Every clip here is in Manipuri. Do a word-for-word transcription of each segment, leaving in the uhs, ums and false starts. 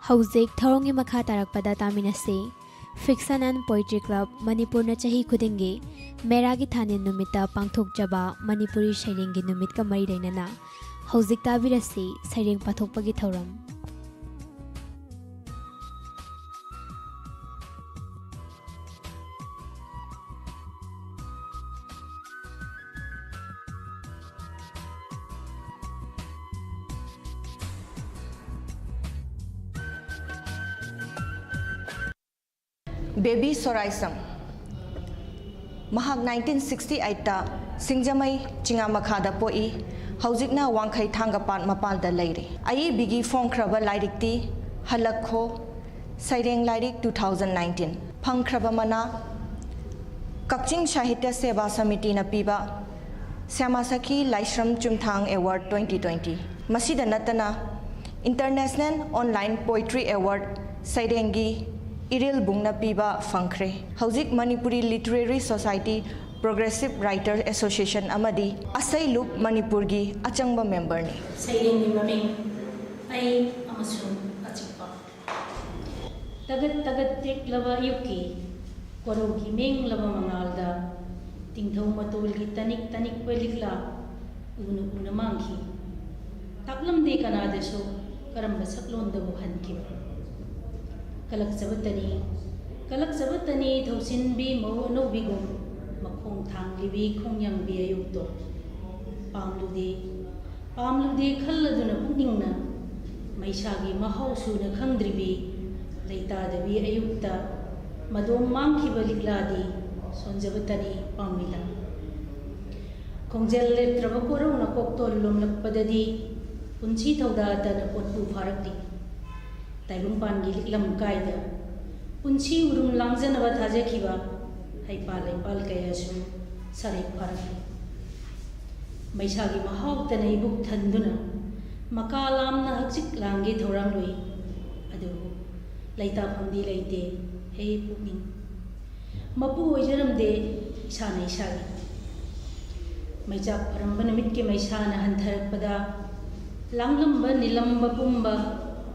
ꯍꯧꯖꯤꯛ ꯊꯧꯔꯝꯒꯤ ꯃꯈꯥ ꯇꯥꯔꯛꯄꯗ ꯇꯥꯃꯤꯟꯅꯁꯤ꯫ Fiction and Poetry Club ꯃꯅꯤꯄꯨꯔꯅ ꯆꯍꯤ ꯈꯨꯗꯤꯡꯒꯤ ꯃꯦꯔꯥꯒꯤ ꯊꯥꯅꯤꯜ ꯅꯨꯃꯤꯠꯇ ꯄꯥꯡꯊꯣꯛꯆꯕ ꯃꯅꯤꯄꯨꯔꯤ ꯁꯩꯔꯦꯡꯒꯤ ꯅꯨꯃꯤꯠꯀ ꯃꯔꯤ ꯂꯩꯅꯅ ꯍꯧꯖꯤꯛ ꯇꯥꯕꯤꯔꯁꯤ ꯁꯩꯔꯦꯡ ꯄꯥꯊꯣꯛꯄꯒꯤ ꯊꯧꯔꯝ꯫ ꯕꯦꯕꯤ ꯁꯣꯔꯥꯏꯁꯝ꯫ ꯃꯍꯥꯛ ꯅꯥꯏꯟꯇꯤꯟ ꯁꯤꯛꯁꯇꯤ ꯑꯩꯠꯇ ꯁꯤꯡꯖꯃꯩ ꯆꯤꯉꯥꯃꯈꯥꯗ ꯄꯣꯛꯏ꯫ ꯍꯧꯖꯤꯛꯅ ꯋꯥꯡꯈꯩ ꯊꯥꯡꯒꯄꯥꯠ ꯃꯄꯥꯜꯗ ꯂꯩꯔꯤ꯫ ꯑꯏꯕꯤꯒꯤ ꯐꯣꯡꯈ꯭ꯔꯕ ꯂꯥꯏꯔꯤꯛꯇꯤ ꯍꯜꯂꯛꯈꯣ, ꯁꯩꯔꯦꯡ ꯂꯥꯏꯔꯤꯛ ꯇꯨ ꯊꯥꯎꯖꯟ ꯅꯥꯏꯟꯇꯤꯟ꯫ ꯐꯪꯈ꯭ꯔꯕ ꯃꯅꯥ: ꯀꯛꯆꯤꯡ ꯁꯥꯍꯤꯇ꯭ꯌ ꯁꯦꯕꯥ ꯁꯃꯤꯇꯤꯅ ꯄꯤꯕ ꯁ꯭ꯌꯥꯃꯥꯁꯈꯤ ꯂꯥꯏꯁ꯭ꯔꯝ ꯆꯨꯝꯊꯥꯡ ꯑꯦꯋꯥꯔꯗ ꯇ꯭ꯋꯦꯟꯇꯤ ꯇ꯭ꯋꯦꯟꯇꯤ꯫ ꯃꯁꯤꯗ ꯅꯠꯇꯅ International Online Poetry Award ꯁꯩꯔꯦꯡꯒꯤ ꯏꯔꯤꯜꯕꯨꯡꯅ ꯄꯤꯕ ꯐꯪꯈ꯭ꯔꯦ꯫ ꯍꯧꯖꯤꯛ Manipuri literary society, progressive writer association ꯑꯃꯗꯤ ꯑꯁꯩꯂꯨꯞ ꯃꯅꯤꯄꯨꯔꯒꯤ ꯑꯆꯪꯕ ꯃꯦꯝꯕꯔꯅꯤ꯫ ꯁꯩꯔꯦꯡꯒꯤ ꯃꯃꯤꯡ: ꯑꯩ ꯑꯃꯁꯨꯡ ꯑꯆꯤꯛꯄ꯫ ꯇꯒꯠ ꯇꯒꯠ ꯇꯦꯛꯂꯕ ꯑꯌꯨꯛꯀꯤ ꯀꯣꯔꯧꯒꯤ ꯃꯦꯡꯂꯕ ꯃꯉꯥꯜꯗ ꯇꯤꯡꯊꯧ ꯃꯇꯣꯜꯒꯤ ꯇꯅꯤꯛ ꯇꯅꯤꯛꯄ ꯂꯤꯛꯂꯥ ꯎꯅ ꯎꯅ ꯃꯥꯡꯈꯤ꯫ ꯇꯥꯛꯂꯝꯗꯦ ꯀꯅꯥꯗꯁꯨ ꯀꯔꯝꯕ ꯁꯛꯂꯣꯟꯗꯕꯨ ꯍꯟꯈꯤꯕ꯫ ꯀꯂꯛꯆꯕꯇꯅꯤ, ꯀꯂꯛꯆꯕꯇꯅꯤ ꯊꯧꯁꯤꯟꯕꯤ ꯃꯧ ꯑꯅꯧꯕꯤꯒꯨꯝ ꯃꯈꯣꯡ ꯊꯥꯡꯂꯤꯕꯤ ꯈꯣꯡꯌꯥꯡꯕꯤ ꯑꯌꯨꯛꯇꯣ꯫ ꯄꯥꯝꯂꯨꯗꯦ, ꯄꯥꯝꯂꯨꯗꯦ ꯈꯜꯂꯗꯨꯅ ꯄꯨꯛꯅꯤꯡꯅ ꯃꯩꯁꯥꯒꯤ ꯃꯍꯥꯎ ꯁꯨꯅ ꯈꯪꯗ꯭ꯔꯤꯕꯤ ꯂꯩꯇꯥꯗꯕꯤ ꯑꯌꯨꯛꯇ ꯃꯗꯣꯝ ꯃꯥꯡꯈꯤꯕ ꯂꯤꯛꯂꯥꯗꯤ ꯁꯣꯟꯖꯕꯇꯅꯤ ꯄꯥꯝꯃꯤꯗ꯫ ꯈꯣꯡꯖꯦꯜ ꯂꯦꯞꯇ꯭ꯔꯕ ꯀꯣꯔꯧꯅ ꯀꯣꯛꯇꯣꯜ ꯂꯣꯝꯂꯛꯄꯗꯗꯤ ꯄꯨꯟꯁꯤ ꯊꯧꯗꯥꯗꯅ ꯄꯣꯠꯄꯨ ꯐꯥꯔꯛꯂꯤ꯫ ꯇꯥꯏꯕꯪꯄꯥꯟꯒꯤ ꯂꯤꯛꯂꯝ ꯀꯥꯏꯗ ꯄꯨꯟꯁꯤ ꯎꯔꯨꯝ ꯂꯥꯡꯖꯅꯕ ꯊꯥꯖꯈꯤꯕ ꯍꯩꯄꯥꯜ ꯂꯩꯄꯥꯜ ꯀꯌꯥꯁꯨ ꯁꯔꯦꯛ ꯐꯥꯔꯛꯂꯤ꯫ ꯃꯩꯁꯥꯒꯤ ꯃꯍꯥꯎꯇꯅ ꯏꯕꯨꯛ ꯊꯟꯗꯨꯅ ꯃꯀꯥ ꯂꯥꯝꯅ ꯍꯛꯆꯤꯛ ꯂꯥꯡꯒꯦ ꯊꯧꯔꯥꯡꯂꯨꯏ꯫ ꯑꯗꯨꯕꯨ ꯂꯩꯇꯥꯐꯝꯗꯤ ꯂꯩꯇꯦ, ꯍꯦ ꯄꯨꯛꯅꯤꯡ꯫ ꯃꯄꯨ ꯑꯣꯏꯖꯔꯝꯗꯦ ꯏꯁꯥꯅ ꯏꯁꯥꯒꯤ꯫ ꯃꯩꯆꯥꯛ ꯐꯔꯝꯕ ꯅꯨꯃꯤꯠꯀꯤ ꯃꯩꯁꯥꯅ ꯍꯟꯊꯔꯛꯄꯗ ꯂꯥꯡꯂꯝꯕ ꯅꯤꯂꯝꯕ ꯄꯨꯝꯕ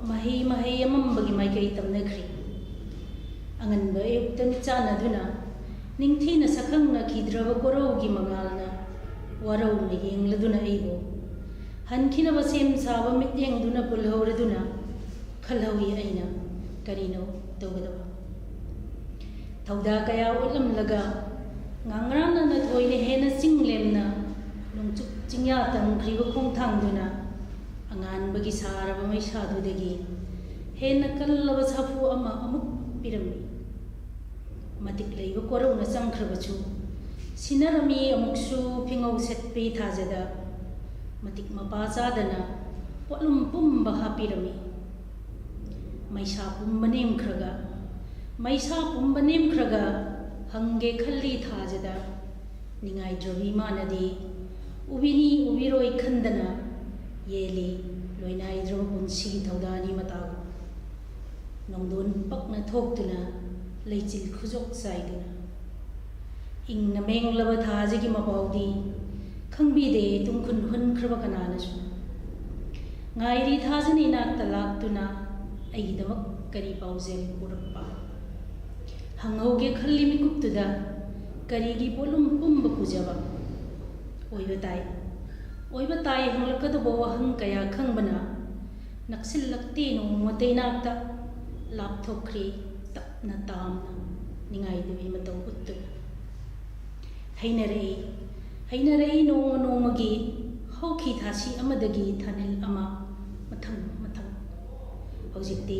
ꯃꯍꯩ ꯃꯍꯩ ꯑꯃꯝꯕꯒꯤ ꯃꯥꯏꯀꯩ ꯇꯝꯅꯈ꯭ꯔꯤ꯫ ꯑꯉꯟꯕ ꯑꯌꯨꯛꯇ ꯃꯤꯠꯆꯥꯟꯅꯗꯨꯅ ꯅꯤꯡꯊꯤꯅ ꯁꯛꯈꯪꯅꯈꯤꯗ꯭ꯔꯕ ꯀꯣꯔꯧꯒꯤ ꯃꯉꯥꯜꯅ ꯋꯥꯔꯧꯅ ꯌꯦꯡꯂꯗꯨꯅ ꯑꯩꯕꯨ ꯍꯟꯈꯤꯅꯕ ꯁꯦꯝ ꯁꯥꯕ ꯃꯤꯠꯌꯦꯡꯗꯨꯅ ꯄꯨꯜꯍꯧꯔꯗꯨꯅ ꯈꯜꯍꯧꯏ ꯑꯩꯅ ꯀꯔꯤꯅꯣ ꯇꯧꯒꯗꯕ꯫ ꯊꯧꯗꯥ ꯀꯌꯥ ꯎꯠꯂꯝꯂꯒ ꯉꯥꯡꯔꯥꯟꯅꯅ ꯊꯣꯏꯅ ꯍꯦꯟꯅ ꯆꯤꯡ ꯂꯦꯝꯅ ꯅꯣꯡꯆꯨꯞ ꯆꯤꯡꯌꯥ ꯇꯝꯈ꯭ꯔꯤꯕ ꯈꯣꯡꯊꯥꯡꯗꯨꯅ ꯑꯉꯥꯟꯕꯒꯤ ꯁꯥꯔꯕ ꯃꯩꯁꯥꯗꯨꯗꯒꯤ ꯍꯦꯟꯅ ꯀꯜꯂꯕ ꯁꯥꯐꯨ ꯑꯃ ꯑꯃꯨꯛ ꯄꯤꯔꯝꯃꯤ꯫ ꯃꯇꯤꯛ ꯂꯩꯕ ꯀꯣꯔꯧꯅ ꯆꯪꯈ꯭ꯔꯕꯁꯨ ꯁꯤꯟꯅꯔꯝꯃꯤ ꯑꯃꯨꯛꯁꯨ ꯐꯤꯉꯧ ꯁꯦꯠꯄꯤ ꯊꯥꯖꯗ ꯃꯇꯤꯛ ꯃꯄꯥ ꯆꯥꯗꯅ ꯄꯣꯠꯂꯨꯝ ꯄꯨꯝꯕ ꯍꯥꯞꯄꯤꯔꯝꯃꯤ꯫ ꯃꯩꯁꯥ ꯄꯨꯝꯕ ꯅꯦꯝꯈ꯭ꯔꯒ ꯃꯩꯁꯥ ꯄꯨꯝꯕ ꯅꯦꯝꯈ꯭ꯔꯒ ꯍꯪꯒꯦ ꯈꯜꯂꯤ ꯊꯥꯖꯗ ꯅꯤꯡꯉꯥꯏꯗ꯭ꯔꯕꯤ ꯃꯥꯅꯗꯤ ꯎꯕꯤꯅꯤ ꯎꯕꯤꯔꯣꯏ ꯈꯟꯗꯅ ꯌꯦꯜꯂꯤ ꯂꯣꯏꯅꯥꯏꯗ꯭ꯔꯕ ꯄꯨꯟꯁꯤꯒꯤ ꯊꯧꯗꯥꯅꯤ ꯃꯇꯥꯒꯨꯝ꯫ ꯅꯣꯡꯗꯣꯟ ꯄꯛꯅ ꯊꯣꯛꯇꯨꯅ ꯂꯩꯆꯤꯜ ꯈꯨꯖꯣꯛ ꯆꯥꯏꯗꯨꯅ ꯏꯪꯅ ꯃꯦꯡꯂꯕ ꯊꯥꯁꯤꯒꯤ ꯃꯄꯥꯎꯗꯤ ꯈꯪꯕꯤꯗꯦ ꯇꯨꯡꯈꯨꯟ ꯍꯨꯟꯈ꯭ꯔꯕ ꯀꯅꯥꯅꯁꯨ꯫ ꯉꯥꯏꯔꯤ ꯊꯥꯖꯅ ꯏꯅꯥꯛꯇ ꯂꯥꯛꯇꯨꯅ ꯑꯩꯒꯤꯗꯃꯛ ꯀꯔꯤ ꯄꯥꯎꯖꯦꯜ ꯄꯨꯔꯛꯄ ꯍꯪꯍꯧꯒꯦ ꯈꯜꯂꯤ ꯃꯤꯀꯨꯞꯇꯨꯗ ꯀꯔꯤꯒꯤ ꯄꯣꯠꯂꯨꯝ ꯄꯨꯝꯕ ꯄꯨꯖꯕ꯫ ꯑꯣꯏꯕ ꯇꯥꯏ ꯑꯣꯏꯕ ꯇꯥꯏ ꯍꯪꯂꯛꯀꯗꯧꯕ ꯋꯥꯍꯪ ꯀꯌꯥ ꯈꯪꯕꯅ ꯅꯛꯁꯤꯜꯂꯛꯇꯦ ꯅꯣꯡꯃꯇ ꯏꯅꯥꯛꯇ ꯂꯥꯞꯊꯣꯛꯈ꯭ꯔꯦ ꯇꯞꯅ ꯇꯥꯝꯅ ꯅꯤꯡꯉꯥꯏꯗꯨꯒꯤ ꯃꯇꯧ ꯎꯠꯇꯨꯅ꯫ ꯍꯩꯅꯔꯛꯏ ꯍꯩꯅꯔꯛꯏ ꯅꯣꯡꯃ ꯅꯣꯡꯃꯒꯤ ꯍꯧꯈꯤ ꯊꯥꯁꯤ ꯑꯃꯗꯒꯤ ꯊꯥꯅꯤꯜ ꯑꯃ ꯃꯊꯪ ꯃꯊꯪ꯫ ꯍꯧꯖꯤꯛꯇꯤ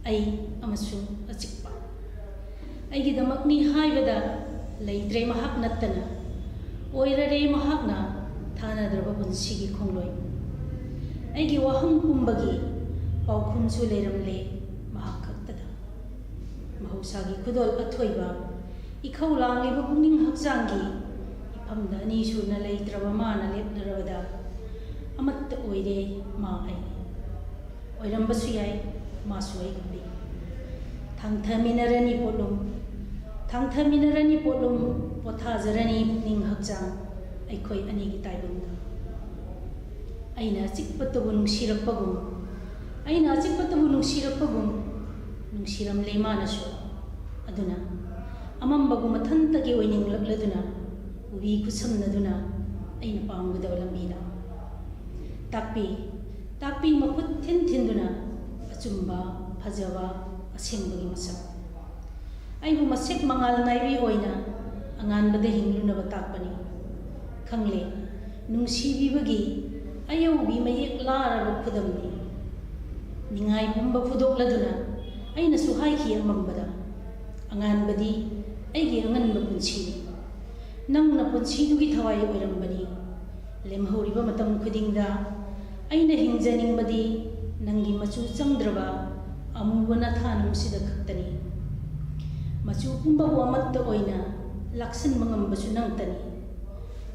ꯑꯩ ꯑꯃꯁꯨꯡ ꯑꯆꯤꯛꯄ ꯑꯩꯒꯤꯗꯃꯛꯅꯤ ꯍꯥꯏꯕꯗ ꯂꯩꯇ꯭ꯔꯦ ꯃꯍꯥꯛ ꯅꯠꯇꯅ꯫ ꯑꯣꯏꯔꯔꯦ ꯃꯍꯥꯛꯅ ꯊꯥꯅꯗ꯭ꯔꯕ ꯄꯨꯟꯁꯤꯒꯤ ꯈꯣꯡꯂꯣꯏ꯫ ꯑꯩꯒꯤ ꯋꯥꯍꯪ ꯄꯨꯝꯕꯒꯤ ꯄꯥꯎꯈꯨꯝꯁꯨ ꯂꯩꯔꯝꯂꯦ ꯃꯍꯥꯛ ꯈꯛꯇꯗ꯫ ꯃꯍꯧꯁꯥꯒꯤ ꯈꯨꯗꯣꯜ ꯑꯊꯣꯏꯕ ꯏꯈꯧ ꯂꯥꯡꯂꯤꯕ ꯄꯨꯛꯅꯤꯡ ꯍꯛꯆꯥꯡꯒꯤ ꯏꯐꯝꯗ ꯑꯅꯤ ꯁꯨꯅ ꯂꯩꯇ꯭ꯔꯕ ꯃꯥꯅ ꯂꯦꯞꯅꯔꯕꯗ ꯑꯃꯠꯇ ꯑꯣꯏꯔꯦ ꯃꯥ ꯑꯩ꯫ ꯑꯣꯏꯔꯝꯕꯁꯨ ꯌꯥꯏ ꯃꯥꯁꯨ ꯑꯩꯒꯨꯝꯕꯤ꯫ ꯊꯥꯡꯊꯃꯤꯟꯅꯔꯅꯤ ꯄꯣꯠꯂꯨꯝ ꯊꯥꯡꯊꯃꯤꯟꯅꯔꯅꯤ ꯄꯣꯠꯂꯨꯝ ꯄꯣꯊꯥꯖꯔꯅꯤ ꯄꯨꯛꯅꯤꯡ ꯍꯛꯆꯥꯡ ꯑꯩꯈꯣꯏ ꯑꯅꯤꯒꯤ ꯇꯥꯏꯕꯪꯗ꯫ ꯑꯩꯅ ꯑꯆꯤꯛꯄꯇꯕꯨ ꯅꯨꯡꯁꯤꯔꯛꯄꯒꯨꯝ ꯑꯩꯅ ꯑꯆꯤꯛꯄꯇꯕꯨ ꯅꯨꯡꯁꯤꯔꯛꯄꯒꯨꯝ ꯅꯨꯡꯁꯤꯔꯝꯂꯦ ꯃꯥꯅꯁꯨ꯫ ꯑꯗꯨꯅ ꯑꯃꯝꯕꯕꯨ ꯃꯊꯟꯇꯒꯤ ꯑꯣꯏꯅꯤꯡꯂꯛꯂꯗꯨꯅ ꯎꯕꯤ ꯈꯨꯠꯁꯝꯅꯗꯨꯅ ꯑꯩꯅ ꯄꯥꯝꯒꯗꯕ ꯂꯝꯕꯤꯗ ꯇꯥꯛꯄꯤ, ꯇꯥꯛꯄꯤ ꯃꯈꯨꯠ ꯊꯤꯟ ꯊꯤꯟꯗꯨꯅ ꯑꯆꯨꯝꯕ, ꯐꯖꯕ, ꯑꯁꯦꯡꯕꯒꯤ ꯃꯁꯛ꯫ ꯑꯩꯕꯨ ꯃꯁꯦꯛ ꯃꯉꯥꯜ ꯅꯥꯏꯕꯤ ꯑꯣꯏꯅ ꯑꯉꯥꯟꯕꯗ ꯍꯤꯡꯂꯨꯅꯕ ꯇꯥꯛꯄꯅꯤ꯫ ꯈꯪꯂꯦ, ꯅꯨꯡꯁꯤꯕꯤꯕꯒꯤ ꯑꯌꯧꯕꯤ ꯃꯌꯦꯛ ꯂꯥꯔꯕ ꯈꯨꯗꯝꯅꯤ꯫ ꯅꯤꯡꯉꯥꯏ ꯄꯨꯝꯕ ꯐꯨꯗꯣꯛꯂꯗꯨꯅ ꯑꯩꯅꯁꯨ ꯍꯥꯏꯈꯤ ꯑꯃꯝꯕꯗ, "ꯑꯉꯥꯟꯕꯗꯤ ꯑꯩꯒꯤ ꯑꯉꯟꯕ ꯄꯨꯟꯁꯤꯅꯤ꯫ ꯅꯪꯅ ꯄꯨꯟꯁꯤꯗꯨꯒꯤ ꯊꯋꯥꯏ ꯑꯣꯏꯔꯝꯕꯅꯤ꯫ ꯂꯦꯝꯍꯧꯔꯤꯕ ꯃꯇꯝ ꯈꯨꯗꯤꯡꯗ ꯑꯩꯅ ꯍꯤꯡꯖꯅꯤꯡꯕꯗꯤ ꯅꯪꯒꯤ ꯃꯆꯨ ꯆꯪꯗ꯭ꯔꯕ ꯑꯃꯨꯕ ꯅꯊꯥꯅꯨꯡꯁꯤꯗ ꯈꯛꯇꯅꯤ꯫ ꯃꯆꯨ ꯄꯨꯝꯕꯕꯨ ꯑꯃꯠꯇ ꯑꯣꯏꯅ ꯂꯥꯛꯁꯤꯟꯕ ꯉꯝꯕꯁꯨ ꯅꯪꯇꯅꯤ꯫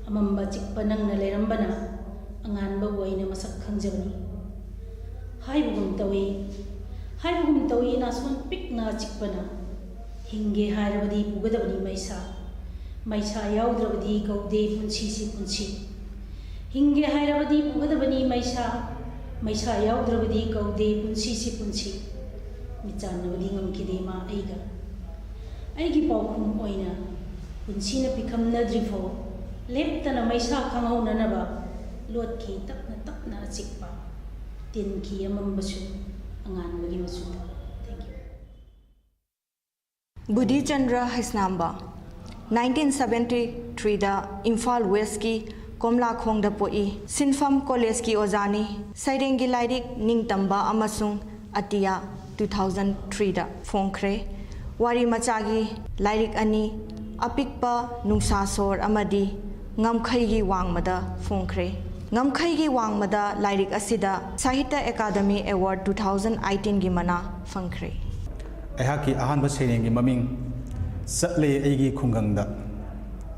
ꯑꯃꯝꯕ ꯑꯆꯤꯛꯄ ꯅꯪꯅ ꯂꯩꯔꯝꯕꯅ ꯑꯉꯥꯟꯕꯕꯨ ꯑꯩꯅ ꯃꯁꯛ ꯈꯪꯖꯕꯅꯤ꯫" ꯍꯥꯏꯕꯒꯨꯝ ꯇꯧꯏ, ꯍꯥꯏꯕꯒꯨꯝ ꯇꯧꯏ ꯅꯥꯁꯣꯟ ꯄꯤꯛꯅ ꯑꯆꯤꯛꯄꯅ꯫ ꯍꯤꯡꯒꯦ ꯍꯥꯏꯔꯕꯗꯤ ꯄꯨꯒꯗꯕꯅꯤ ꯃꯩꯁꯥ꯫ ꯃꯩꯁꯥ ꯌꯥꯎꯗ꯭ꯔꯕꯗꯤ ꯀꯧꯗꯦ ꯄꯨꯟꯁꯤꯁꯤ ꯄꯨꯟꯁꯤ꯫ ꯍꯤꯡꯒꯦ ꯍꯥꯏꯔꯕꯗꯤ ꯄꯨꯒꯗꯕꯅꯤ ꯃꯩꯁꯥ꯫ ꯃꯩꯁꯥ ꯌꯥꯎꯗ꯭ꯔꯕꯗꯤ ꯀꯧꯗꯦ ꯄꯨꯟꯁꯤꯁꯤ ꯄꯨꯟꯁꯤ꯫ ꯃꯤꯆꯥꯟꯅꯕꯗꯤ ꯉꯝꯈꯤꯗꯦ ꯃꯥ ꯑꯩꯒ꯫ ꯑꯩꯒꯤ ꯄꯥꯎꯈꯨꯝ ꯑꯣꯏꯅ ꯄꯨꯟꯁꯤꯅ ꯄꯤꯈꯝꯅꯗ꯭ꯔꯤꯐꯥꯎ ꯂꯦꯞꯇꯅ ꯃꯩꯁꯥ ꯈꯪꯍꯧꯅꯅꯕ ꯂꯣꯠꯈꯤ ꯇꯞꯅ ꯇꯞꯅ ꯑꯆꯤꯛꯄ꯫ ꯇꯤꯟꯈꯤ ꯑꯃꯝꯕꯁꯨ ꯑꯉꯥꯟꯕꯒꯤ ꯃꯆꯨꯗ꯫ Thank you꯫ ꯕꯨꯙꯤꯆꯟꯗ꯭ꯔ ꯍꯩꯁꯅꯥꯝꯕ꯫ ꯅꯥꯏꯟꯇꯤꯟ ꯁꯕꯦꯟꯇꯤ ꯊ꯭ꯔꯤꯗ ꯏꯝꯐꯥꯜ ꯋꯦꯁꯀꯤ ꯀꯣꯝꯂꯥꯈꯣꯡꯗ ꯄꯣꯛꯏ꯫ ꯁꯤꯟꯐꯝ ꯀꯣꯂꯦꯖꯀꯤ ꯑꯣꯖꯥꯅꯤ꯫ ꯁꯩꯔꯦꯡꯒꯤ ꯂꯥꯏꯔꯤꯛ ꯅꯤꯡꯇꯝꯕ ꯑꯃꯁꯨꯡ ꯑꯇꯤꯌꯥ ꯇꯨ ꯊꯥꯎꯖꯟ ꯊ꯭ꯔꯤꯗ ꯐꯣꯡꯈ꯭ꯔꯦ꯫ ꯋꯥꯔꯤ ꯃꯆꯥꯒꯤ ꯂꯥꯏꯔꯤꯛ ꯑꯅꯤ, ꯑꯄꯤꯛꯄ ꯅꯨꯡꯁꯥ ꯁꯣꯔ ꯑꯃꯗꯤ ꯉꯝꯈꯩꯒꯤ ꯋꯥꯡꯃꯗ ꯐꯣꯡꯈ꯭ꯔꯦ꯫ ꯉꯝꯈꯩꯒꯤ ꯋꯥꯡꯃꯗ ꯂꯥꯏꯔꯤꯛ ꯑꯁꯤꯗ ꯁꯥꯍꯤꯇ꯭ꯌ ꯑꯦꯀꯥꯗꯃꯤ ꯑꯦꯋꯥꯔꯗ ꯇꯨ ꯊꯥꯎꯖꯟ ꯑꯩꯇꯤꯟꯒꯤ ꯃꯅꯥ ꯐꯪꯈ꯭ꯔꯦ꯫ ꯑꯩꯍꯥꯛꯀꯤ ꯑꯍꯥꯟꯕ ꯁꯩꯔꯦꯡꯒꯤ ꯃꯃꯤꯡ ꯆꯠꯂꯦ ꯑꯩꯒꯤ ꯈꯨꯡꯒꯪꯗ꯫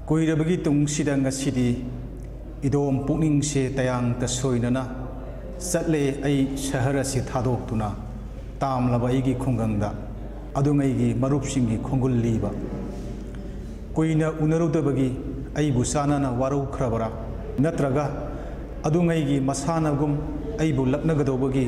ꯀꯨꯏꯔꯕꯒꯤ ꯇꯨꯡꯁꯤꯗ ꯉꯁꯤꯗꯤ ꯏꯗꯣꯝ ꯄꯨꯛꯅꯤꯡꯁꯦ ꯇꯌꯥꯡ ꯇꯁꯣꯏꯅꯅ ꯆꯠꯂꯦ ꯑꯩ ꯁꯍꯔ ꯑꯁꯤ ꯊꯥꯗꯣꯛꯇꯨꯅ꯫ ꯇꯥꯝꯂꯕ ꯑꯩꯒꯤ ꯈꯨꯡꯒꯪꯗ ꯑꯗꯨꯉꯩꯒꯤ ꯃꯔꯨꯞꯁꯤꯡꯒꯤ ꯈꯣꯡꯒꯨꯜ ꯂꯤꯕ꯫ ꯀꯨꯏꯅ ꯎꯅꯔꯨꯗꯕꯒꯤ ꯑꯩꯕꯨ ꯆꯥꯟꯅꯅ ꯋꯥꯔꯧꯈ꯭ꯔꯕꯔꯥ? ꯅꯠꯇ꯭ꯔꯒ ꯑꯗꯨꯉꯩꯒꯤ ꯃꯁꯥꯟꯅꯒꯨꯝ ꯑꯩꯕꯨ ꯂꯛꯅꯒꯗꯧꯕꯒꯤ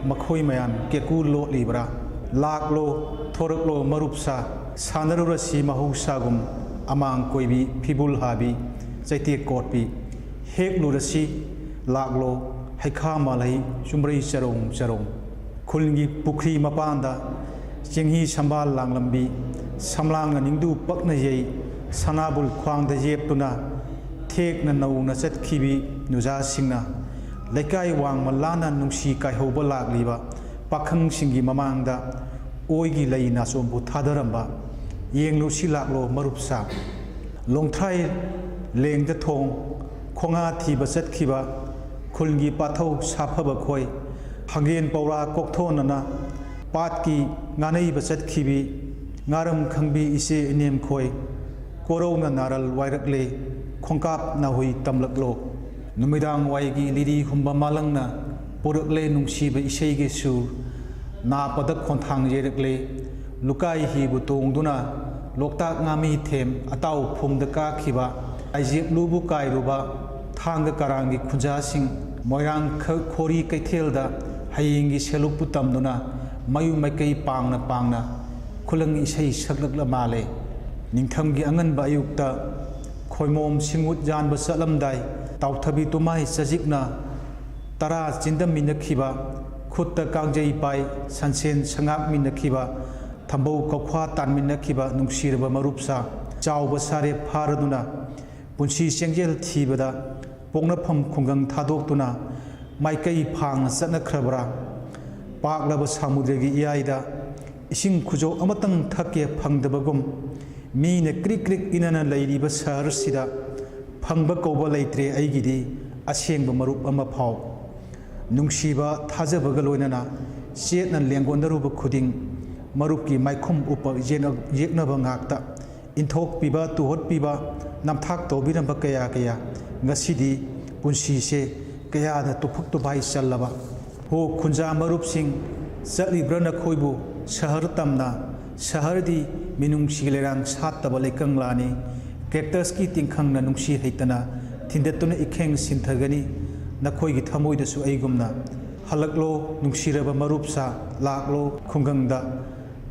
ꯃꯈꯣꯏ ꯃꯌꯥꯝ ꯀꯦꯀꯨ ꯂꯣꯠꯂꯤꯕ꯭ꯔꯥ? ꯂꯥꯛꯂꯣ, ꯊꯣꯔꯛꯂꯣ ꯃꯔꯨꯞꯁꯥ, ꯁꯥꯟꯅꯔꯨꯔꯁꯤ ꯃꯍꯧꯁꯥꯒꯨꯝ, ꯑꯃꯥꯡ ꯀꯣꯏꯕꯤ, ꯐꯤꯕꯨꯜ ꯍꯥꯕꯤ, ꯆꯩꯇꯦꯛ ꯀꯣꯠꯄꯤ, ꯍꯦꯛꯂꯨꯔꯁꯤ꯫ ꯂꯥꯛꯂꯣ, ꯍꯩꯈꯥ ꯃꯥꯂꯩ, ꯆꯨꯝꯕ꯭ꯔꯩ ꯆꯔꯣꯡ ꯆꯔꯣꯡ꯫ ꯈꯨꯜꯒꯤ ꯄꯨꯈ꯭ꯔꯤ ꯃꯄꯥꯟꯗ ꯆꯦꯡꯍꯤ ꯁꯝꯕꯥꯜ ꯂꯥꯡꯂꯝꯕꯤ, ꯁꯝꯂꯥꯡ ꯑꯅꯤꯡꯗꯨ ꯄꯛꯅ ꯌꯩ, ꯁꯅꯥꯕꯨꯜ ꯈ꯭ꯋꯥꯡꯗ ꯌꯦꯞꯇꯨꯅ ꯊꯦꯛꯅ ꯅꯧꯅ ꯆꯠꯈꯤꯕꯤ ꯅꯨꯖꯥꯁꯤꯡꯅ ꯂꯩꯀꯥꯏ ꯋꯥꯡꯃ ꯂꯥꯟꯅ ꯅꯨꯡꯁꯤ ꯀꯥꯏꯍꯧꯕ ꯂꯥꯛꯂꯤꯕ ꯄꯥꯈꯪꯁꯤꯡꯒꯤ ꯃꯃꯥꯡꯗ ꯑꯣꯏꯒꯤ ꯂꯩ ꯅꯥꯆꯣꯝꯕꯨ ꯊꯥꯗꯔꯝꯕ꯫ ꯌꯦꯡꯂꯨꯁꯤ ꯂꯥꯛꯂꯣ ꯃꯔꯨꯞꯁꯥ꯫ ꯂꯣꯡꯊ꯭ꯔꯥꯏ ꯂꯦꯡꯗ ꯊꯣꯡ, ꯈꯣꯡꯉꯥ ꯊꯤꯕ ꯆꯠꯈꯤꯕ ꯈꯨꯜꯒꯤ ꯄꯥꯊꯧ ꯁꯥꯐꯕ ꯈꯣꯏ, ꯍꯪꯒꯦꯟ ꯄꯧꯔꯥ ꯀꯣꯛꯊꯣꯟꯅꯅ ꯄꯥꯠꯀꯤ ꯉꯥꯅꯩꯕ ꯆꯠꯈꯤꯕꯤ ꯉꯥꯔꯝ ꯈꯪꯕꯤ ꯏꯆꯦ ꯏꯅꯦꯝ ꯈꯣꯏ, ꯀꯣꯔꯧꯅ ꯅꯥꯔꯜ ꯋꯥꯏꯔꯛꯂꯦ, ꯈꯣꯡꯀꯥꯞ ꯅꯥꯍꯨꯏ ꯇꯝꯂꯛꯂꯣ꯫ ꯅꯨꯃꯤꯗꯥꯡ ꯋꯥꯏꯒꯤ ꯂꯤꯔꯤ ꯍꯨꯝꯕ ꯃꯥꯂꯪꯅ ꯄꯨꯔꯛꯂꯦ ꯅꯨꯡꯁꯤꯕ ꯏꯁꯩꯒꯤ ꯁꯨꯔ, ꯅꯥꯄꯗ ꯈꯣꯟꯊꯥꯡ ꯌꯩꯔꯛꯂꯦ꯫ ꯂꯨꯀꯥꯏ ꯍꯤꯕꯨ ꯇꯣꯡꯗꯨꯅ ꯂꯣꯛꯇꯥꯛ ꯉꯥꯃꯤ ꯊꯦꯝ ꯑꯇꯥꯎ ꯐꯨꯡꯗ ꯀꯥꯈꯤꯕ, ꯑꯥꯏꯖꯦꯞꯂꯨꯕꯨ ꯀꯥꯏꯔꯨꯕ ꯊꯥꯡꯒ ꯀꯔꯥꯡꯒꯤ ꯈꯨꯟꯖꯥꯁꯤꯡ, ꯃꯣꯏꯔꯥꯡ ꯈ-, ꯈꯣꯔꯤ ꯀꯩꯊꯦꯜꯗ ꯍꯌꯦꯡꯒꯤ ꯁꯦꯂꯨꯛꯄꯨ ꯇꯝꯗꯨꯅ ꯃꯌꯨꯝ ꯃꯥꯏꯀꯩ ꯄꯥꯡꯅ ꯄꯥꯡꯅ ꯈꯨꯂꯪ ꯏꯁꯩ ꯁꯛꯂꯛꯂ ꯃꯥꯜꯂꯦ꯫ ꯅꯤꯡꯊꯝꯒꯤ ꯑꯉꯟꯕ ꯑꯌꯨꯛꯇ ꯈꯣꯏꯃꯣꯝ ꯁꯤꯡꯎꯠ ꯌꯥꯟꯕ ꯆꯠꯂꯝꯗꯥꯏ, ꯇꯥꯎꯊꯕꯤ ꯇꯨꯃꯥꯏ ꯆꯖꯤꯛꯅ ꯇꯔꯥ ꯆꯤꯟꯗꯝꯃꯤꯟꯅꯈꯤꯕ, ꯈꯨꯠꯇ ꯀꯥꯡꯖꯩ ꯄꯥꯏ ꯁꯟꯁꯦꯟ ꯁꯉꯥꯛꯃꯤꯟꯅꯈꯤꯕ, ꯊꯝꯕꯧ ꯀꯧꯈ꯭ꯋꯥ ꯇꯥꯟꯃꯤꯟꯅꯈꯤꯕ ꯅꯨꯡꯁꯤꯔꯕ ꯃꯔꯨꯞꯁꯥ, ꯆꯥꯎꯕ ꯁꯥꯔꯦꯞ ꯐꯥꯔꯗꯨꯅ ꯄꯨꯟꯁꯤ ꯆꯦꯡꯖꯦꯜ ꯊꯤꯕꯗ ꯄꯣꯛꯅꯐꯝ ꯈꯨꯡꯒꯪ ꯊꯥꯗꯣꯛꯇꯨꯅ ꯃꯥꯏꯀꯩ ꯐꯥꯡꯅ ꯆꯠꯅꯈ꯭ꯔꯕ꯭ꯔꯥ? ꯄꯥꯛꯂꯕ ꯁꯃꯨꯗ꯭ꯔꯒꯤ ꯏꯌꯥꯏꯗ ꯏꯁꯤꯡ ꯈꯨꯖꯣꯞ ꯑꯃꯇꯪ ꯊꯛꯀꯦ ꯐꯪꯗꯕꯒꯨꯝ, ꯃꯤꯅ ꯀ꯭ꯔꯤꯛ ꯀ꯭ꯔꯤꯛ ꯏꯅꯅ ꯂꯩꯔꯤꯕ ꯁꯍꯔꯁꯤꯗ ꯐꯪꯕ ꯀꯧꯕ ꯂꯩꯇ꯭ꯔꯦ ꯑꯩꯒꯤꯗꯤ ꯑꯁꯦꯡꯕ ꯃꯔꯨꯞ ꯑꯃ ꯐꯥꯎ꯫ ꯅꯨꯡꯁꯤꯕ ꯊꯥꯖꯕꯒ ꯂꯣꯏꯅꯅ ꯆꯦꯠꯅ ꯂꯦꯡꯒꯣꯟꯅꯔꯨꯕ ꯈꯨꯗꯤꯡ ꯃꯔꯨꯞꯀꯤ ꯃꯥꯏꯈꯨꯝ ꯎꯞꯄ ꯌꯦꯛꯅ-, ꯌꯦꯛꯅꯕ ꯉꯥꯛꯇ꯫ ꯏꯟꯊꯣꯛꯄꯤꯕ, ꯇꯨꯍꯠꯄꯤꯕ, ꯅꯝꯊꯥꯛ ꯇꯧꯕꯤꯔꯝꯕ ꯀꯌꯥ ꯀꯌꯥ ꯉꯁꯤꯗꯤ ꯄꯨꯟꯁꯤꯁꯦ ꯀꯌꯥꯗ ꯇꯨꯐꯛ ꯇꯨꯐꯥꯏ ꯆꯜꯂꯕ꯫ ꯍꯣ ꯈꯨꯟꯖꯥ ꯃꯔꯨꯞꯁꯤꯡ, ꯆꯠꯂꯤꯕ꯭ꯔꯥ ꯅꯈꯣꯏꯕꯨ ꯁꯍꯔ ꯇꯝꯅ? ꯁꯍꯔꯗꯤ ꯃꯤꯅꯨꯡꯁꯤ ꯂꯩꯔꯥꯡ ꯁꯥꯠꯇꯕ ꯂꯩꯀꯪꯂꯥꯅꯤ꯫ ꯀꯦꯛꯇꯁꯀꯤ ꯇꯤꯡꯈꯪꯅ ꯅꯨꯡꯁꯤ ꯍꯩꯇꯅ ꯊꯤꯟꯗꯠꯇꯨꯅ ꯏꯈꯦꯡ ꯁꯤꯟꯊꯒꯅꯤ꯫ ꯅꯈꯣꯏꯒꯤ ꯊꯃꯣꯏꯗꯁꯨ ꯑꯩꯒꯨꯝꯅ ꯍꯜꯂꯛꯂꯣ ꯅꯨꯡꯁꯤꯔꯕ ꯃꯔꯨꯞꯁꯥ, ꯂꯥꯛꯂꯣ ꯈꯨꯡꯒꯪꯗ꯫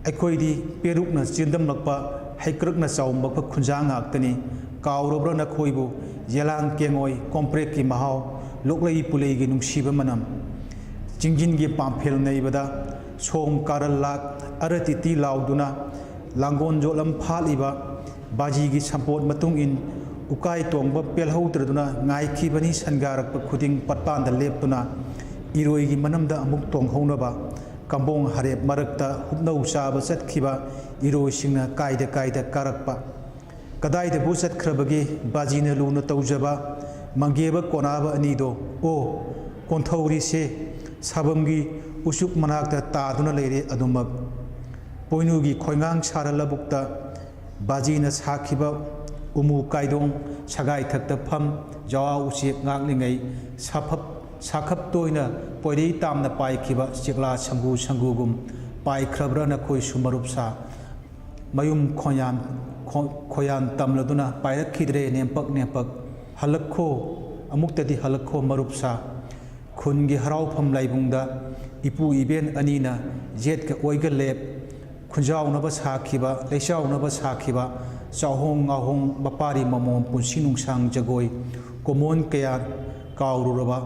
ꯑꯩꯈꯣꯏꯗꯤ ꯄꯦꯔꯨꯛꯅ ꯆꯦꯟꯗꯝꯂꯛꯄ, ꯍꯩꯀ꯭ꯔꯛꯅ ꯆꯥꯎꯝꯂꯛꯄ ꯈꯨꯟꯖꯥ ꯉꯥꯛꯇꯅꯤ꯫ ꯀꯥꯎꯔꯕ꯭ꯔꯥ ꯅꯈꯣꯏꯕꯨ? ꯌꯦꯂꯥꯡ ꯀꯦꯡꯉꯣꯏ ꯀꯣꯝꯄ꯭ꯔꯦꯛꯀꯤ ꯃꯍꯥꯎ, ꯂꯣꯛꯂꯩ ꯄꯨꯂꯩꯒꯤ ꯅꯨꯡꯁꯤꯕ ꯃꯅꯝ꯫ ꯆꯤꯡꯖꯤꯟꯒꯤ ꯄꯥꯝꯐꯦꯜ ꯅꯩꯕꯗ ꯁꯣꯝ ꯀꯥꯔꯜ ꯂꯥꯛ ꯑꯔ ꯇꯤ ꯇꯤ ꯂꯥꯎꯗꯨꯅ ꯂꯥꯡꯒꯣꯟ ꯖꯣꯠꯂꯝ ꯐꯥꯠꯂꯤꯕ ꯕꯥꯖꯤꯒꯤ ꯁꯝꯄꯣꯠ ꯃꯇꯨꯡ ꯏꯟ ꯎꯀꯥꯏ ꯇꯣꯡꯕ ꯄꯦꯜꯍꯧꯗ꯭ꯔꯗꯨꯅ ꯉꯥꯏꯈꯤꯕꯅꯤ꯫ ꯁꯟꯒꯥꯔꯛꯄ ꯈꯨꯗꯤꯡ ꯄꯠꯄꯥꯟꯗ ꯂꯦꯞꯇꯨꯅ ꯏꯔꯣꯏꯒꯤ ꯃꯅꯝꯗ ꯑꯃꯨꯛ ꯇꯣꯡꯍꯧꯅꯕ ꯀꯝꯕꯣꯡ ꯍꯔꯦꯞ ꯃꯔꯛꯇ ꯍꯨꯞꯅꯧ ꯆꯥꯕ ꯆꯠꯈꯤꯕ ꯏꯔꯣꯏꯁꯤꯡꯅ ꯀꯥꯏꯗ ꯀꯥꯏꯗ ꯀꯥꯔꯛꯄ꯫ ꯀꯗꯥꯏꯗꯕꯨ ꯆꯠꯈ꯭ꯔꯕꯒꯦ ꯕꯥꯖꯤꯅ ꯂꯨꯅ ꯇꯧꯖꯕ ꯃꯪꯒꯦꯕ ꯀꯣꯅꯥꯕ ꯑꯅꯤꯗꯣ? ꯑꯣ, ꯀꯣꯟꯊꯧꯔꯤꯁꯦ ꯁꯥꯕꯝꯒꯤ ꯎꯆꯨꯛ ꯃꯅꯥꯛꯇ ꯇꯥꯗꯨꯅ ꯂꯩꯔꯦ ꯑꯗꯨꯃꯛ꯫ ꯄꯣꯏꯅꯨꯒꯤ ꯈꯣꯏꯉꯥꯡ ꯁꯥꯔ ꯂꯧꯕꯨꯛꯇ ꯕꯥꯖꯤꯅ ꯁꯥꯈꯤꯕ ꯎꯃꯨ ꯀꯥꯏꯗꯣꯡ ꯁꯒꯥꯏꯊꯛꯇ ꯐꯝ ꯖꯋꯥ ꯎꯆꯦꯛ ꯉꯥꯛꯂꯤꯉꯩ ꯁꯥꯐꯞ ꯁꯥꯈꯞ ꯇꯣꯏꯅ ꯄꯣꯏꯔꯩ ꯇꯥꯝꯅ ꯄꯥꯏꯈꯤꯕ ꯆꯦꯛꯂꯥ ꯁꯪꯒꯨ ꯁꯪꯒꯨꯒꯨꯝ ꯄꯥꯏꯈ꯭ꯔꯕ꯭ꯔꯥ ꯅꯈꯣꯏꯁꯨ ꯃꯔꯨꯞꯁꯥ? ꯃꯌꯨꯝ ꯈꯣꯌꯥꯟ ꯈꯣ- ꯈꯣꯌꯥꯟ ꯇꯝꯂꯗꯨꯅ ꯄꯥꯏꯔꯛꯈꯤꯗ꯭ꯔꯦ ꯅꯦꯝꯄꯛ ꯅꯦꯝꯄꯛ꯫ ꯍꯜꯂꯛꯈꯣ, ꯑꯃꯨꯛꯇꯗꯤ ꯍꯜꯂꯛꯈꯣ ꯃꯔꯨꯞꯁꯥ꯫ ꯈꯨꯟꯒꯤ ꯍꯔꯥꯎꯐꯝ ꯂꯥꯏꯕꯨꯡꯗ ꯏꯄꯨ ꯏꯕꯦꯟ ꯑꯅꯤꯅ ꯌꯦꯠꯀ ꯑꯣꯏꯒ ꯂꯦꯞ ꯈꯨꯟꯖꯥꯎꯅꯕ ꯁꯥꯈꯤꯕ, ꯂꯩꯆꯥꯎꯅꯕ ꯁꯥꯈꯤꯕ ꯆꯥꯎꯍꯣꯡ ꯉꯥꯍꯣꯡ ꯃꯄꯥꯔꯤ ꯃꯃꯣꯝ ꯄꯨꯟꯁꯤ ꯅꯨꯡꯁꯥꯡ ꯖꯒꯣꯏ ꯀꯣꯃꯣꯟ ꯀꯌꯥ ꯀꯥꯎꯔꯨꯔꯕ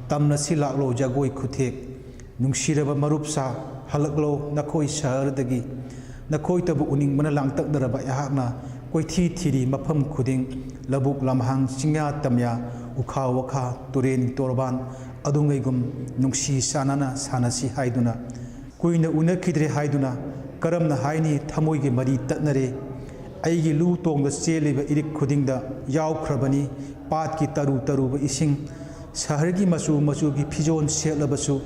ꯇꯝꯅꯁꯤ ꯂꯥꯛꯂꯣ ꯖꯒꯣꯏ ꯈꯨꯊꯦꯛ꯫ ꯅꯨꯡꯁꯤꯔꯕ ꯃꯔꯨꯞꯁꯥ, ꯍꯜꯂꯛꯂꯣ ꯅꯈꯣꯏ ꯁꯍꯔꯗꯒꯤ꯫ ꯅꯈꯣꯏꯇꯕꯨ ꯎꯅꯤꯡꯕꯅ ꯂꯥꯡꯇꯛꯅꯔꯕ ꯑꯩꯍꯥꯛꯅ ꯀꯣꯏꯊꯤ ꯊꯤꯔꯤ ꯃꯐꯝ ꯈꯨꯗꯤꯡ, ꯂꯧꯕꯨꯛ ꯂꯝꯍꯥꯡ ꯆꯤꯡꯌꯥ ꯇꯝꯌꯥ ꯎꯈꯥ ꯋꯥꯈꯥ ꯇꯨꯔꯦꯟ ꯇꯣꯔꯕꯥꯟ ꯑꯗꯨꯉꯩꯒꯨꯝ ꯅꯨꯡꯁꯤ ꯆꯥꯟꯅꯅ ꯁꯥꯟꯅꯁꯤ ꯍꯥꯏꯗꯨꯅ꯫ ꯀꯨꯏꯅ ꯎꯅꯈꯤꯗ꯭ꯔꯦ ꯍꯥꯏꯗꯨꯅ ꯀꯔꯝꯅ ꯍꯥꯏꯅꯤ ꯊꯃꯣꯏꯒꯤ ꯃꯔꯤ ꯇꯠꯅꯔꯦ꯫ ꯑꯩꯒꯤ ꯂꯨ ꯇꯣꯡꯗ ꯆꯦꯜꯂꯤꯕ ꯏꯔꯤꯛ ꯈꯨꯗꯤꯡꯗ ꯌꯥꯎꯈ꯭ꯔꯕꯅꯤ ꯄꯥꯠꯀꯤ ꯇꯔꯨ ꯇꯔꯨꯕ ꯏꯁꯤꯡ꯫ ꯁꯍꯔꯒꯤ ꯃꯆꯨ ꯃꯆꯨꯒꯤ ꯐꯤꯖꯣꯜ ꯁꯦꯠꯂꯕꯁꯨ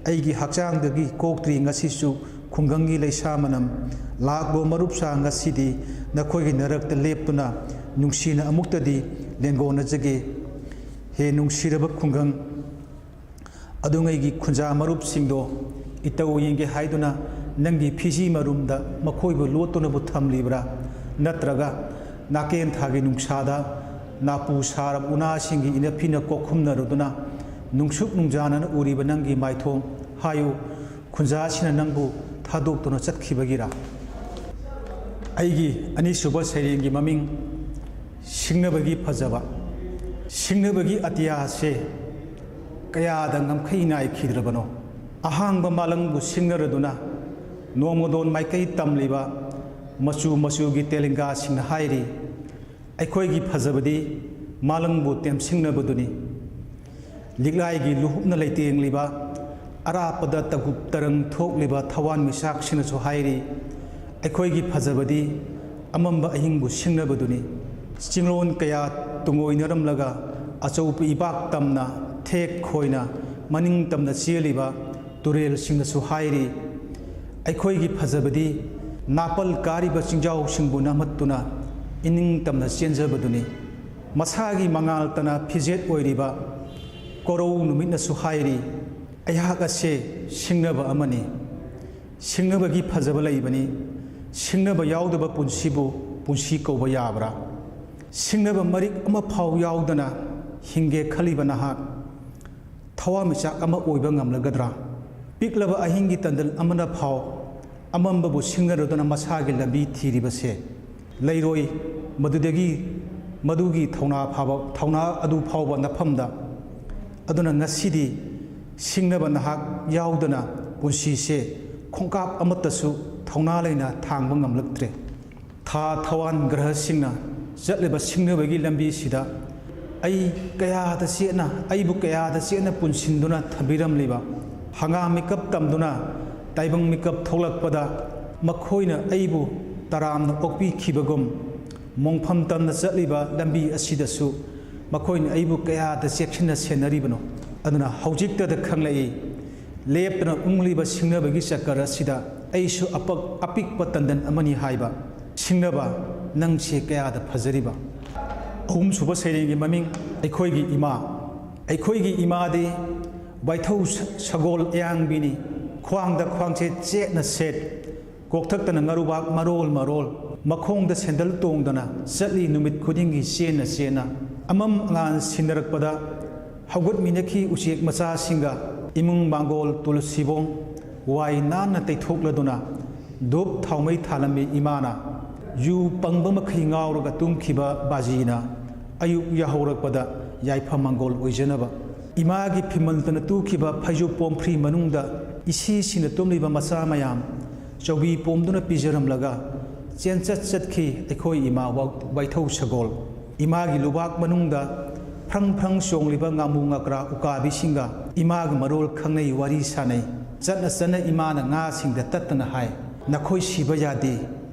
ꯑꯩꯒꯤ ꯍꯛꯆꯥꯡꯗꯒꯤ ꯀꯣꯛꯇ꯭ꯔꯤ ꯉꯁꯤꯁꯨ ꯈꯨꯡꯒꯪꯒꯤ ꯂꯩꯁꯥ ꯃꯅꯝ꯫ ꯂꯥꯛꯂꯣ ꯃꯔꯨꯞꯁꯥ ꯉꯁꯤꯗꯤ ꯅꯈꯣꯏꯒꯤ ꯅꯔꯛꯇ ꯂꯦꯞꯇꯨꯅ ꯅꯨꯡꯁꯤꯅ ꯑꯃꯨꯛꯇꯗꯤ ꯂꯦꯡꯒꯣꯟꯅꯖꯒꯦ꯫ ꯍꯦ ꯅꯨꯡꯁꯤꯔꯕ ꯈꯨꯡꯒꯪ ꯑꯗꯨꯉꯩꯒꯤ ꯈꯨꯟꯖꯥ ꯃꯔꯨꯞꯁꯤꯡꯗꯣ ꯏꯇꯧ ꯌꯦꯡꯒꯦ ꯍꯥꯏꯗꯨꯅ ꯅꯪꯒꯤ ꯐꯤꯖꯤ ꯃꯔꯨꯝꯗ ꯃꯈꯣꯏꯕꯨ ꯂꯣꯠꯇꯨꯅꯕꯨ ꯊꯝꯂꯤꯕ꯭ꯔꯥ? ꯅꯠꯇ꯭ꯔꯒ ꯅꯥꯀꯦꯟ ꯊꯥꯒꯤ ꯅꯨꯡꯁꯥꯗ ꯅꯥꯄꯨ ꯁꯥꯔꯕ ꯎꯅꯥꯁꯤꯡꯒꯤ ꯏꯅꯐꯤꯅ ꯀꯣꯛꯈꯨꯝꯅꯔꯨꯗꯨꯅ ꯅꯨꯡꯁꯨꯛ ꯅꯨꯡꯖꯥꯅꯅ ꯎꯔꯤꯕ ꯅꯪꯒꯤ ꯃꯥꯏꯊꯣꯡ ꯍꯥꯏꯌꯨ, ꯈꯨꯟꯖꯥꯁꯤꯅ ꯅꯪꯕꯨ ꯊꯥꯗꯣꯛꯇꯨꯅ ꯆꯠꯈꯤꯕꯒꯤꯔꯥ? ꯑꯩꯒꯤ ꯑꯅꯤꯁꯨꯕ ꯁꯩꯔꯦꯡꯒꯤ ꯃꯃꯤꯡ ꯁꯤꯡꯅꯕꯒꯤ ꯐꯖꯕ꯫ ꯁꯤꯡꯅꯕꯒꯤ ꯑꯇꯤꯌꯥꯁꯦ ꯀꯌꯥꯗ ꯉꯝꯈꯩ ꯅꯥꯏꯈꯤꯗ꯭ꯔꯕꯅꯣ? ꯑꯍꯥꯡꯕ ꯃꯥꯂꯪꯕꯨ ꯁꯤꯡꯅꯔꯗꯨꯅ ꯅꯣꯡꯃꯗꯣꯟ ꯃꯥꯏꯀꯩ ꯇꯝꯂꯤꯕ ꯃꯆꯨ ꯃꯆꯨꯒꯤ ꯇꯦꯂꯪꯒꯥꯁꯤꯡꯅ ꯍꯥꯏꯔꯤ, ꯑꯩꯈꯣꯏꯒꯤ ꯐꯖꯕꯗꯤ ꯃꯥꯂꯪꯕꯨ ꯇꯦꯝꯁꯤꯡꯅꯕꯗꯨꯅꯤ꯫ ꯂꯤꯛꯂꯥꯏꯒꯤ ꯂꯨꯍꯨꯞꯅ ꯂꯩꯇꯦꯡꯂꯤꯕ, ꯑꯔꯥꯞꯄꯗ ꯇꯒꯨꯞ ꯇꯔꯪ ꯊꯣꯛꯂꯤꯕ ꯊꯋꯥꯟꯃꯤꯆꯥꯛꯁꯤꯡꯅꯁꯨ ꯍꯥꯏꯔꯤ, ꯑꯩꯈꯣꯏꯒꯤ ꯐꯖꯕꯗꯤ ꯑꯃꯝꯕ ꯑꯍꯤꯡꯕꯨ ꯁꯤꯡꯅꯕꯗꯨꯅꯤ꯫ ꯆꯤꯡꯂꯣꯟ ꯀꯌꯥ ꯇꯨꯡꯑꯣꯏꯅꯔꯝꯂꯒ ꯑꯆꯧꯕ ꯏꯄꯥꯛ ꯇꯝꯅ ꯊꯦꯛ ꯈꯣꯏꯅ ꯃꯅꯤꯡ ꯇꯝꯅ ꯆꯦꯜꯂꯤꯕ ꯇꯨꯔꯦꯜꯁꯤꯡꯅꯁꯨ ꯍꯥꯏꯔꯤ, ꯑꯩꯈꯣꯏꯒꯤ ꯐꯖꯕꯗꯤ ꯅꯥꯄꯜ ꯀꯥꯔꯤꯕ ꯆꯤꯡꯖꯥꯎꯁꯤꯡꯕꯨ ꯅꯝꯍꯠꯇꯨꯅ ꯏꯅꯤꯡ ꯇꯝꯅ ꯆꯦꯟꯖꯕꯗꯨꯅꯤ꯫ ꯃꯁꯥꯒꯤ ꯃꯉꯥꯜꯇꯅ ꯐꯤꯖꯦꯠ ꯑꯣꯏꯔꯤꯕ ꯀꯣꯔꯧ ꯅꯨꯃꯤꯠꯅꯁꯨ ꯍꯥꯏꯔꯤ, ꯑꯩꯍꯥꯛ ꯑꯁꯦ ꯁꯤꯡꯅꯕ ꯑꯃꯅꯤ꯫ ꯁꯤꯡꯅꯕꯒꯤ ꯐꯖꯕ ꯂꯩꯕꯅꯤ꯫ ꯁꯤꯡꯅꯕ ꯌꯥꯎꯗꯕ ꯄꯨꯟꯁꯤꯕꯨ ꯄꯨꯟꯁꯤ ꯀꯧꯕ ꯌꯥꯕ꯭ꯔꯥ? ꯁꯤꯡꯅꯕ ꯃꯔꯤꯛ ꯑꯃꯐꯥꯎ ꯌꯥꯎꯗꯅ ꯍꯤꯡꯒꯦ ꯈꯜꯂꯤꯕ ꯅꯍꯥꯛ ꯊꯋꯥꯟꯃꯤꯆꯥꯛ ꯑꯃ ꯑꯣꯏꯕ ꯉꯝꯂꯒꯗ꯭ꯔꯥ? ꯄꯤꯛꯂꯕ ꯑꯍꯤꯡꯒꯤ ꯇꯟꯗꯜ ꯑꯃꯅ ꯐꯥꯎ ꯑꯃꯝꯕꯕꯨ ꯁꯤꯡꯅꯔꯗꯨꯅ ꯃꯁꯥꯒꯤ ꯂꯝꯕꯤ ꯊꯤꯔꯤꯕꯁꯦ ꯂꯩꯔꯣꯏ꯫ ꯃꯗꯨꯗꯒꯤ ꯃꯗꯨꯒꯤ ꯊꯧꯅꯥ ꯐꯥꯕ, ꯊꯧꯅꯥ ꯑꯗꯨ ꯐꯥꯎꯕ ꯅꯐꯝꯗ꯫ ꯑꯗꯨꯅ ꯉꯁꯤꯗꯤ ꯁꯤꯡꯅꯕ ꯅꯍꯥꯛ ꯌꯥꯎꯗꯅ ꯄꯨꯟꯁꯤꯁꯦ ꯈꯣꯡꯀꯥꯞ ꯑꯃꯠꯇꯁꯨ ꯊꯧꯅꯥ ꯂꯩꯅ ꯊꯥꯡꯕ ꯉꯝꯂꯛꯇ꯭ꯔꯦ꯫ ꯊꯥ ꯊꯋꯥꯟ ꯒ꯭ꯔꯍꯁꯤꯡꯅ ꯆꯠꯂꯤꯕ ꯁꯤꯡꯅꯕꯒꯤ ꯂꯝꯕꯤꯁꯤꯗ ꯑꯩ ꯀꯌꯥꯗ ꯆꯦꯠꯅ, ꯑꯩꯕꯨ ꯀꯌꯥꯗ ꯆꯦꯠꯅ ꯄꯨꯟꯁꯤꯟꯗꯨꯅ ꯊꯝꯕꯤꯔꯝꯂꯤꯕ, ꯍꯪꯒꯥꯝ ꯃꯤꯀꯞ ꯇꯝꯗꯨꯅ ꯇꯥꯏꯕꯪ ꯃꯤꯀꯞ ꯊꯣꯛꯂꯛꯄꯗ ꯃꯈꯣꯏꯅ ꯑꯩꯕꯨ ꯇꯔꯥꯝꯅ ꯑꯣꯛꯄꯤꯈꯤꯕꯒꯨꯝ, ꯃꯣꯡꯐꯝ ꯇꯝꯅ ꯆꯠꯂꯤꯕ ꯂꯝꯕꯤ ꯑꯁꯤꯗꯁꯨ ꯃꯈꯣꯏꯅ ꯑꯩꯕꯨ ꯀꯌꯥꯗ ꯆꯦꯛꯁꯤꯟꯅ ꯁꯦꯟꯅꯔꯤꯕꯅꯣ? ꯑꯗꯨꯅ ꯍꯧꯖꯤꯛꯇꯗ ꯈꯪꯂꯛꯏ, ꯂꯦꯞꯇꯅ ꯎꯪꯂꯤꯕ ꯁꯤꯡꯅꯕꯒꯤ ꯆꯀꯔ ꯑꯁꯤꯗ ꯑꯩꯁꯨ ꯑꯄꯛ-, ꯑꯄꯤꯛꯄ ꯇꯟꯗꯟ ꯑꯃꯅꯤ ꯍꯥꯏꯕ꯫ ꯁꯤꯡꯅꯕ, ꯅꯪꯁꯦ ꯀꯌꯥꯗ ꯐꯖꯔꯤꯕ꯫ ꯑꯍꯨꯝꯁꯨꯕ ꯁꯩꯔꯦꯡꯒꯤ ꯃꯃꯤꯡ ꯑꯩꯈꯣꯏꯒꯤ ꯏꯃꯥ꯫ ꯑꯩꯈꯣꯏꯒꯤ ꯏꯃꯥꯗꯤ ꯋꯥꯏꯊꯧ ꯁ-, ꯁꯒꯣꯜ ꯑꯌꯥꯡꯕꯤꯅꯤ꯫ ꯈ꯭ꯋꯥꯡꯗ ꯈ꯭ꯋꯥꯡꯁꯦ ꯆꯦꯠꯅ ꯁꯦꯠ, ꯀꯣꯛꯊꯛꯇꯅ ꯉꯥꯔꯨꯕꯥꯛ ꯃꯔꯣꯜ ꯃꯔꯣꯜ, ꯃꯈꯣꯡꯗ ꯁꯦꯟꯗꯜ ꯇꯣꯡꯗꯅ ꯆꯠꯂꯤ ꯅꯨꯃꯤꯠ ꯈꯨꯗꯤꯡꯒꯤ ꯆꯦꯟꯅ ꯆꯦꯟꯅ꯫ ꯑꯃꯝ ꯑꯉꯥꯟ ꯁꯤꯟꯅꯔꯛꯄꯗ ꯍꯧꯒꯠꯃꯤꯟꯅꯈꯤ ꯎꯆꯦꯛ ꯃꯆꯥꯁꯤꯡꯒ꯫ ꯏꯃꯨꯡ ꯃꯥꯡꯒꯣꯜ ꯇꯨꯜꯁꯤꯕꯣꯡ ꯋꯥꯏ ꯅꯥꯟꯅ ꯇꯩꯊꯣꯛꯂꯗꯨꯅ ꯙꯨꯞ ꯊꯥꯎꯃꯩ ꯊꯥꯂꯝꯃꯤ ꯏꯃꯥꯅ꯫ ꯌꯨ ꯄꯪꯕ ꯃꯈꯩ ꯉꯥꯎꯔꯒ ꯇꯨꯝꯈꯤꯕ ꯕꯥꯖꯤꯅ ꯑꯌꯨꯛ ꯌꯥꯍꯧꯔꯛꯄꯗ ꯌꯥꯏꯐ ꯃꯪꯒꯣꯜ ꯑꯣꯏꯖꯅꯕ꯫ ꯏꯃꯥꯒꯤ ꯐꯤꯃꯟꯇꯅ ꯇꯨꯈꯤꯕ ꯐꯩꯖꯨꯞ ꯄꯣꯝꯐ꯭ꯔꯤ ꯃꯅꯨꯡꯗ ꯏꯁꯤꯁꯤꯡꯅ ꯇꯨꯝꯂꯤꯕ ꯃꯆꯥ ꯃꯌꯥꯝ ꯆꯧꯕꯤ ꯄꯣꯝꯗꯨꯅ ꯄꯤꯖꯔꯝꯂꯒ ꯆꯦꯟꯆꯠ ꯆꯠꯈꯤ ꯑꯩꯈꯣꯏ ꯏꯃꯥ ꯋꯥ-, ꯋꯥꯏꯊꯧ ꯁꯒꯣꯜ꯫ ꯏꯃꯥꯒꯤ ꯂꯨꯕꯥꯛ ꯃꯅꯨꯡꯗ ꯐ꯭ꯔꯪ ꯐ꯭ꯔꯪ ꯆꯣꯡꯂꯤꯕ ꯉꯥꯃꯨ ꯉꯀ꯭ꯔꯥ ꯎꯀꯥꯕꯤꯁꯤꯡꯒ ꯏꯃꯥꯒ ꯃꯔꯣꯜ ꯈꯪꯅꯩ, ꯋꯥꯔꯤ ꯁꯥꯅꯩ꯫ ꯆꯠꯅ ꯆꯠꯅ ꯏꯃꯥꯅ ꯉꯥꯁꯤꯡꯗ ꯇꯠꯇꯅ ꯍꯥꯏ, "ꯅꯈꯣꯏ ꯁꯤꯕ ꯌꯥꯗꯦ,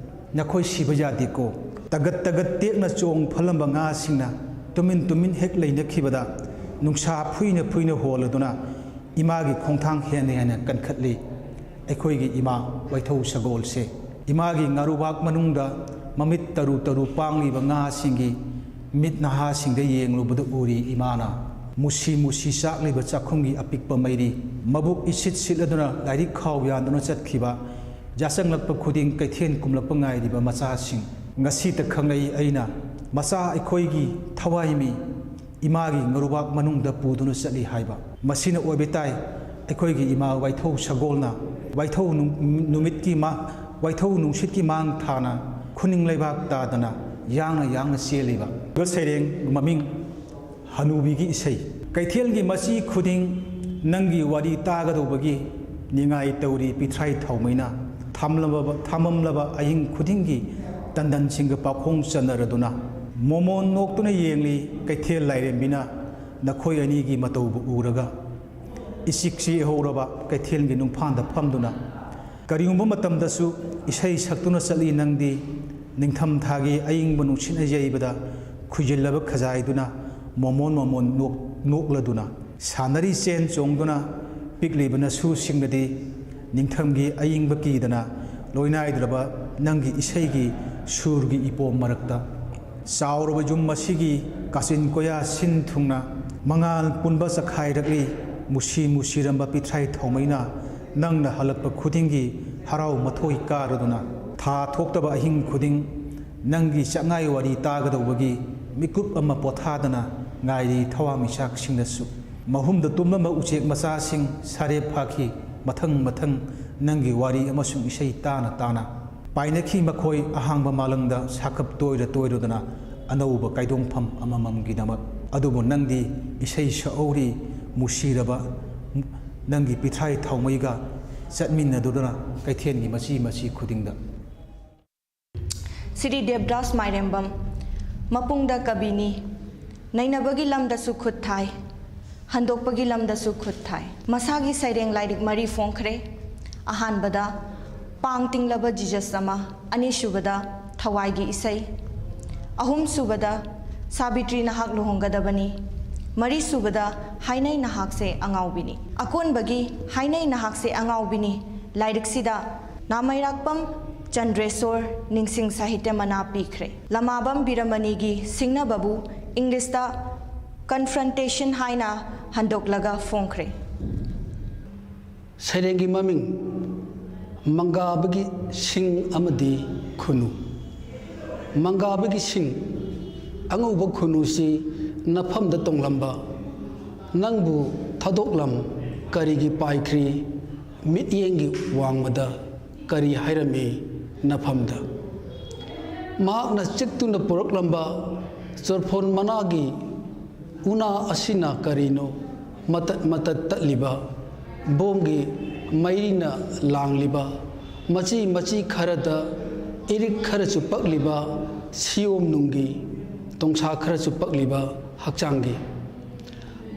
ꯅꯈꯣꯏ ꯁꯤꯕ ꯌꯥꯗꯦꯀꯣ"꯫ ꯇꯒꯠ ꯇꯒꯠ ꯇꯦꯛꯅ ꯆꯣꯡ ꯐꯜꯂꯝꯕ ꯉꯥꯁꯤꯡꯅ ꯇꯨꯃꯤꯟ ꯇꯨꯃꯤꯟ ꯍꯦꯛ ꯂꯩꯅꯈꯤꯕꯗ ꯅꯨꯡꯁꯥ ꯐꯨꯏꯅ ꯐꯨꯏꯅ ꯍꯣꯜꯂꯗꯨꯅ ꯏꯃꯥꯒꯤ ꯈꯣꯡꯊꯥꯡ ꯍꯦꯟꯅ ꯍꯦꯟꯅ ꯀꯟꯈꯠꯂꯤ꯫ ꯑꯩꯈꯣꯏꯒꯤ ꯏꯃꯥ ꯋꯥꯏꯊꯧ ꯁꯒꯣꯜꯁꯦ꯫ ꯏꯃꯥꯒꯤ ꯉꯥꯔꯨꯕꯥꯛ ꯃꯅꯨꯡꯗ ꯃꯃꯤꯠ ꯇꯔꯨ ꯇꯔꯨ ꯄꯥꯡꯂꯤꯕ ꯉꯥꯁꯤꯡꯒꯤ ꯃꯤꯠ ꯅꯍꯥꯁꯤꯡꯗ ꯌꯦꯡꯂꯨꯕꯗ ꯎꯔꯤ ꯏꯃꯥꯅ꯫ ꯃꯨꯁꯤ ꯃꯨꯁꯤ ꯆꯥꯛꯂꯤꯕ ꯆꯥꯛꯈꯨꯝꯒꯤ ꯑꯄꯤꯛꯄ ꯃꯩꯔꯤ꯫ ꯃꯕꯨꯛ ꯏꯁꯤꯠ ꯁꯤꯠꯂꯗꯨꯅ ꯂꯥꯏꯔꯤꯛ ꯈꯥꯎ ꯌꯥꯟꯗꯨꯅ ꯆꯠꯈꯤꯕ꯫ ꯌꯥꯆꯪꯂꯛꯄ ꯈꯨꯗꯤꯡ ꯀꯩꯊꯦꯜ ꯀꯨꯝꯂꯛꯄ ꯉꯥꯏꯔꯤꯕ ꯃꯆꯥꯁꯤꯡ꯫ ꯉꯁꯤꯇ ꯈꯪꯂꯛꯏ ꯑꯩꯅ, ꯃꯆꯥ ꯑꯩꯈꯣꯏꯒꯤ ꯊꯋꯥꯏ ꯃꯤ ꯏꯃꯥꯒꯤ ꯉꯥꯔꯨꯕꯥꯛ ꯃꯅꯨꯡꯗ ꯄꯨꯗꯨꯅ ꯆꯠꯂꯤ ꯍꯥꯏꯕ꯫ ꯃꯁꯤꯅ ꯑꯣꯏꯕ ꯇꯥꯏ ꯑꯩꯈꯣꯏꯒꯤ ꯏꯃꯥ ꯋꯥꯏꯊꯧ ꯁꯒꯣꯜꯅ ꯋꯥꯏꯊꯧ ꯅꯨ-, ꯅꯨꯃꯤꯠꯀꯤ ꯃꯥ-, ꯋꯥꯏꯊꯧ ꯅꯨꯡꯁꯤꯠꯀꯤ ꯃꯥꯡ ꯊꯥꯅ ꯈꯨꯅꯤꯡ ꯂꯩꯕꯥꯛ ꯇꯥꯗꯅ ꯌꯥꯡꯅ ꯌꯥꯡꯅ ꯆꯦꯜꯂꯤꯕ꯫ ꯁꯩꯔꯦꯡ ꯃꯃꯤꯡ ꯍꯅꯨꯕꯤꯒꯤ ꯏꯁꯩ꯫ ꯀꯩꯊꯦꯜꯒꯤ ꯃꯆꯤ ꯈꯨꯗꯤꯡ ꯅꯪꯒꯤ ꯋꯥꯔꯤ ꯇꯥꯒꯗꯧꯕꯒꯤ ꯅꯤꯡꯉꯥꯏ ꯇꯧꯔꯤ ꯄꯤꯊ꯭ꯔꯥꯏ ꯊꯥꯎꯃꯩꯅ꯫ ꯊꯝꯂꯕ-, ꯊꯝꯃꯝꯂꯕ ꯑꯍꯤꯡ ꯈꯨꯗꯤꯡꯒꯤ ꯇꯟꯗꯟꯁꯤꯡꯒ ꯄꯥꯈꯣꯡ ꯆꯟꯅꯔꯗꯨꯅ꯫ ꯃꯣꯃꯣꯟ ꯅꯣꯛꯇꯨꯅ ꯌꯦꯡꯂꯤ ꯀꯩꯊꯦꯜ ꯂꯥꯏꯔꯦꯝꯕꯤꯅ ꯅꯈꯣꯏ ꯑꯅꯤꯒꯤ ꯃꯇꯧꯕꯨ ꯎꯔꯒ꯫ ꯏꯆꯤꯛ ꯆꯤꯛꯍꯧꯔꯕ ꯀꯩꯊꯦꯜꯒꯤ ꯅꯨꯡꯐꯥꯟꯗ ꯐꯝꯗꯨꯅ꯫ ꯀꯔꯤꯒꯨꯝꯕ ꯃꯇꯝꯗꯁꯨ ꯏꯁꯩ ꯁꯛꯇꯨꯅ ꯆꯠꯂꯤ ꯅꯪꯗꯤ꯫ ꯅꯤꯡꯊꯝ ꯊꯥꯒꯤ ꯑꯏꯪꯕ ꯅꯨꯡꯁꯤꯠꯅ ꯌꯩꯕꯗ ꯈꯨꯏꯖꯤꯜꯂꯕ ꯈꯖꯥꯏꯗꯨꯅ ꯃꯣꯃꯣꯟ ꯃꯣꯃꯣꯟ ꯅꯣꯛ-, ꯅꯣꯛꯂꯗꯨꯅ꯫ ꯁꯥꯟꯅꯔꯤ ꯆꯦꯟ ꯆꯣꯡꯗꯨꯅ ꯄꯤꯛꯂꯤꯕ ꯅꯁꯨꯁꯤꯡꯅꯗꯤ ꯅꯤꯡꯊꯝꯒꯤ ꯑꯏꯪꯕ ꯀꯤꯗꯅ ꯂꯣꯏꯅꯥꯏꯗ꯭ꯔꯕ ꯅꯪꯒꯤ ꯏꯁꯩꯒꯤ ꯁꯨꯔꯒꯤ ꯏꯄꯣꯝ ꯃꯔꯛꯇ꯫ ꯆꯥꯎꯔꯕ ꯌꯨꯝ ꯑꯁꯤꯒꯤ ꯀꯥꯆꯤꯟ ꯀꯣꯌꯥ ꯁꯤꯟ ꯊꯨꯡꯅ ꯃꯉꯥꯜ ꯄꯨꯟꯕ ꯆꯈꯥꯏꯔꯛꯂꯤ꯫ ꯃꯨꯁꯤ ꯃꯨꯁꯤꯔꯝꯕ ꯄꯤꯊ꯭ꯔꯥꯏ ꯊꯥꯎꯃꯩꯅ ꯅꯪꯅ ꯍꯜꯂꯛꯄ ꯈꯨꯗꯤꯡꯒꯤ ꯍꯔꯥꯎ ꯃꯊꯣꯏ ꯀꯥꯔꯗꯨꯅ꯫ ꯊꯥ ꯊꯣꯛꯇꯕ ꯑꯍꯤꯡ ꯈꯨꯗꯤꯡ ꯅꯪꯒꯤ ꯆꯥꯛꯉꯥꯏ ꯋꯥꯔꯤ ꯇꯥꯒꯗꯧꯕꯒꯤ ꯃꯤꯀꯨꯞ ꯑꯃ ꯄꯣꯊꯥꯗꯅ ꯉꯥꯏꯔꯤ ꯊꯋꯥꯟꯃꯤꯆꯥꯛꯁꯤꯡꯅꯁꯨ꯫ ꯃꯍꯨꯝꯗ ꯇꯨꯝꯂꯝꯕ ꯎꯆꯦꯛ ꯃꯆꯥꯁꯤꯡ ꯁꯥꯔꯦꯞ ꯐꯥꯈꯤ꯫ ꯃꯊꯪ ꯃꯊꯪ ꯅꯪꯒꯤ ꯋꯥꯔꯤ ꯑꯃꯁꯨꯡ ꯏꯁꯩ ꯇꯥꯅ ꯇꯥꯅ ꯄꯥꯏꯅꯈꯤ ꯃꯈꯣꯏ ꯑꯍꯥꯡꯕ ꯃꯥꯂꯪꯗ ꯁꯥꯈꯞ ꯇꯣꯏꯔ ꯇꯣꯏꯔꯗꯨꯅ ꯑꯅꯧꯕ ꯀꯥꯏꯗꯣꯡꯐꯝ ꯑꯃꯃꯝꯒꯤꯗꯃꯛ꯫ ꯑꯗꯨꯕꯨ ꯅꯪꯗꯤ ꯏꯁꯩ ꯁꯛꯍꯧꯔꯤ ꯃꯨꯁꯤꯔꯕ ꯅꯪꯒꯤ ꯄꯤꯊ꯭ꯔꯥꯏ ꯊꯥꯎꯃꯩꯒ ꯆꯠꯃꯤꯟꯅꯗꯨꯅ ꯀꯩꯊꯦꯜꯒꯤ ꯃꯆꯤ ꯃꯆꯤ ꯈꯨꯗꯤꯡꯗ꯫ ꯁ꯭ꯔꯤ ꯗꯦꯕꯗꯥꯁ ꯃꯥꯏꯔꯦꯝꯕꯝ꯫ ꯃꯄꯨꯡꯗ ꯀꯕꯤꯅꯤ꯫ ꯅꯩꯅꯕꯒꯤ ꯂꯝꯗꯁꯨ ꯈꯨꯠ ꯊꯥꯏ, ꯍꯟꯗꯣꯛꯄꯒꯤ ꯂꯝꯗꯁꯨ ꯈꯨꯠ ꯊꯥꯏ꯫ ꯃꯁꯥꯒꯤ ꯁꯩꯔꯦꯡ ꯂꯥꯏꯔꯤꯛ ꯃꯔꯤ ꯐꯣꯡꯈ꯭ꯔꯦ꯫ ꯑꯍꯥꯟꯕꯗ ꯄꯥꯡ ꯇꯤꯡꯂꯕ ꯖꯤꯖꯁ ꯑꯃ, ꯑꯅꯤꯁꯨꯕꯗ ꯊꯋꯥꯏꯒꯤ ꯏꯁꯩ, ꯑꯍꯨꯝꯁꯨꯕꯗ ꯁꯥꯕꯤꯇ꯭ꯔꯤ ꯅꯍꯥꯛ ꯂꯨꯍꯣꯡꯒꯗꯕꯅꯤ, ꯃꯔꯤꯁꯨꯕꯗ ꯍꯥꯏꯅꯩ ꯅꯍꯥꯛꯁꯦ ꯑꯉꯥꯎꯕꯤꯅꯤ꯫ ꯑꯀꯣꯟꯕꯒꯤ ꯍꯥꯏꯅꯩ ꯅꯍꯥꯛꯁꯦ ꯑꯉꯥꯎꯕꯤꯅꯤ ꯂꯥꯏꯔꯤꯛꯁꯤꯗ ꯅꯥꯃꯩꯔꯥꯛꯄꯝ ꯆꯟꯗ꯭ꯔꯦꯁꯣꯔ ꯅꯤꯡꯁꯤꯡ ꯁꯥꯍꯤꯇ꯭ꯌ ꯃꯅꯥ ꯄꯤꯈ꯭ꯔꯦ꯫ ꯂꯃꯥꯕꯝ ꯕꯤꯔꯃꯅꯤꯒꯤ ꯁꯤꯡꯅꯕꯕꯨ ꯏꯪꯂꯤꯁꯇ ꯀꯟꯐ꯭ꯔꯟꯇꯦꯁꯟ ꯍꯥꯏꯅ ꯍꯟꯗꯣꯛꯂꯒ ꯐꯣꯡꯈ꯭ꯔꯦ꯫ ꯁꯩꯔꯦꯡꯒꯤ ꯃꯃꯤꯡ ꯃꯪꯒꯥꯕꯒꯤ ꯁꯤꯡ ꯑꯃꯗꯤ ꯈꯨꯅꯨ꯫ ꯃꯪꯒꯥꯕꯒꯤ ꯁꯤꯡ꯫ ꯑꯉꯧꯕ ꯈꯨꯅꯨꯁꯤ ꯅꯐꯝꯗ ꯇꯣꯡꯂꯝꯕ ꯅꯪꯕꯨ ꯊꯥꯗꯣꯛꯂꯝ ꯀꯔꯤꯒꯤ ꯄꯥꯏꯈ꯭ꯔꯤ? ꯃꯤꯠꯌꯦꯡꯒꯤ ꯋꯥꯡꯃꯗ ꯀꯔꯤ ꯍꯥꯏꯔꯝꯃꯤ ꯅꯐꯝꯗ? ꯃꯍꯥꯛꯅ ꯆꯤꯛꯇꯨꯅ ꯄꯨꯔꯛꯂꯝꯕ ꯆꯣꯔꯐꯣꯟ ꯃꯅꯥꯒꯤ ꯎꯅꯥ ꯑꯁꯤꯅ ꯀꯔꯤꯅꯣ ꯃꯇꯠ ꯃꯇꯠ ꯇꯠꯂꯤꯕ? ꯕꯣꯝꯒꯤ ꯃꯩꯔꯤꯅ ꯂꯥꯡꯂꯤꯕ ꯃꯆꯤ ꯃꯆꯤ ꯈꯔꯗ ꯏꯔꯤꯛ ꯈꯔꯁꯨ ꯄꯛꯂꯤꯕ, ꯁꯤꯌꯣꯝ ꯅꯨꯡꯒꯤ ꯇꯣꯡꯁꯥ ꯈꯔꯁꯨ ꯄꯛꯂꯤꯕ ꯍꯛꯆꯥꯡꯒꯤ꯫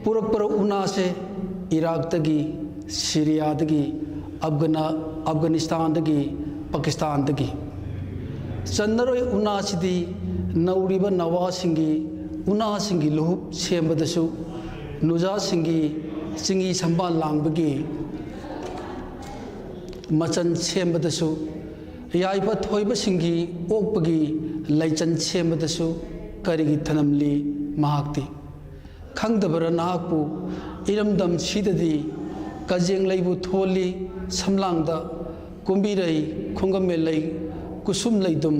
ꯄꯨꯔꯛꯄꯔ ꯎꯅꯥꯁꯦ ꯏꯔꯥꯛꯇꯒꯤ, ꯁꯤꯔꯤꯌꯥꯗꯒꯤ, ꯑꯐꯒꯥꯅ ꯑꯐꯒꯥꯅꯤꯁꯇꯥꯟꯗꯒꯤ, ꯄꯥꯀꯤꯁꯇꯥꯟꯗꯒꯤ꯫ ꯆꯟꯅꯔꯣꯏ ꯎꯅꯥꯁꯤꯗꯤ ꯅꯧꯔꯤꯕ ꯅꯋꯥꯁꯤꯡꯒꯤ ꯎꯅꯥꯁꯤꯡꯒꯤ ꯂꯨꯍꯨꯞ ꯁꯦꯝꯕꯗꯁꯨ, ꯅꯨꯖꯥꯁꯤꯡꯒꯤ ꯆꯤꯡꯍꯤ ꯁꯝꯕꯥꯜ ꯂꯥꯡꯕꯒꯤ ꯃꯆꯟ ꯁꯦꯝꯕꯗꯁꯨ, ꯌꯥꯏꯐ ꯊꯣꯏꯕꯁꯤꯡꯒꯤ ꯑꯣꯛꯄꯒꯤ ꯂꯩꯆꯟ ꯁꯦꯝꯕꯗꯁꯨ ꯀꯔꯤꯒꯤ ꯊꯅꯝꯂꯤ ꯃꯍꯥꯛꯇꯤ? ꯈꯪꯗꯕꯔ ꯅꯍꯥꯛꯄꯨ? ꯏꯔꯝꯗꯝ ꯁꯤꯗꯗꯤ ꯀꯖꯦꯡ ꯂꯩꯕꯨ ꯊꯣꯜꯂꯤ ꯁꯝꯂꯥꯡꯗ, ꯀꯨꯝꯕꯤꯔꯩ, ꯈꯣꯡꯒꯝꯃꯦꯂꯩ, ꯀꯨꯁꯨꯝ ꯂꯩꯗꯨꯝ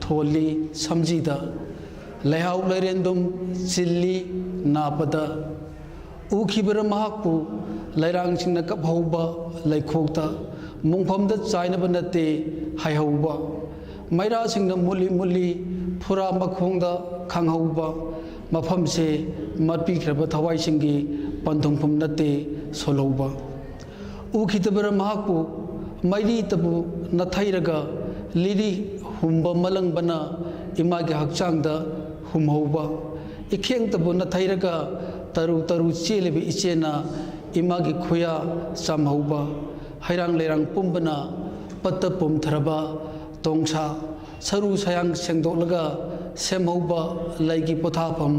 ꯊꯣꯜꯂꯤ ꯁꯝꯖꯤꯗ, ꯂꯩꯍꯥꯎ ꯂꯩꯔꯦꯟꯗꯨꯝ ꯆꯤꯜꯂꯤ ꯅꯥꯞꯄꯗ ꯎꯈꯤꯕꯔ ꯃꯍꯥꯛꯄꯨ? ꯂꯩꯔꯥꯡꯁꯤꯡꯅ ꯀꯞꯍꯧꯕ ꯂꯩꯈꯣꯛꯇ ꯃꯣꯡꯐꯝꯗ ꯆꯥꯏꯅꯕ ꯅꯠꯇꯦ ꯍꯥꯏꯍꯧꯕ꯫ ꯃꯩꯔꯥꯁꯤꯡꯅ ꯃꯨꯜꯂꯤ ꯃꯨꯜꯂꯤ ꯐꯨꯔꯥ ꯃꯈꯣꯡꯗ ꯈꯪꯍꯧꯕ꯫ ꯃꯐꯝꯁꯦ ꯃꯠꯄꯤꯈ꯭ꯔꯕ ꯊꯋꯥꯏꯁꯤꯡꯒꯤ ꯄꯟꯊꯨꯡꯐꯝ ꯅꯠꯇꯦ ꯁꯣꯜꯍꯧꯕ꯫ ꯎꯈꯤꯗꯕꯔ ꯃꯍꯥꯛꯄꯨ? ꯃꯩꯔꯤꯇꯕꯨ ꯅꯥꯊꯩꯔꯒ ꯂꯤꯔꯤ ꯍꯨꯝꯕ ꯃꯂꯪꯕꯅ ꯏꯃꯥꯒꯤ ꯍꯛꯆꯥꯡꯗ ꯍꯨꯝꯍꯧꯕ꯫ ꯏꯈꯦꯡꯇꯕꯨ ꯅꯥꯊꯩꯔꯒ ꯇꯔꯨ ꯇꯔꯨ ꯆꯦꯜꯂꯤꯕ ꯏꯆꯦꯅ ꯏꯃꯥꯒꯤ ꯈꯨꯌꯥ ꯆꯥꯝꯍꯧꯕ꯫ ꯍꯩꯔꯥꯡ ꯂꯩꯔꯥꯡ ꯄꯨꯝꯕꯅ ꯄꯠꯇ ꯄꯨꯝꯊꯔꯕ ꯇꯣꯡꯁꯥ ꯁꯔꯨ ꯁꯌꯥꯡ ꯁꯦꯡꯗꯣꯛꯂꯒ ꯁꯦꯝꯍꯧꯕ ꯂꯩꯒꯤ ꯄꯣꯊꯥꯐꯝ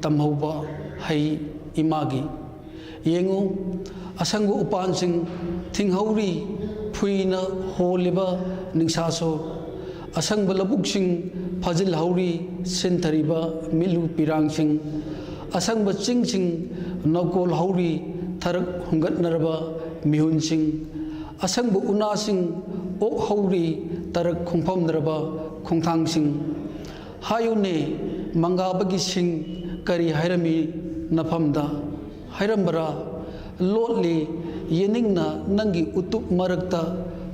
ꯇꯝꯍꯧꯕ ꯍꯩ ꯏꯃꯥꯒꯤ꯫ ꯌꯦꯡꯉꯨ, ꯑꯁꯪꯕ ꯎꯄꯥꯟꯁꯤꯡ ꯊꯤꯡꯍꯧꯔꯤ, ꯐꯨꯏꯅ ꯍꯣꯜꯂꯤꯕ ꯅꯤꯡꯁꯥꯁꯣꯔ꯫ ꯑꯁꯪꯕ ꯂꯧꯕꯨꯛꯁꯤꯡ ꯐꯥꯖꯤꯜꯍꯧꯔꯤ, ꯁꯤꯟꯊꯔꯤꯕ ꯃꯤꯠꯂꯨ ꯄꯤꯔꯥꯡꯁꯤꯡ꯫ ꯑꯁꯪꯕ ꯆꯤꯡꯁꯤꯡ ꯅꯧꯀꯣꯜꯍꯧꯔꯤ, ꯊꯔꯛ ꯍꯨꯝꯒꯠꯅꯔꯕ ꯃꯤꯍꯨꯟꯁꯤꯡ꯫ ꯑꯁꯪꯕ ꯎꯅꯥꯁꯤꯡ ꯑꯣꯛꯍꯧꯔꯤ, ꯇꯔꯛ ꯈꯣꯡꯐꯝꯅꯔꯕ ꯈꯣꯡꯊꯥꯡꯁꯤꯡ꯫ ꯍꯥꯏꯌꯨꯅꯦ, ꯃꯪꯒꯥꯕꯒꯤ ꯁꯤꯡ ꯀꯔꯤ ꯍꯥꯏꯔꯝꯃꯤ ꯅꯐꯝꯗ? ꯍꯥꯏꯔꯝꯕꯔꯥ? ꯂꯣꯠꯂꯤ, ꯌꯦꯅꯤꯡꯅ ꯅꯪꯒꯤ ꯎꯇꯨꯞ ꯃꯔꯛꯇ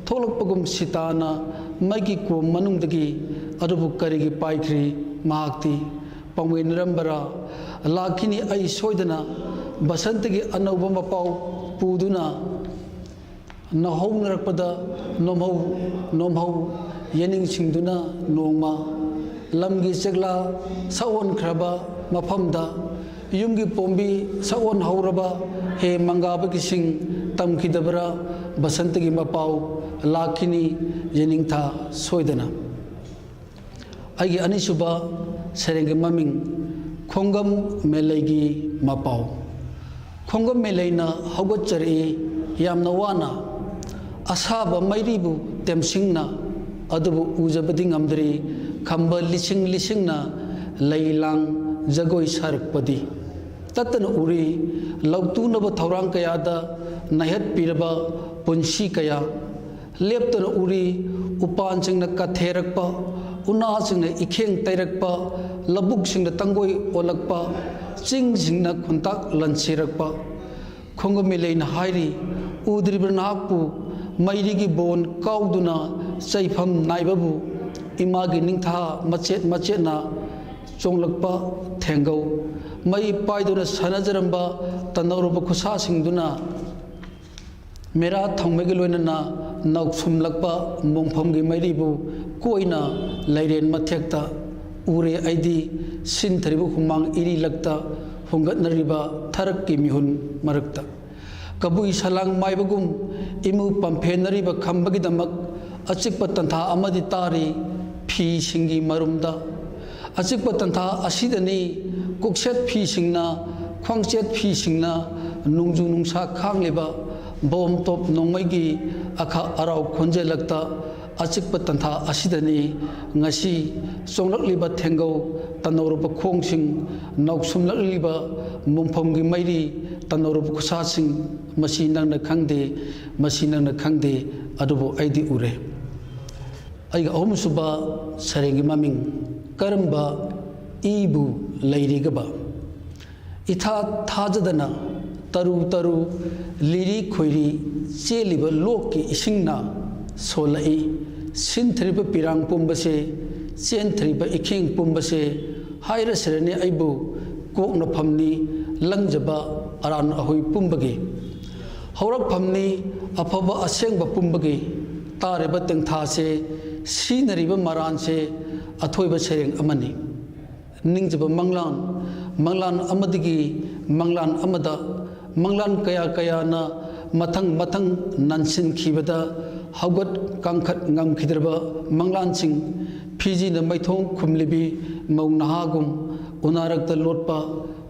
ꯊꯣꯛꯂꯛꯄꯒꯨꯝ ꯁꯤꯇꯥꯅ ꯃꯩꯒꯤ ꯀꯣꯝ ꯃꯅꯨꯡꯗꯒꯤ꯫ ꯑꯗꯨꯕꯨ ꯀꯔꯤꯒꯤ ꯄꯥꯏꯈ꯭ꯔꯤ ꯃꯍꯥꯛꯇꯤ? ꯄꯥꯝꯋꯦꯟꯅꯔꯝꯕꯔꯥ? ꯂꯥꯛꯈꯤꯅꯤ ꯑꯩ ꯁꯣꯏꯗꯅ, ꯕꯁꯟꯇꯒꯤ ꯑꯅꯧꯕ ꯃꯄꯥꯎ ꯄꯨꯗꯨꯅ꯫ ꯅꯧꯍꯧꯅꯔꯛꯄꯗ ꯅꯣꯝꯍꯧ, ꯅꯣꯝꯍꯧ, ꯌꯦꯅꯤꯡꯁꯤꯡꯗꯨꯅ ꯅꯣꯡꯃ꯫ ꯂꯝꯒꯤ ꯆꯦꯛꯂꯥ ꯁꯛꯑꯣꯟꯈ꯭ꯔꯕ ꯃꯐꯝꯗ, ꯌꯨꯝꯒꯤ ꯄꯣꯝꯕꯤ ꯁꯛꯑꯣꯟꯍꯧꯔꯕ꯫ ꯍꯦ ꯃꯪꯒꯥꯕꯒꯤꯁꯤꯡ, ꯇꯝꯈꯤꯗꯕꯔꯥ ꯕꯁꯟꯇꯒꯤ ꯃꯄꯥꯎ? ꯂꯥꯛꯈꯤꯅꯤ ꯌꯦꯅꯤꯡꯊꯥ ꯁꯣꯏꯗꯅ꯫ ꯑꯩꯒꯤ ꯑꯅꯤꯁꯨꯕ ꯁꯩꯔꯦꯡꯒꯤ ꯃꯃꯤꯡ ꯈꯣꯡꯒꯝ ꯃꯦꯂꯩꯒꯤ ꯃꯄꯥꯎ꯫ ꯈꯣꯡꯒꯝ ꯃꯦꯂꯩꯅ ꯍꯧꯒꯠꯆꯔꯛꯏ ꯌꯥꯝꯅ ꯋꯥꯅ, ꯑꯁꯥꯕ ꯃꯩꯔꯤꯕꯨ ꯇꯦꯝꯁꯤꯡꯅ꯫ ꯑꯗꯨꯕꯨ ꯎꯖꯕꯗꯤ ꯉꯝꯗ꯭ꯔꯤ ꯈꯝꯕ ꯂꯤꯁꯤꯡ ꯂꯤꯁꯤꯡꯅ ꯂꯩ ꯂꯥꯡ ꯖꯒꯣꯏ ꯁꯥꯔꯛꯄꯗꯤ꯫ ꯇꯠꯇꯅ ꯎꯔꯤ ꯂꯧꯇꯨꯅꯕ ꯊꯧꯔꯥꯡ ꯀꯌꯥꯗ ꯅꯩꯍꯠꯄꯤꯔꯕ ꯄꯨꯟꯁꯤ ꯀꯌꯥ꯫ ꯂꯦꯞꯇꯅ ꯎꯔꯤ ꯎꯄꯥꯟꯁꯤꯡꯅ ꯀꯠꯊꯦꯔꯛꯄ, ꯎꯅꯥꯁꯤꯡꯅ ꯏꯈꯦꯡ ꯇꯩꯔꯛꯄ, ꯂꯧꯕꯨꯛꯁꯤꯡꯅ ꯇꯪꯒꯣꯏ ꯑꯣꯜꯂꯛꯄ, ꯆꯤꯡꯁꯤꯡꯅ ꯈꯨꯟꯇꯥꯛ ꯂꯟꯁꯤꯔꯛꯄ꯫ ꯈꯣꯡꯒꯨꯃꯦꯂꯩꯅ ꯍꯥꯏꯔꯤ, ꯎꯗ꯭ꯔꯤꯕ ꯅꯍꯥꯛꯄꯨ ꯃꯩꯔꯤꯒꯤ ꯕꯣꯟ ꯀꯥꯎꯗꯨꯅ ꯆꯩꯐꯝ ꯅꯥꯏꯕꯕꯨ ꯏꯃꯥꯒꯤ ꯅꯤꯡꯊꯥ ꯃꯆꯦꯠ ꯃꯆꯦꯠꯅ ꯆꯣꯡꯂꯛꯄ ꯊꯦꯡꯒꯧ꯫ ꯃꯩ ꯄꯥꯏꯗꯨꯅ ꯁꯥꯟꯅꯖꯔꯝꯕ ꯇꯅꯧꯔꯕ ꯈꯨꯠꯁꯥꯁꯤꯡꯗꯨꯅ ꯃꯦꯔꯥ ꯊꯥꯎꯃꯩꯒ ꯂꯣꯏꯅꯅ ꯅꯥꯎꯁꯨꯝꯂꯛꯄ ꯃꯣꯡꯐꯝꯒꯤ ꯃꯩꯔꯤꯕꯨ ꯀꯣꯏꯅ ꯂꯩꯔꯦꯟ ꯃꯊꯦꯛꯇ ꯎꯔꯦ ꯑꯩꯗꯤ꯫ ꯁꯤꯟꯊꯔꯤꯕ ꯍꯨꯃꯥꯡ ꯏꯔꯤꯂꯛꯇ ꯍꯨꯝꯒꯠꯅꯔꯤꯕ ꯊꯔꯛꯀꯤ ꯃꯤꯍꯨꯟ ꯃꯔꯛꯇ꯫ ꯀꯕꯨꯏ ꯁꯂꯥꯡ ꯃꯥꯏꯕꯒꯨꯝ ꯏꯃꯨ ꯄꯝꯐꯦꯟꯅꯔꯤꯕ ꯈꯝꯕꯒꯤꯗꯃꯛ ꯑꯆꯤꯛꯄ ꯇꯟꯊꯥ ꯑꯃꯗꯤ ꯇꯥꯔꯤ꯫ ꯐꯤꯁꯤꯡꯒꯤ ꯃꯔꯨꯝꯗ꯫ ꯑꯆꯤꯛꯄ ꯇꯟꯊꯥ ꯑꯁꯤꯗꯅꯤ ꯀꯣꯛꯁꯦꯠ ꯐꯤꯁꯤꯡꯅ, ꯈ꯭ꯋꯥꯡꯆꯦꯠ ꯐꯤꯁꯤꯡꯅ ꯅꯣꯡꯖꯨ ꯅꯨꯡꯁꯥ ꯈꯥꯡꯂꯤꯕ ꯕꯣꯝ ꯇꯣꯞ ꯅꯣꯡꯃꯩꯒꯤ ꯑꯈꯥ ꯑꯔꯥꯎ ꯈꯣꯟꯖꯦꯜꯂꯛꯇ꯫ ꯑꯆꯤꯛꯄ ꯇꯟꯊꯥ ꯑꯁꯤꯗꯅꯤ ꯉꯁꯤ ꯆꯣꯡꯂꯛꯂꯤꯕ ꯊꯦꯡꯒꯧ ꯇꯅꯧꯔꯕ ꯈꯣꯡꯁꯤꯡ, ꯅꯥꯎꯁꯨꯝꯂꯛꯂꯤꯕ ꯃꯣꯡꯐꯝꯒꯤ ꯃꯩꯔꯤ ꯇꯅꯧꯔꯕ ꯈꯨꯠꯁꯥꯁꯤꯡ꯫ ꯃꯁꯤ ꯅꯪꯅ ꯈꯪꯗꯦ, ꯃꯁꯤ ꯅꯪꯅ ꯈꯪꯗꯦ, ꯑꯗꯨꯕꯨ ꯑꯩꯗꯤ ꯎꯔꯦ꯫ ꯑꯩꯒꯤ ꯑꯍꯨꯝꯁꯨꯕ ꯁꯩꯔꯦꯡꯒꯤ ꯃꯃꯤꯡ ꯀꯔꯝꯕ ꯏꯕꯨ ꯂꯩꯔꯤꯒꯕ? ꯏꯊꯥ ꯊꯥꯖꯗꯅ ꯇꯔꯨ ꯇꯔꯨ ꯂꯤꯔꯤ ꯈꯣꯏꯔꯤ ꯆꯦꯜꯂꯤꯕ ꯂꯣꯛꯀꯤ ꯏꯁꯤꯡꯅ ꯁꯣꯜꯂꯛꯏ꯫ ꯁꯤꯟꯊꯔꯤꯕ ꯄꯤꯔꯥꯡ ꯄꯨꯝꯕꯁꯦ, ꯆꯦꯟꯊꯔꯤꯕ ꯏꯈꯦꯡ ꯄꯨꯝꯕꯁꯦ, ꯍꯥꯏꯔꯁꯤꯔꯅꯤ ꯑꯩꯕꯨ ꯀꯣꯛꯅꯐꯝꯅꯤ ꯂꯪꯖꯕ ꯑꯔꯥꯟ ꯑꯍꯣꯏ ꯄꯨꯝꯕꯒꯤ꯫ ꯍꯧꯔꯛꯐꯝꯅꯤ ꯑꯐꯕ ꯑꯁꯦꯡꯕ ꯄꯨꯝꯕꯒꯤ꯫ ꯇꯥꯔꯤꯕ ꯇꯦꯡꯊꯥꯁꯦ, ꯁꯤꯖꯤꯟꯅꯔꯤꯕ ꯃꯔꯥꯟꯁꯦ ꯑꯊꯣꯏꯕ ꯁꯩꯔꯦꯡ ꯑꯃꯅꯤ꯫ ꯅꯤꯡꯖꯕ ꯃꯪꯂꯥꯟ, ꯃꯪꯂꯥꯟ ꯑꯃꯗꯒꯤ ꯃꯪꯂꯥꯟ ꯑꯃꯗ, ꯃꯪꯂꯥꯟ ꯀꯌꯥ ꯀꯌꯥꯅ ꯃꯊꯪ ꯃꯊꯪ ꯅꯟꯁꯤꯟꯈꯤꯕꯗ ꯍꯧꯒꯠ ꯀꯥꯡꯈꯠ ꯉꯝꯈꯤꯗ꯭ꯔꯕ ꯃꯪꯂꯥꯟꯁꯤꯡ, ꯐꯤꯖꯤꯅ ꯃꯩꯊꯣꯡ ꯈꯨꯝꯂꯤꯕꯤ ꯃꯧ ꯅꯍꯥꯒꯨꯝ ꯎꯅꯥꯔꯛꯇ ꯂꯣꯠꯄ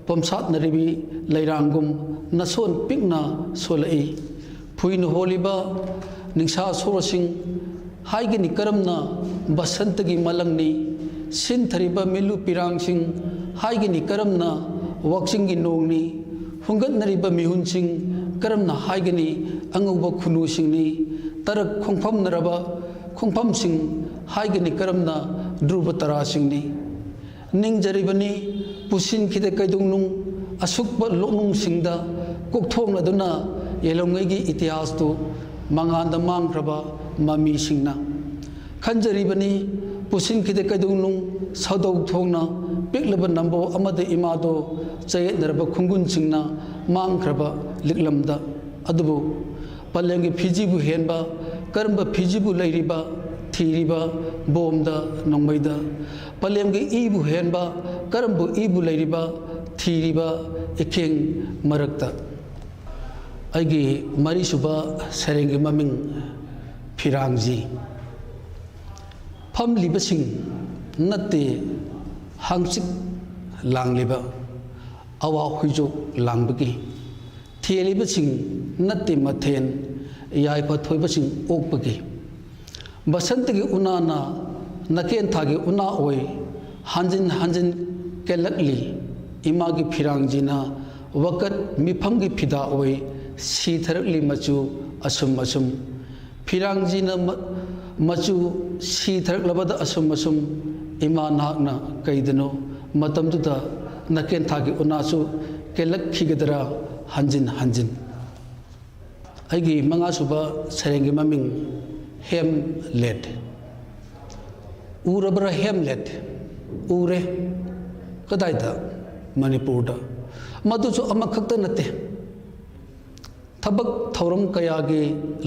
ꯄꯣꯝꯁꯥꯠꯅꯔꯤꯕꯤ ꯂꯩꯔꯥꯡꯒꯨꯝ ꯅꯁꯣꯟ ꯄꯤꯛꯅ ꯁꯣꯜꯂꯛꯏ꯫ ꯐꯨꯏꯅ ꯍꯣꯜꯂꯤꯕ ꯅꯤꯡꯁꯥ ꯁꯣꯔꯁꯤꯡ ꯍꯥꯏꯒꯅꯤ ꯀꯔꯝꯅ ꯕꯁꯟꯇꯒꯤ ꯃꯂꯪꯅꯤ? ꯁꯤꯟꯊꯔꯤꯕ ꯃꯤꯠꯂꯨ ꯄꯤꯔꯥꯡꯁꯤꯡ ꯍꯥꯏꯒꯅꯤ ꯀꯔꯝꯅ ꯋꯥꯛꯆꯤꯡꯒꯤ ꯅꯣꯡꯅꯤ? ꯍꯨꯡꯒꯠꯅꯔꯤꯕ ꯃꯤꯍꯨꯟꯁꯤꯡ ꯀꯔꯝꯅ ꯍꯥꯏꯒꯅꯤ ꯑꯉꯧꯕ ꯈꯨꯅꯨꯁꯤꯡꯅꯤ? ꯇꯔꯛ ꯈꯣꯡꯐꯝꯅꯔꯕ ꯈꯣꯡꯐꯝꯁꯤꯡ ꯍꯥꯏꯒꯅꯤ ꯀꯔꯝꯅ ꯙ꯭ꯔꯨꯕ ꯇꯔꯥꯁꯤꯡꯅꯤ? ꯅꯤꯡꯖꯔꯤꯕꯅꯤ ꯄꯨꯁꯤꯟꯈꯤꯗꯦ ꯀꯩꯗꯧꯅꯨꯡ ꯑꯁꯨꯛꯄ ꯂꯣꯛꯅꯨꯡꯁꯤꯡꯗ ꯀꯣꯛꯊꯣꯛꯅꯗꯨꯅ ꯌꯦꯜꯍꯧꯉꯩꯒꯤ ꯏꯇꯤꯍꯥꯁꯇꯨ ꯃꯉꯥꯟꯗ ꯃꯥꯡꯈ꯭ꯔꯕ ꯃꯃꯤꯁꯤꯡꯅ ꯈꯟꯖꯔꯤꯕꯅꯤ꯫ ꯄꯨꯁꯤꯟꯈꯤꯗꯦ ꯀꯩꯗꯧꯅꯨꯡ ꯁꯧꯗꯧ ꯊꯣꯡꯅ ꯄꯤꯛꯂꯕ ꯅꯝꯕꯣ ꯑꯃꯗ ꯏꯃꯥꯗꯣ ꯆꯌꯦꯠꯅꯔꯕ ꯈꯨꯡꯒꯨꯟꯁꯤꯡꯅ ꯃꯥꯡꯈ꯭ꯔꯕ ꯂꯤꯛꯂꯝꯗ꯫ ꯑꯗꯨꯕꯨ ꯄꯂꯦꯝꯒꯤ ꯐꯤꯖꯤꯕꯨ ꯍꯦꯟꯕ ꯀꯔꯝꯕ ꯐꯤꯖꯤꯕꯨ ꯂꯩꯔꯤꯕ ꯊꯤꯔꯤꯕ ꯕꯣꯝꯗ ꯅꯣꯡꯃꯩꯗ? ꯄꯂꯦꯝꯒꯤ ꯏꯕꯨ ꯍꯦꯟꯕ ꯀꯔꯝꯕ ꯏꯕꯨ ꯂꯩꯔꯤꯕ ꯊꯤꯔꯤꯕ ꯏꯈꯦꯡ ꯃꯔꯛꯇ? ꯑꯩꯒꯤ ꯃꯔꯤꯁꯨꯕ ꯁꯩꯔꯦꯡꯒꯤ ꯃꯃꯤꯡ ꯐꯤꯔꯥꯡꯖꯤ꯫ ꯐꯝꯂꯤꯕꯁꯤꯡ ꯅꯠꯇꯦ ꯍꯪꯆꯤꯠ ꯂꯥꯡꯂꯤꯕ ꯑꯋꯥ ꯍꯨꯏꯖꯣꯛ ꯂꯥꯡꯕꯒꯤ ꯊꯦꯜꯂꯤꯕꯁꯤꯡ ꯅꯠꯇꯦ ꯃꯊꯦꯟ ꯌꯥꯏꯐ ꯊꯣꯏꯕꯁꯤꯡ ꯑꯣꯛꯄꯒꯤ꯫ ꯕꯁꯟꯇꯒꯤ ꯎꯅꯥꯅ ꯅꯀꯦꯟꯊꯥꯒꯤ ꯎꯅꯥ ꯑꯣꯏ ꯍꯟꯖꯤꯟ ꯍꯟꯖꯤꯟ ꯀꯦꯜꯂꯛꯂꯤ꯫ ꯏꯃꯥꯒꯤ ꯐꯤꯔꯥꯡꯖꯤꯅ ꯋꯥꯀꯠ ꯃꯤꯐꯝꯒꯤ ꯐꯤꯗꯥ ꯑꯣꯏ ꯁꯤꯊꯔꯛꯂꯤ ꯃꯆꯨ ꯑꯁꯨꯝ ꯑꯁꯨꯝ꯫ ꯐꯤꯔꯥꯡꯖꯤꯅ ꯃ-, ꯃꯆꯨ ꯁꯤꯊꯔꯛꯂꯕꯗ ꯑꯁꯨꯝ ꯑꯁꯨꯝ ꯏꯃꯥ ꯅꯍꯥꯛꯅ ꯀꯩꯗꯅꯣ ꯃꯇꯝꯗꯨꯗ ꯅꯀꯦꯟꯊꯥꯒꯤ ꯎꯅꯥꯁꯨ ꯀꯦꯜꯂꯛꯈꯤꯒꯗ꯭ꯔꯥ ꯍꯟꯖꯤꯟ ꯍꯟꯖꯤꯟ꯫ ꯑꯩꯒꯤ ꯃꯉꯥꯁꯨꯕ ꯁꯩꯔꯦꯡꯒꯤ ꯃꯃꯤꯡ ꯍꯦꯝꯂꯦꯠ꯫ ꯎꯔꯕ꯭ꯔꯥ ꯍꯦꯝꯂꯦꯠ? ꯎꯔꯦ꯫ ꯀꯗꯥꯏꯗ? ꯃꯅꯤꯄꯨꯔꯗ꯫ ꯃꯗꯨꯁꯨ ꯑꯃꯈꯛꯇ ꯅꯠꯇꯦ꯫ ꯊꯕꯛ ꯊꯧꯔꯝ ꯀꯌꯥꯒꯤ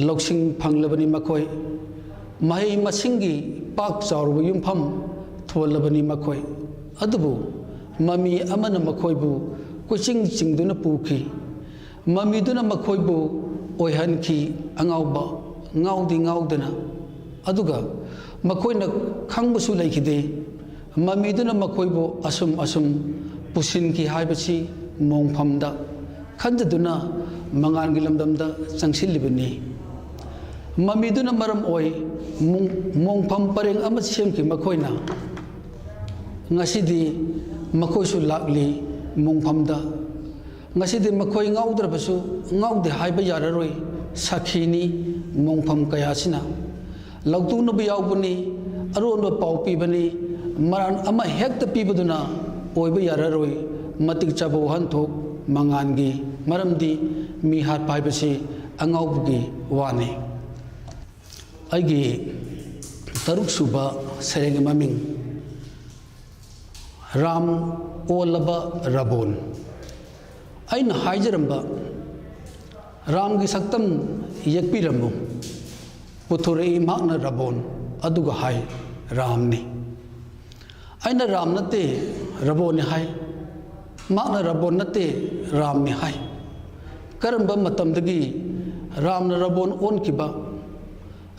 ꯂꯧꯁꯤꯡ ꯐꯪꯂꯕꯅꯤ ꯃꯈꯣꯏ꯫ ꯃꯍꯩ ꯃꯁꯤꯡꯒꯤ ꯄꯥꯛ ꯆꯥꯎꯔꯕ ꯌꯨꯝꯐꯝ ꯊꯣꯜꯂꯕꯅꯤ ꯃꯈꯣꯏ꯫ ꯑꯗꯨꯕꯨ ꯃꯃꯤ ꯑꯃꯅ ꯃꯈꯣꯏꯕꯨ ꯀꯣꯏꯆꯤꯡ ꯆꯤꯡꯗꯨꯅ ꯄꯨꯈꯤ꯫ ꯃꯃꯤꯗꯨꯅ ꯃꯈꯣꯏꯕꯨ ꯑꯣꯏꯍꯟꯈꯤ ꯑꯉꯥꯎꯕ, ꯉꯥꯎꯗꯤ ꯉꯥꯎꯗꯅ꯫ ꯑꯗꯨꯒ ꯃꯈꯣꯏꯅ ꯈꯪꯕꯁꯨ ꯂꯩꯈꯤꯗꯦ꯫ ꯃꯃꯤꯗꯨꯅ ꯃꯈꯣꯏꯕꯨ ꯑꯁꯨꯝ ꯑꯁꯨꯝ ꯄꯨꯁꯤꯟꯈꯤ ꯍꯥꯏꯕꯁꯤ ꯃꯣꯡꯐꯝꯗ ꯈꯟꯖꯗꯨꯅ ꯃꯉꯥꯜꯒꯤ ꯂꯝꯗꯝꯗ ꯆꯪꯁꯤꯜꯂꯤꯕꯅꯤ꯫ ꯃꯃꯤꯗꯨꯅ ꯃꯔꯝ ꯑꯣꯏ ꯃꯣꯡ-, ꯃꯣꯡꯐꯝ ꯄꯔꯦꯡ ꯑꯃ ꯁꯦꯝꯈꯤ ꯃꯈꯣꯏꯅ꯫ ꯉꯁꯤꯗꯤ ꯃꯈꯣꯏꯁꯨ ꯂꯥꯛꯂꯤ ꯃꯣꯡꯐꯝꯗ꯫ ꯉꯁꯤꯗꯤ ꯃꯈꯣꯏ ꯉꯥꯎꯗ꯭ꯔꯕꯁꯨ ꯉꯥꯎꯗꯦ ꯍꯥꯏꯕ ꯌꯥꯔꯔꯣꯏ, ꯁꯥꯈꯤꯅꯤ ꯃꯣꯡꯐꯝ ꯀꯌꯥꯁꯤꯅ꯫ ꯂꯧꯇꯨꯅꯕ ꯌꯥꯎꯕꯅꯤ, ꯑꯔꯣꯟꯕ ꯄꯥꯎ ꯄꯤꯕꯅꯤ, ꯃꯔꯥꯟ ꯑꯃ ꯍꯦꯛꯇ ꯄꯤꯕꯗꯨꯅ ꯑꯣꯏꯕ ꯌꯥꯔꯔꯣꯏ꯫ ꯃꯇꯤꯛ ꯆꯥꯕ ꯋꯥꯍꯟꯊꯣꯛ ꯃꯉꯥꯜꯒꯤ, ꯃꯔꯝꯗꯤ ꯃꯤ ꯍꯥꯠꯄ ꯍꯥꯏꯕꯁꯤ ꯑꯉꯥꯎꯕꯒꯤ ꯋꯥꯅꯤ꯫ ꯑꯩꯒꯤ ꯇꯔꯨꯛ ꯁꯨꯕ ꯁꯩꯔꯦꯡꯒꯤ ꯃꯃꯤꯡ ꯔꯥꯝ ꯑꯣꯜꯂꯕ ꯔꯥꯕꯣꯟ꯫ ꯑꯩꯅ ꯍꯥꯏꯖꯔꯝꯕ ꯔꯥꯝꯒꯤ ꯁꯛꯇꯝ ꯌꯦꯛꯄꯤꯔꯝꯃꯨ꯫ ꯄꯨꯊꯣꯔꯛꯏ ꯃꯍꯥꯛꯅ ꯔꯥꯕꯣꯟ, ꯑꯗꯨꯒ ꯍꯥꯏ, "ꯔꯥꯝꯅꯤ"꯫ ꯑꯩꯅ "ꯔꯥꯝ ꯅꯠꯇꯦ, ꯔꯥꯕꯣꯟꯅꯤ" ꯍꯥꯏ꯫ ꯃꯍꯥꯛꯅ "ꯔꯥꯕꯣꯟ ꯅꯠꯇꯦ, ꯔꯥꯝꯅꯤ" ꯍꯥꯏ꯫ ꯀꯔꯝꯕ ꯃꯇꯝꯗꯒꯤ ꯔꯥꯝꯅ ꯔꯥꯕꯣꯟ ꯑꯣꯟꯈꯤꯕ,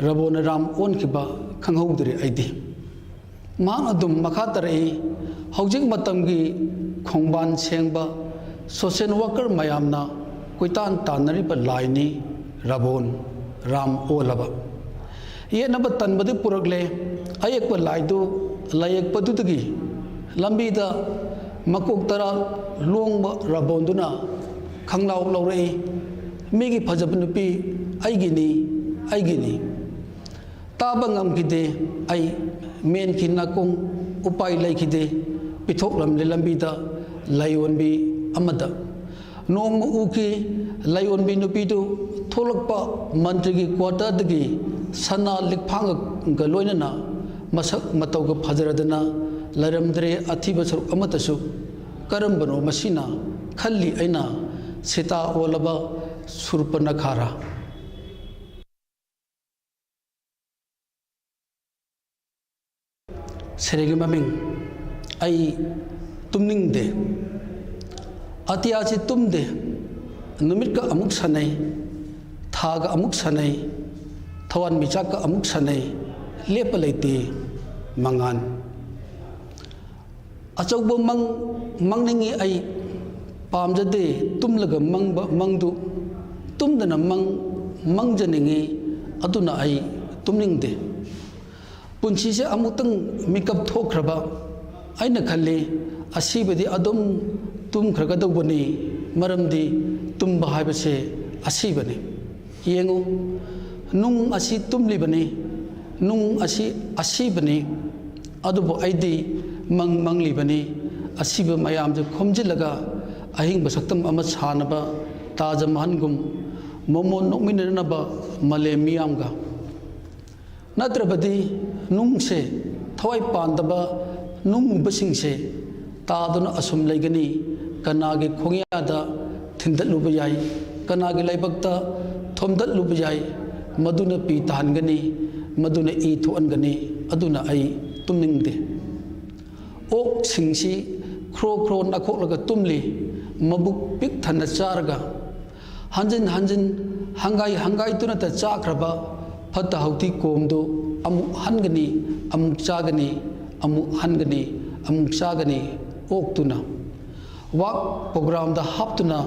ꯔꯥꯕꯣꯟꯅ ꯔꯥꯝ ꯑꯣꯟꯈꯤꯕ ꯈꯪꯍꯧꯗ꯭ꯔꯦ ꯑꯩꯗꯤ꯫ ꯃꯍꯥꯛꯅ ꯑꯗꯨꯝ ꯃꯈꯥ ꯇꯥꯔꯛꯏ, "ꯍꯧꯖꯤꯛ ꯃꯇꯝꯒꯤ ꯈꯣꯡꯕꯥꯟ ꯁꯦꯡꯕ ꯁꯣꯁꯤꯌꯦꯜ ꯋꯥꯀꯔ ꯃꯌꯥꯝꯅ ꯀꯣꯏꯇꯥꯟ ꯇꯥꯟꯅꯔꯤꯕ ꯂꯥꯏꯅꯤ ꯔꯥꯕꯣꯟ, ꯔꯥꯝ ꯑꯣꯜꯂꯕ"꯫ ꯌꯦꯠꯅꯕ ꯇꯟꯕꯗꯤ ꯄꯨꯔꯛꯂꯦ꯫ ꯑꯌꯦꯛꯄ ꯂꯥꯏꯗꯨ ꯂꯥꯏꯌꯦꯛꯄꯗꯨꯗꯒꯤ ꯂꯝꯕꯤꯗ ꯃꯀꯣꯛ ꯇꯔꯥ ꯂꯣꯡꯕ ꯔꯥꯕꯣꯟꯗꯨꯅ ꯈꯪꯂꯥꯎ ꯂꯧꯔꯛꯏ, "ꯃꯤꯒꯤ ꯐꯖꯕ ꯅꯨꯄꯤ ꯑꯩꯒꯤꯅꯤ, ꯑꯩꯒꯤꯅꯤ"꯫ ꯇꯥꯕ ꯉꯝꯈꯤꯗꯦ ꯑꯩ, ꯃꯦꯟꯈꯤ ꯅꯥꯀꯣꯡ, ꯎꯄꯥꯏ ꯂꯩꯈꯤꯗꯦ, ꯄꯤꯊꯣꯛꯂꯝꯂꯦ ꯂꯝꯕꯤꯗ ꯂꯥꯏꯌꯣꯟꯕꯤ ꯑꯃꯗ꯫ ꯅꯣꯡꯃ ꯎꯈꯤ ꯂꯥꯏꯌꯣꯟꯕꯤ ꯅꯨꯄꯤꯗꯨ ꯊꯣꯛꯂꯛꯄ ꯃꯟꯇ꯭ꯔꯤꯒꯤ ꯀ꯭ꯋꯥꯇꯔꯗꯒꯤ ꯁꯅꯥ ꯂꯤꯛꯐꯥꯡꯒ ꯂꯣꯏꯅꯅ ꯃꯁꯛ ꯃꯇꯧꯒ ꯐꯖꯔꯗꯅ ꯂꯩꯔꯝꯗ꯭ꯔꯦ ꯑꯊꯤꯕ ꯁꯔꯨꯛ ꯑꯃꯠꯇꯁꯨ꯫ ꯀꯔꯝꯕꯅꯣ ꯃꯁꯤꯅ ꯈꯜꯂꯤ ꯑꯩꯅ, ꯁꯤꯇꯥ ꯑꯣꯜꯂꯕ ꯁꯨꯔꯄꯅꯈꯥꯔꯥ꯫ ꯁꯩꯔꯦꯡꯒꯤ ꯃꯃꯤꯡ ꯑꯩ ꯇꯨꯝꯅꯤꯡꯗꯦ꯫ ꯑꯇꯤꯌꯥꯁꯤ ꯇꯨꯝꯗꯦ, ꯅꯨꯃꯤꯠꯀ ꯑꯃꯨꯛ ꯁꯥꯟꯅꯩ, ꯊꯥꯒ ꯑꯃꯨꯛ ꯁꯥꯟꯅꯩ, ꯊꯋꯥꯟꯃꯤꯆꯥꯛꯀ ꯑꯃꯨꯛ ꯁꯥꯟꯅꯩ, ꯂꯦꯞꯄ ꯂꯩꯇꯦ ꯃꯉꯥꯜ꯫ ꯑꯆꯧꯕ ꯃꯪ ꯃꯪꯅꯤꯡꯉꯤ ꯑꯩ, ꯄꯥꯝꯖꯗꯦ ꯇꯨꯝꯂꯒ ꯃꯪꯕ ꯃꯪꯗꯨ꯫ ꯇꯨꯝꯗꯅ ꯃꯪ ꯃꯪꯖꯅꯤꯡꯉꯤ, ꯑꯗꯨꯅ ꯑꯩ ꯇꯨꯝꯅꯤꯡꯗꯦ꯫ ꯄꯨꯟꯁꯤꯁꯦ ꯑꯃꯨꯛꯇꯪ ꯃꯤꯀꯞ ꯊꯣꯛꯈ꯭ꯔꯕ ꯑꯩꯅ ꯈꯜꯂꯤ, ꯑꯁꯤꯕꯗꯤ ꯑꯗꯨꯝ ꯇꯨꯝꯈ꯭ꯔꯒꯗꯧꯕꯅꯤ, ꯃꯔꯝꯗꯤ ꯇꯨꯝꯕ ꯍꯥꯏꯕꯁꯦ ꯑꯁꯤꯕꯅꯤ꯫ ꯌꯦꯡꯉꯨ, ꯅꯨꯡ ꯑꯁꯤ ꯇꯨꯝꯂꯤꯕꯅꯤ, ꯅꯨꯡ ꯑꯁꯤ ꯑꯁꯤꯕꯅꯤ, ꯑꯗꯨꯕꯨ ꯑꯩꯗꯤ ꯃꯪ ꯃꯪꯂꯤꯕꯅꯤ, ꯑꯁꯤꯕ ꯃꯌꯥꯝꯁꯦ ꯈꯣꯝꯖꯤꯜꯂꯒ ꯑꯍꯤꯡꯕ ꯁꯛꯇꯝ ꯑꯃ ꯁꯥꯅꯕ ꯇꯥꯖ ꯃꯍꯜꯒꯨꯝ ꯃꯣꯃꯣꯟ ꯅꯣꯛꯃꯤꯟꯅꯅꯕ ꯃꯥꯂꯦꯝ ꯃꯤꯌꯥꯝꯒ꯫ ꯅꯠꯇ꯭ꯔꯕꯗꯤ ꯅꯨꯡꯁꯦ ꯊꯋꯥꯏ ꯄꯥꯟꯗꯕ ꯅꯨꯡꯒꯨꯝꯕꯁꯤꯡꯁꯦ ꯇꯥꯗꯨꯅ ꯑꯁꯨꯝ ꯂꯩꯒꯅꯤ꯫ ꯀꯅꯥꯒꯤ ꯈꯣꯡꯌꯥꯗ ꯊꯤꯟꯗꯠꯂꯨꯕ ꯌꯥꯏ, ꯀꯅꯥꯒꯤ ꯂꯥꯏꯕꯛꯇ ꯊꯣꯝꯗꯠꯂꯨꯕ ꯌꯥꯏ, ꯃꯗꯨꯅ ꯄꯤ ꯇꯥꯍꯟꯒꯅꯤ, ꯃꯗꯨꯅ ꯏ ꯊꯣꯛꯍꯟꯒꯅꯤ꯫ ꯑꯗꯨꯅ ꯑꯩ ꯇꯨꯝꯅꯤꯡꯗꯦ꯫ ꯑꯣꯛꯁꯤꯡꯁꯤ ꯈ꯭ꯔꯣ ꯈ꯭ꯔꯣ ꯅꯥꯈꯣꯛꯂꯒ ꯇꯨꯝꯂꯤ꯫ ꯃꯕꯨꯛ ꯄꯤꯛ ꯊꯟꯅ ꯆꯥꯔꯒ ꯍꯟꯖꯤꯟ ꯍꯟꯖꯤꯟ ꯍꯪꯒꯥꯏ ꯍꯪꯒꯥꯏꯗꯨꯅꯇ ꯆꯥꯈ꯭ꯔꯕ ꯐꯠꯇ ꯍꯥꯎꯊꯤ ꯀꯣꯝꯗꯨ ꯑꯃꯨꯛ ꯍꯟꯒꯅꯤ, ꯑꯃꯨꯛ ꯆꯥꯒꯅꯤ, ꯑꯃꯨꯛ ꯍꯟꯒꯅꯤ, ꯑꯃꯨꯛ ꯆꯥꯒꯅꯤ꯫ ꯑꯣꯛꯇꯨꯅ ꯋꯥꯛ ꯄ꯭ꯔꯣꯒ꯭ꯔꯥꯝꯗ ꯍꯥꯞꯇꯨꯅ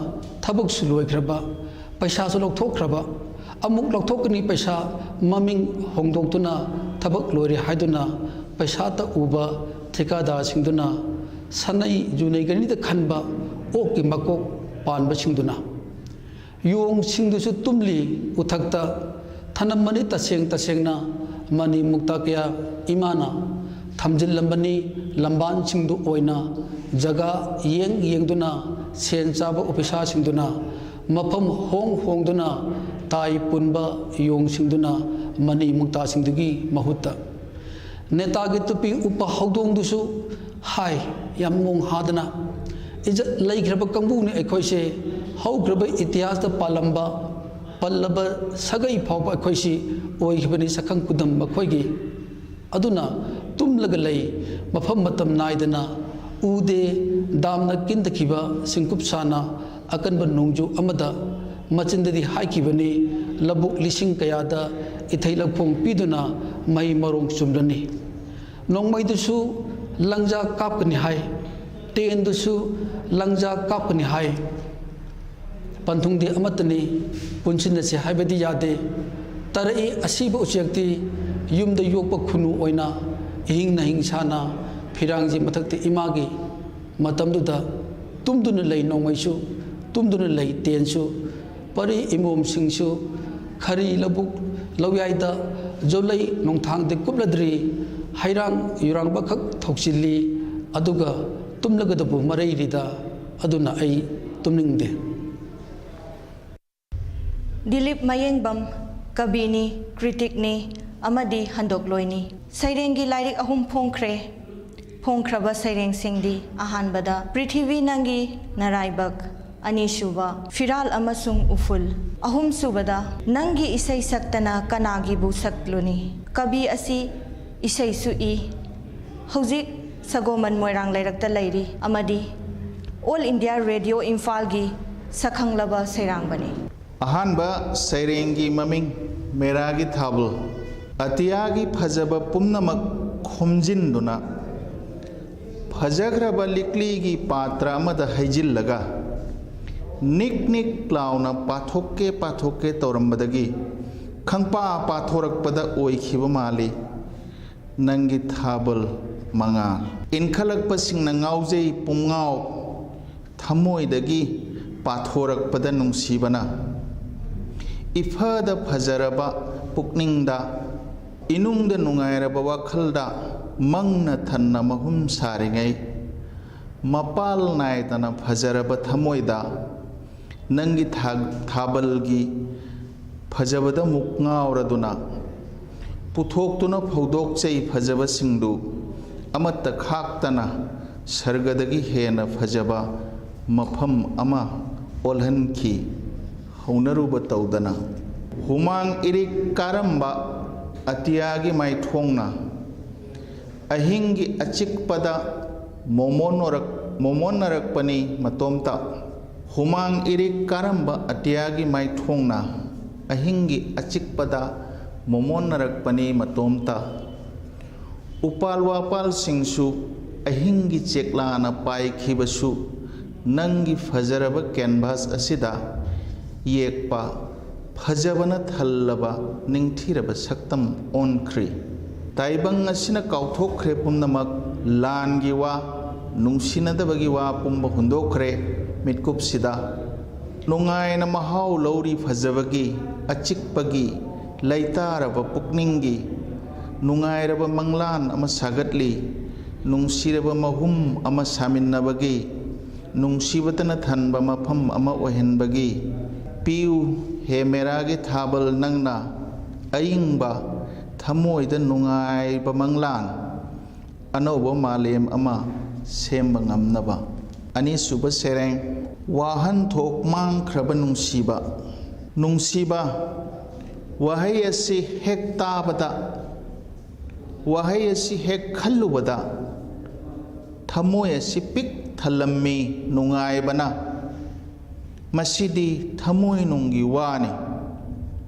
ꯊꯕꯛꯁꯨ ꯂꯣꯏꯈ꯭ꯔꯕ, ꯄꯩꯁꯥꯁꯨ ꯂꯧꯊꯣꯛꯈ꯭ꯔꯕ, ꯑꯃꯨꯛ ꯂꯧꯊꯣꯛꯀꯅꯤ ꯄꯩꯁꯥ, ꯃꯃꯤꯡ ꯍꯣꯡꯗꯣꯛꯇꯨꯅ ꯊꯕꯛ ꯂꯣꯏꯔꯦ ꯍꯥꯏꯗꯨꯅ ꯄꯩꯁꯥꯇ ꯎꯕ ꯊꯤꯀꯥꯗꯥꯔꯁꯤꯡꯗꯨꯅ ꯁꯅꯩ ꯖꯨꯅꯩꯒꯅꯤꯗ ꯈꯟꯕ ꯑꯣꯛꯀꯤ ꯃꯀꯣꯛ ꯄꯥꯟꯕꯁꯤꯡꯗꯨꯅ꯫ ꯌꯣꯡꯁꯤꯡꯗꯨꯁꯨ ꯇꯨꯝꯂꯤ ꯎꯊꯛꯇ ꯊꯅꯝꯃꯅꯤ ꯇꯁꯦꯡ ꯇꯁꯦꯡꯅ ꯃꯅꯤ ꯃꯨꯛꯇꯥ ꯀꯌꯥ ꯏꯃꯥꯅ ꯊꯝꯖꯤꯜꯂꯝꯕꯅꯤ꯫ ꯂꯝꯕꯥꯟꯁꯤꯡꯗꯨ ꯑꯣꯏꯅ ꯖꯒꯥ ꯌꯦꯡ ꯌꯦꯡꯗꯨꯅ ꯁꯦꯟ ꯆꯥꯕ ꯑꯣꯐꯤꯁꯥꯔꯁꯤꯡꯗꯨꯅ ꯃꯐꯝ ꯍꯣꯡ ꯍꯣꯡꯗꯨꯅ ꯇꯥꯏ ꯄꯨꯟꯕ ꯌꯣꯡꯁꯤꯡꯗꯨꯅ ꯃꯅꯤ ꯃꯨꯛꯇꯥꯁꯤꯡꯗꯨꯒꯤ ꯃꯍꯨꯠꯇ꯫ ꯅꯦꯇꯥꯒꯤ ꯇꯨꯄꯤ ꯎꯞꯄ ꯍꯧꯗꯣꯡꯗꯨꯁꯨ ꯍꯥꯏ, ꯌꯥꯝ ꯃꯣꯡ ꯍꯥꯗꯅ꯫ ꯏꯖꯠ ꯂꯩꯈ꯭ꯔꯕ ꯀꯥꯡꯕꯨꯅꯤ ꯑꯩꯈꯣꯏꯁꯦ꯫ ꯍꯧꯈ꯭ꯔꯕ ꯏꯇꯤꯍꯥꯁꯇ ꯄꯥꯜꯂꯝꯕ, ꯄꯜꯂꯕ ꯁꯥꯒꯩ ꯐꯥꯎꯕ ꯑꯩꯈꯣꯏꯁꯤ ꯑꯣꯏꯈꯤꯕꯅꯤ ꯁꯛꯈꯪ ꯈꯨꯗꯝ ꯃꯈꯣꯏꯒꯤ꯫ ꯑꯗꯨꯅ ꯇꯨꯝꯂꯒ ꯂꯩ, ꯃꯐꯝ ꯃꯇꯝ ꯅꯥꯏꯗꯅ ꯎꯗꯦ꯫ ꯗꯥꯝꯅ ꯀꯤꯟꯊꯈꯤꯕ ꯁꯤꯡꯀꯨꯞ ꯁꯥꯅ ꯑꯀꯟꯕ ꯅꯣꯡꯖꯨ ꯑꯃꯗ ꯃꯆꯤꯟꯗꯗꯤ ꯍꯥꯏꯈꯤꯕꯅꯤ, "ꯂꯧꯕꯨꯛ ꯂꯤꯁꯤꯡ ꯀꯌꯥꯗ ꯏꯊꯩ ꯂꯧꯈꯣꯡ ꯄꯤꯗꯨꯅ ꯃꯍꯩ ꯃꯔꯣꯡ ꯆꯨꯝꯂꯅꯤ"꯫ ꯅꯣꯡꯃꯩꯗꯨꯁꯨ ꯂꯪꯖꯥ ꯀꯥꯞꯀꯅꯤ ꯍꯥꯏ, ꯇꯦꯟꯗꯨꯁꯨ ꯂꯪꯖꯥ ꯀꯥꯞꯀꯅꯤ ꯍꯥꯏ꯫ ꯄꯟꯊꯨꯡꯗꯤ ꯑꯃꯠꯇꯅꯤ, ꯄꯨꯟꯁꯤꯟꯅꯁꯤ ꯍꯥꯏꯕꯗꯤ ꯌꯥꯗꯦ꯫ ꯇꯥꯔꯛꯏ ꯑꯁꯤꯕ ꯎꯆꯦꯛꯇꯤ ꯌꯨꯝꯗ ꯌꯣꯛꯄ ꯈꯨꯅꯨ ꯑꯣꯏꯅ ꯏꯍꯤꯡ ꯅꯍꯤꯡ ꯁꯥꯅ ꯐꯤꯔꯥꯡꯁꯤ ꯃꯊꯛꯇ ꯏꯃꯥꯒꯤ꯫ ꯃꯇꯝꯗꯨꯗ ꯇꯨꯝꯗꯨꯅ ꯂꯩ ꯅꯣꯡꯃꯩꯁꯨ, ꯇꯨꯝꯗꯨꯅ ꯂꯩ ꯇꯦꯟꯁꯨ꯫ ꯄꯔꯤ ꯏꯃꯣꯝꯁꯤꯡꯁꯨ ꯈꯔꯤ ꯂꯧꯕꯨꯛ ꯂꯧꯌꯥꯏꯗ ꯖꯣꯂꯩ ꯅꯣꯡꯊꯥꯡꯗꯤ ꯀꯨꯞꯂꯗ꯭ꯔꯤ꯫ ꯍꯩꯔꯥꯡ ꯌꯨꯔꯥꯡꯕꯈꯛ ꯊꯧꯆꯤꯜꯂꯤ꯫ ꯑꯗꯨꯒ ꯇꯨꯝꯂꯒꯗꯕꯨ ꯃꯔꯩꯔꯤꯗ, ꯑꯗꯨꯅ ꯑꯩ ꯇꯨꯝꯅꯤꯡꯗꯦ꯫ ꯗꯤꯂꯤꯞ ꯃꯌꯦꯡꯕꯝ ꯀꯕꯤꯅꯤ, ꯀ꯭ꯔꯤꯇꯤꯛꯅꯤ ꯑꯃꯗꯤ ꯍꯟꯗꯣꯛꯂꯣꯏꯅꯤ꯫ ꯁꯩꯔꯦꯡꯒꯤ ꯂꯥꯏꯔꯤꯛ ꯑꯍꯨꯝ ꯐꯣꯡꯈ꯭ꯔꯦ꯫ ꯐꯣꯡꯈ꯭ꯔꯕ ꯁꯩꯔꯦꯡꯁꯤꯡꯗꯤ: ꯑꯍꯥꯟꯕꯗ ꯄ꯭ꯔꯤꯊꯤꯕꯤ ꯅꯪꯒꯤ ꯅꯔꯥꯏꯕꯛ, ꯑꯅꯤꯁꯨꯕ ꯐꯤꯔꯥꯜ ꯑꯃꯁꯨꯡ ꯎꯐꯨꯜ, ꯑꯍꯨꯝꯁꯨꯕꯗ ꯅꯪꯒꯤ ꯏꯁꯩ ꯁꯛꯇꯅ ꯀꯅꯥꯒꯤꯕꯨ ꯁꯛꯂꯨꯅꯤ꯫ ꯀꯕꯤ ꯑꯁꯤ ꯏꯁꯩꯁꯨ ꯏ꯫ ꯍꯧꯖꯤꯛ ꯁꯒꯣꯃꯟ ꯃꯣꯏꯔꯥꯡ ꯂꯩꯔꯛꯇ ꯂꯩꯔꯤ ꯑꯃꯗꯤ ꯑꯣꯜ ꯏꯟꯗꯤꯌꯥ ꯔꯦꯗꯤꯑꯣ ꯏꯝꯐꯥꯜꯒꯤ ꯁꯛꯈꯪꯂꯕ ꯁꯩꯔꯥꯡꯕꯅꯤ꯫ ꯑꯍꯥꯟꯕ ꯁꯩꯔꯦꯡꯒꯤ ꯃꯃꯤꯡ ꯃꯦꯔꯥꯒꯤ ꯊꯥꯕꯜ꯫ ꯑꯇꯤꯌꯥꯒꯤ ꯐꯖꯕ ꯄꯨꯝꯅꯃꯛ ꯈꯣꯝꯖꯤꯟꯗꯨꯅ, ꯐꯖꯈ꯭ꯔꯕ ꯂꯤꯛꯂꯤꯒꯤ ꯄꯥꯇ꯭ꯔ ꯑꯃꯗ ꯍꯩꯖꯤꯜꯂꯒ, ꯅꯤꯛ ꯅꯤꯛ ꯂꯥꯎꯅ ꯄꯥꯊꯣꯛꯀꯦ ꯄꯥꯊꯣꯛꯀꯦ ꯇꯧꯔꯝꯕꯗꯒꯤ, ꯈꯪꯄꯥ ꯄꯥꯊꯣꯔꯛꯄꯗ ꯑꯣꯏꯈꯤꯕ ꯃꯥꯜꯂꯤ ꯅꯪꯒꯤ ꯊꯥꯕꯜ ꯃꯉꯥꯜ꯫ ꯏꯟꯈꯠꯂꯛꯄꯁꯤꯡꯅ ꯉꯥꯎꯖꯩ ꯄꯨꯝꯉꯥꯎ, ꯊꯃꯣꯏꯗꯒꯤ ꯄꯥꯊꯣꯔꯛꯄꯗ ꯅꯨꯡꯁꯤꯕꯅ꯫ ꯏꯐꯗ ꯐꯖꯔꯕ ꯄꯨꯛꯅꯤꯡꯗ, ꯏꯅꯨꯡꯗ ꯅꯨꯡꯉꯥꯏꯔꯕ ꯋꯥꯈꯜꯗ, ꯃꯪꯅ ꯊꯟꯅ ꯃꯍꯨꯝ ꯁꯥꯔꯤꯉꯩ, ꯃꯄꯥꯜ ꯅꯥꯏꯗꯅ ꯐꯖꯔꯕ ꯊꯃꯣꯏꯗ, ꯅꯪꯒꯤ ꯊꯥ-, ꯊꯥꯕꯜꯒꯤ ꯐꯖꯕꯗ ꯃꯨꯛ ꯉꯥꯎꯔꯗꯨꯅ, ꯄꯨꯊꯣꯛꯇꯨꯅ ꯐꯧꯗꯣꯛꯆꯩ ꯐꯖꯕꯁꯤꯡꯗꯨ꯫ ꯑꯃꯠꯇ ꯈꯥꯛꯇꯅ ꯁꯔꯒꯗꯒꯤ ꯍꯦꯟꯅ ꯐꯖꯕ ꯃꯐꯝ ꯑꯃ ꯑꯣꯜꯍꯟꯈꯤ, ꯍꯧꯅꯔꯨꯕ ꯇꯧꯗꯅ꯫ ꯍꯨꯃꯥꯡ ꯏꯔꯤꯛ ꯀꯥꯔꯝꯕ ꯑꯇꯤꯌꯥꯒꯤ ꯃꯥꯏꯊꯣꯡꯅ ꯑꯍꯤꯡꯒꯤ ꯑꯆꯤꯛꯄꯗ ꯃꯣꯃꯣꯟꯅꯔꯛ-, ꯃꯣꯃꯣꯟꯅꯔꯛꯄꯅꯤ ꯃꯇꯣꯝꯇ꯫ ꯍꯨꯃꯥꯡ ꯏꯔꯤꯛ ꯀꯥꯔꯝꯕ ꯑꯇꯤꯌꯥꯒꯤ ꯃꯥꯏꯊꯣꯡꯅ ꯑꯍꯤꯡꯒꯤ ꯑꯆꯤꯛꯄꯗ ꯃꯣꯃꯣꯟꯅꯔꯛꯄꯅꯤ ꯃꯇꯣꯝꯇ꯫ ꯎꯄꯥꯜ ꯋꯥꯄꯥꯜꯁꯤꯡꯁꯨ ꯑꯍꯤꯡꯒꯤ ꯆꯦꯛꯂꯥꯅ ꯄꯥꯏꯈꯤꯕꯁꯨ, ꯅꯪꯒꯤ ꯐꯖꯔꯕ ꯀꯦꯟꯚꯥꯁ ꯑꯁꯤꯗ ꯌꯦꯛꯄ ꯐꯖꯕꯅ ꯊꯜꯂꯕ ꯅꯤꯡꯊꯤꯔꯕ ꯁꯛꯇꯝ ꯑꯣꯟꯈ꯭ꯔꯤ꯫ ꯇꯥꯏꯕꯪ ꯑꯁꯤꯅ ꯀꯥꯎꯊꯣꯛꯈ꯭ꯔꯦ ꯄꯨꯝꯅꯃꯛ, ꯂꯥꯟꯒꯤ ꯋꯥ, ꯅꯨꯡꯁꯤꯅꯗꯕꯒꯤ ꯋꯥ ꯄꯨꯝꯕ ꯍꯨꯟꯗꯣꯛꯈ꯭ꯔꯦ ꯃꯤꯠꯀꯨꯞꯁꯤꯗ꯫ ꯅꯨꯡꯉꯥꯏꯅ ꯃꯍꯥꯎ ꯂꯧꯔꯤ ꯐꯖꯕꯒꯤ, ꯑꯆꯤꯛꯄꯒꯤ, ꯂꯩꯇꯥꯔꯕ ꯄꯨꯛꯅꯤꯡꯒꯤ ꯅꯨꯡꯉꯥꯏꯔꯕ ꯃꯪꯂꯥꯟ ꯑꯃ ꯁꯥꯒꯠꯂꯤ꯫ ꯅꯨꯡꯁꯤꯔꯕ ꯃꯍꯨꯝ ꯑꯃ ꯁꯥꯃꯤꯟꯅꯕꯒꯤ, ꯅꯨꯡꯁꯤꯕꯇꯅ ꯊꯟꯕ ꯃꯐꯝ ꯑꯃ ꯑꯣꯏꯍꯟꯕꯒꯤ꯫ ꯄꯤꯌꯨ ꯍꯦ ꯃꯦꯔꯥꯒꯤ ꯊꯥꯕꯜ ꯅꯪꯅ, ꯑꯏꯪꯕ ꯊꯃꯣꯏꯗ ꯅꯨꯡꯉꯥꯏꯕ ꯃꯪꯂꯥꯟ, ꯑꯅꯧꯕ ꯃꯥꯂꯦꯝ ꯑꯃ ꯁꯦꯝꯕ ꯉꯝꯅꯕ꯫ ꯑꯅꯤꯁꯨꯕ ꯁꯩꯔꯦꯡ, ꯋꯥꯍꯟꯊꯣꯛ ꯃꯥꯡꯈ꯭ꯔꯕ ꯅꯨꯡꯁꯤꯕ꯫ ꯅꯨꯡꯁꯤꯕ, ꯋꯥꯍꯩ ꯑꯁꯤ ꯍꯦꯛ ꯇꯥꯕꯗ, ꯋꯥꯍꯩ ꯑꯁꯤ ꯍꯦꯛ ꯈꯜꯂꯨꯕꯗ, ꯊꯃꯣꯏ ꯑꯁꯤ ꯄꯤꯛ ꯊꯜꯂꯝꯃꯤ ꯅꯨꯡꯉꯥꯏꯕꯅ꯫ ꯃꯁꯤꯗꯤ ꯊꯃꯣꯏꯅꯨꯡꯒꯤ ꯋꯥꯅꯤ꯫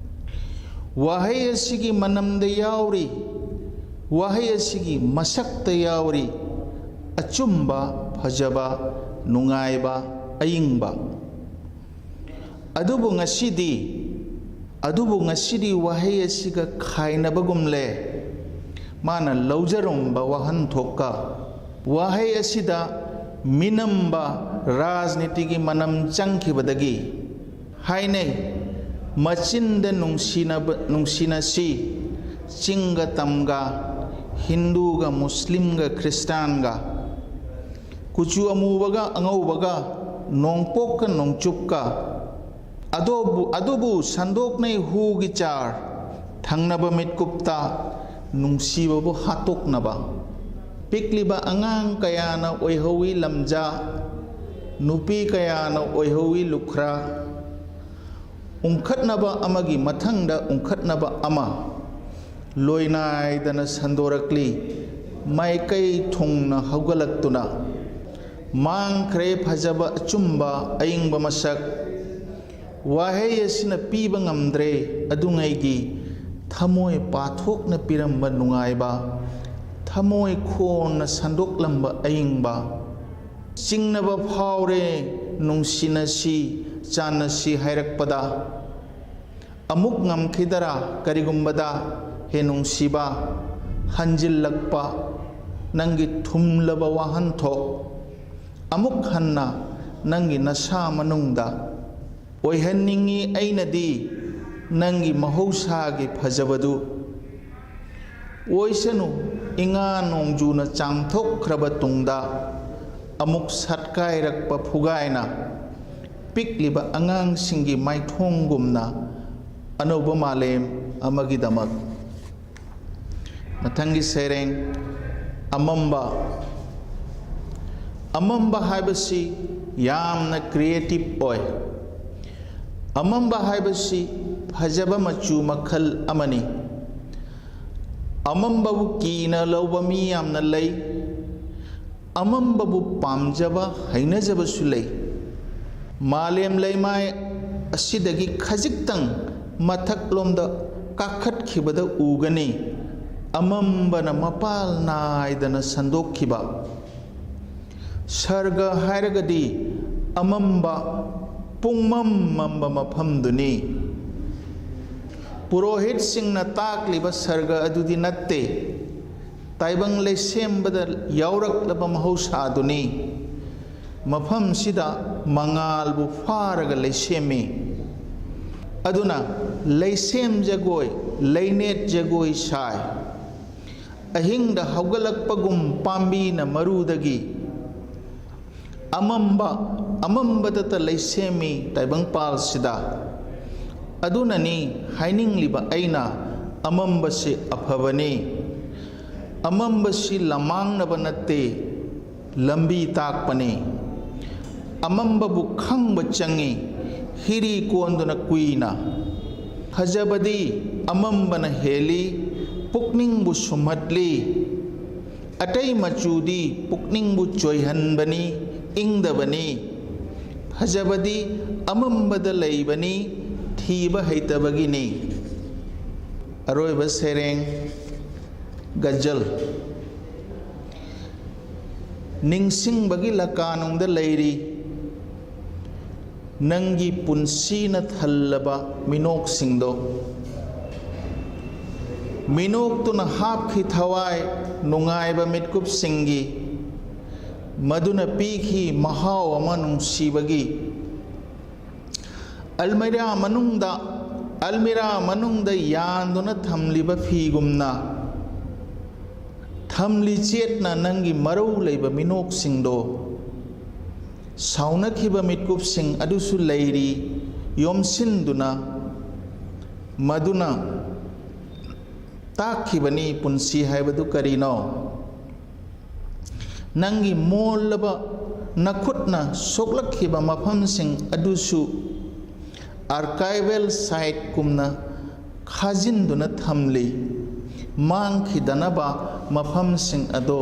ꯋꯥꯍꯩ ꯑꯁꯤꯒꯤ ꯃꯅꯝꯗ ꯌꯥꯎꯔꯤ, ꯋꯥꯍꯩ ꯑꯁꯤꯒꯤ ꯃꯁꯛꯇ ꯌꯥꯎꯔꯤ, ꯑꯆꯨꯝꯕ, ꯐꯖꯕ, ꯅꯨꯡꯉꯥꯏꯕ, ꯑꯏꯪꯕ꯫ ꯑꯗꯨꯕꯨ ꯉꯁꯤꯗꯤ, ꯑꯗꯨꯕꯨ ꯉꯁꯤꯗꯤ ꯋꯥꯍꯩ ꯑꯁꯤꯒ ꯈꯥꯏꯅꯕꯒꯨꯝꯂꯦ꯫ ꯃꯥꯅ ꯂꯧꯖꯔꯝꯕ ꯋꯥꯍꯟꯊꯣꯛꯀ ꯋꯥꯍꯩ ꯑꯁꯤꯗ ꯃꯤꯅꯝꯕ ꯔꯥꯖꯅꯤꯇꯤꯒꯤ ꯃꯅꯝ ꯆꯪꯈꯤꯕꯗꯒꯤ ꯍꯥꯏꯅꯩ, ꯃꯆꯤꯟꯗ ꯅꯨꯡꯁꯤꯅꯕ, ꯅꯨꯡꯁꯤꯅꯁꯤ, ꯆꯤꯡꯒ ꯇꯝꯒ, ꯍꯤꯟꯗꯨꯒ ꯃꯨꯁꯂꯤꯝꯒ ꯈ꯭ꯔꯤꯁꯇꯥꯟꯒ, ꯀꯨꯆꯨ ꯑꯃꯨꯕꯒ ꯑꯉꯧꯕꯒ, ꯅꯣꯡꯄꯣꯛꯀ ꯅꯣꯡꯆꯨꯞꯀ꯫ ꯑꯗꯨꯕꯨ, ꯑꯗꯨꯕꯨ ꯁꯟꯗꯣꯛꯅꯩ ꯍꯨꯒꯤ ꯆꯥꯔ, ꯊꯪꯅꯕ ꯃꯤꯠꯀꯨꯞꯇ ꯅꯨꯡꯁꯤꯕꯕꯨ ꯍꯥꯠꯇꯣꯛꯅꯕ꯫ ꯄꯤꯛꯂꯤꯕ ꯑꯉꯥꯡ ꯀꯌꯥꯅ ꯑꯣꯏꯍꯧꯏ ꯂꯝꯖꯥ, ꯅꯨꯄꯤ ꯀꯌꯥꯅ ꯑꯣꯏꯍꯧꯏ ꯂꯨꯈ꯭ꯔꯥ꯫ ꯎꯪꯈꯠꯅꯕ ꯑꯃꯒꯤ ꯃꯊꯪꯗ ꯎꯪꯈꯠꯅꯕ ꯑꯃ ꯂꯣꯏꯅꯥꯏꯗꯅ ꯁꯟꯗꯣꯔꯛꯂꯤ꯫ ꯃꯥꯏꯀꯩ ꯊꯨꯡꯅ ꯍꯧꯒꯠꯂꯛꯇꯨꯅ ꯃꯥꯡꯈ꯭ꯔꯦ ꯐꯖꯕ, ꯑꯆꯨꯝꯕ, ꯑꯏꯪꯕ ꯃꯁꯛ꯫ ꯋꯥꯍꯩ ꯑꯁꯤꯅ ꯄꯤꯕ ꯉꯝꯗ꯭ꯔꯦ ꯑꯗꯨꯉꯩꯒꯤ ꯊꯃꯣꯏ ꯄꯥꯊꯣꯛꯅ ꯄꯤꯔꯝꯕ ꯅꯨꯡꯉꯥꯏꯕ, ꯊꯃꯣꯏ ꯈꯣꯟꯅ ꯁꯟꯗꯣꯛꯂꯝꯕ ꯑꯏꯪꯕ꯫ ꯆꯤꯡꯅꯕ ꯐꯥꯎꯔꯦ ꯅꯨꯡꯁꯤꯅꯁꯤ, ꯆꯥꯟꯅꯁꯤ ꯍꯥꯏꯔꯛꯄꯗ꯫ ꯑꯃꯨꯛ ꯉꯝꯈꯤꯗꯔꯥ ꯀꯔꯤꯒꯨꯝꯕꯗ, ꯍꯦ ꯅꯨꯡꯁꯤꯕ, ꯍꯟꯖꯤꯜꯂꯛꯄ ꯅꯪꯒꯤ ꯊꯨꯝꯂꯕ ꯋꯥꯍꯟꯊꯣꯛ꯫ ꯑꯃꯨꯛ ꯍꯟꯅ ꯅꯪꯒꯤ ꯅꯁꯥ ꯃꯅꯨꯡꯗ ꯑꯣꯏꯍꯟꯅꯤꯡꯏ ꯑꯩꯅꯗꯤ ꯅꯪꯒꯤ ꯃꯍꯧꯁꯥꯒꯤ ꯐꯖꯕꯗꯨ꯫ ꯑꯣꯏꯁꯅꯨ, ꯏꯉꯥ ꯅꯣꯡꯖꯨꯅ ꯆꯥꯝꯊꯣꯛꯈ꯭ꯔꯕ ꯇꯨꯡꯗ, ꯑꯃꯨꯛ ꯁꯠꯀꯥꯏꯔꯛꯄ ꯐꯨꯒꯥꯏꯅ, ꯄꯤꯛꯂꯤꯕ ꯑꯉꯥꯡꯁꯤꯡꯒꯤ ꯃꯥꯏꯊꯣꯡꯒꯨꯝꯅ ꯑꯅꯧꯕ ꯃꯥꯂꯦꯝ ꯑꯃꯒꯤꯗꯃꯛ꯫ ꯃꯊꯪꯒꯤ ꯁꯩꯔꯦꯡ, ꯑꯃꯝꯕ꯫ ꯑꯃꯝꯕ ꯍꯥꯏꯕꯁꯤ ꯌꯥꯝꯅ creative ꯑꯣꯏ꯫ ꯑꯃꯝꯕ ꯍꯥꯏꯕꯁꯤ ꯐꯖꯕ ꯃꯆꯨ ꯃꯈꯜ ꯑꯃꯅꯤ꯫ ꯑꯃꯝꯕꯕꯨ ꯀꯤꯅ ꯂꯧꯕ ꯃꯤ ꯌꯥꯝꯅ ꯂꯩ꯫ ꯑꯃꯝꯕꯕꯨ ꯄꯥꯝꯖꯕ, ꯍꯩꯅꯖꯕꯁꯨ ꯂꯩ꯫ ꯃꯥꯂꯦꯝ ꯂꯩꯃꯥꯏ ꯑꯁꯤꯗꯒꯤ ꯈꯖꯤꯛꯇꯪ ꯃꯊꯛꯂꯣꯝꯗ ꯀꯥꯈꯠꯈꯤꯕꯗ ꯎꯒꯅꯤ, ꯑꯃꯝꯕꯅ ꯃꯄꯥꯜ ꯅꯥꯏꯗꯅ ꯁꯟꯗꯣꯛꯈꯤꯕ꯫ ꯁꯔꯒ ꯍꯥꯏꯔꯒꯗꯤ ꯑꯃꯝꯕ, ꯄꯨꯡꯃꯝ ꯃꯝꯕ ꯃꯐꯝꯗꯨꯅꯤ꯫ ꯄꯨꯔꯣꯍꯤꯠꯁꯤꯡꯅ ꯇꯥꯛꯂꯤꯕ ꯁꯔꯒ ꯑꯗꯨꯗꯤ ꯅꯠꯇꯦ꯫ ꯇꯥꯏꯕꯪ ꯂꯩꯁꯦꯝꯕꯗ ꯌꯥꯎꯔꯛꯂꯕ ꯃꯍꯧꯁꯥꯗꯨꯅꯤ꯫ ꯃꯐꯝꯁꯤꯗ ꯃꯉꯥꯜꯕꯨ ꯐꯥꯔꯒ ꯂꯩꯁꯦꯝꯃꯤ꯫ ꯑꯗꯨꯅ ꯂꯩꯁꯦꯝ ꯖꯒꯣꯏ, ꯂꯩꯅꯦꯠ ꯖꯒꯣꯏ ꯁꯥꯏ꯫ ꯑꯍꯤꯡꯗ ꯍꯧꯒꯠꯂꯛꯄꯒꯨꯝ ꯄꯥꯝꯕꯤꯅ ꯃꯔꯨꯗꯒꯤ꯫ ꯑꯃꯝꯕ, ꯑꯃꯝꯕꯗꯇ ꯂꯩꯁꯦꯝꯃꯤ ꯇꯥꯏꯕꯪꯄꯥꯜꯁꯤꯗ꯫ ꯑꯗꯨꯅꯅꯤ ꯍꯥꯏꯅꯤꯡꯂꯤꯕ ꯑꯩꯅ, ꯑꯃꯝꯕꯁꯤ ꯑꯐꯕꯅꯤ꯫ ꯑꯃꯝꯕꯁꯤ ꯂꯃꯥꯡꯅꯕ ꯅꯠꯇꯦ, ꯂꯝꯕꯤ ꯇꯥꯛꯄꯅꯤ꯫ ꯑꯃꯝꯕꯕꯨ ꯈꯪꯕ ꯆꯪꯏ, ꯍꯤꯔꯤ ꯀꯣꯟꯗꯨꯅ ꯀꯨꯏꯅ꯫ ꯐꯖꯕꯗꯤ ꯑꯃꯝꯕꯅ ꯍꯦꯜꯂꯤ, ꯄꯨꯛꯅꯤꯡꯕꯨ ꯁꯨꯝꯍꯠꯂꯤ꯫ ꯑꯇꯩ ꯃꯆꯨꯗꯤ ꯄꯨꯛꯅꯤꯡꯕꯨ ꯆꯣꯏꯍꯟꯕꯅꯤ, ꯏꯪꯗꯕꯅꯤ꯫ ꯐꯖꯕꯗꯤ ꯑꯃꯝꯕꯗ ꯂꯩꯕꯅꯤ, ꯊꯤꯕ ꯍꯩꯇꯕꯒꯤꯅꯤ꯫ ꯑꯔꯣꯏꯕ ꯁꯩꯔꯦꯡ, ꯒꯖꯜ꯫ ꯅꯤꯡꯁꯤꯡꯕꯒꯤ ꯂꯀꯥꯅꯨꯡꯗ ꯂꯩꯔꯤ ꯅꯪꯒꯤ ꯄꯨꯟꯁꯤꯅ ꯊꯜꯂꯕ ꯃꯤꯅꯣꯛꯁꯤꯡꯗꯣ꯫ ꯃꯤꯅꯣꯛꯇꯨꯅ ꯍꯥꯞꯈꯤ ꯊꯋꯥꯏ ꯅꯨꯡꯉꯥꯏꯕ ꯃꯤꯠꯀꯨꯞꯁꯤꯡꯒꯤ, ꯃꯗꯨꯅ ꯄꯤꯈꯤ ꯃꯍꯥꯎ ꯑꯃ ꯅꯨꯡꯁꯤꯕꯒꯤ꯫ ꯑꯜꯃꯤꯔꯥ ꯃꯅꯨꯡꯗ, ꯑꯜꯃꯤꯔꯥ ꯃꯅꯨꯡꯗ ꯌꯥꯟꯗꯨꯅ ꯊꯝꯂꯤꯕ ꯐꯤꯒꯨꯝꯅ, ꯊꯝꯂꯤ ꯆꯦꯠꯅ ꯅꯪꯒꯤ ꯃꯔꯧ ꯂꯩꯕ ꯃꯤꯅꯣꯛꯁꯤꯡꯗꯣ꯫ ꯁꯥꯎꯅꯈꯤꯕ ꯃꯤꯠꯀꯨꯞꯁꯤꯡ ꯑꯗꯨꯁꯨ ꯂꯩꯔꯤ ꯌꯣꯝꯁꯤꯟꯗꯨꯅ꯫ ꯃꯗꯨꯅ ꯇꯥꯛꯈꯤꯕꯅꯤ ꯄꯨꯟꯁꯤ ꯍꯥꯏꯕꯗꯨ ꯀꯔꯤꯅꯣ꯫ ꯅꯪꯒꯤ ꯃꯣꯜꯂꯕ ꯅꯈꯨꯠꯅ ꯁꯣꯛꯂꯛꯈꯤꯕ ꯃꯐꯝꯁꯤꯡ ꯑꯗꯨꯁꯨ archival site ꯀꯨꯝꯅ ꯈꯥꯖꯤꯟꯗꯨꯅ ꯊꯝꯂꯤ꯫ ꯃꯥꯡꯈꯤꯗꯅꯕ ꯃꯐꯝꯁꯤꯡ ꯑꯗꯣ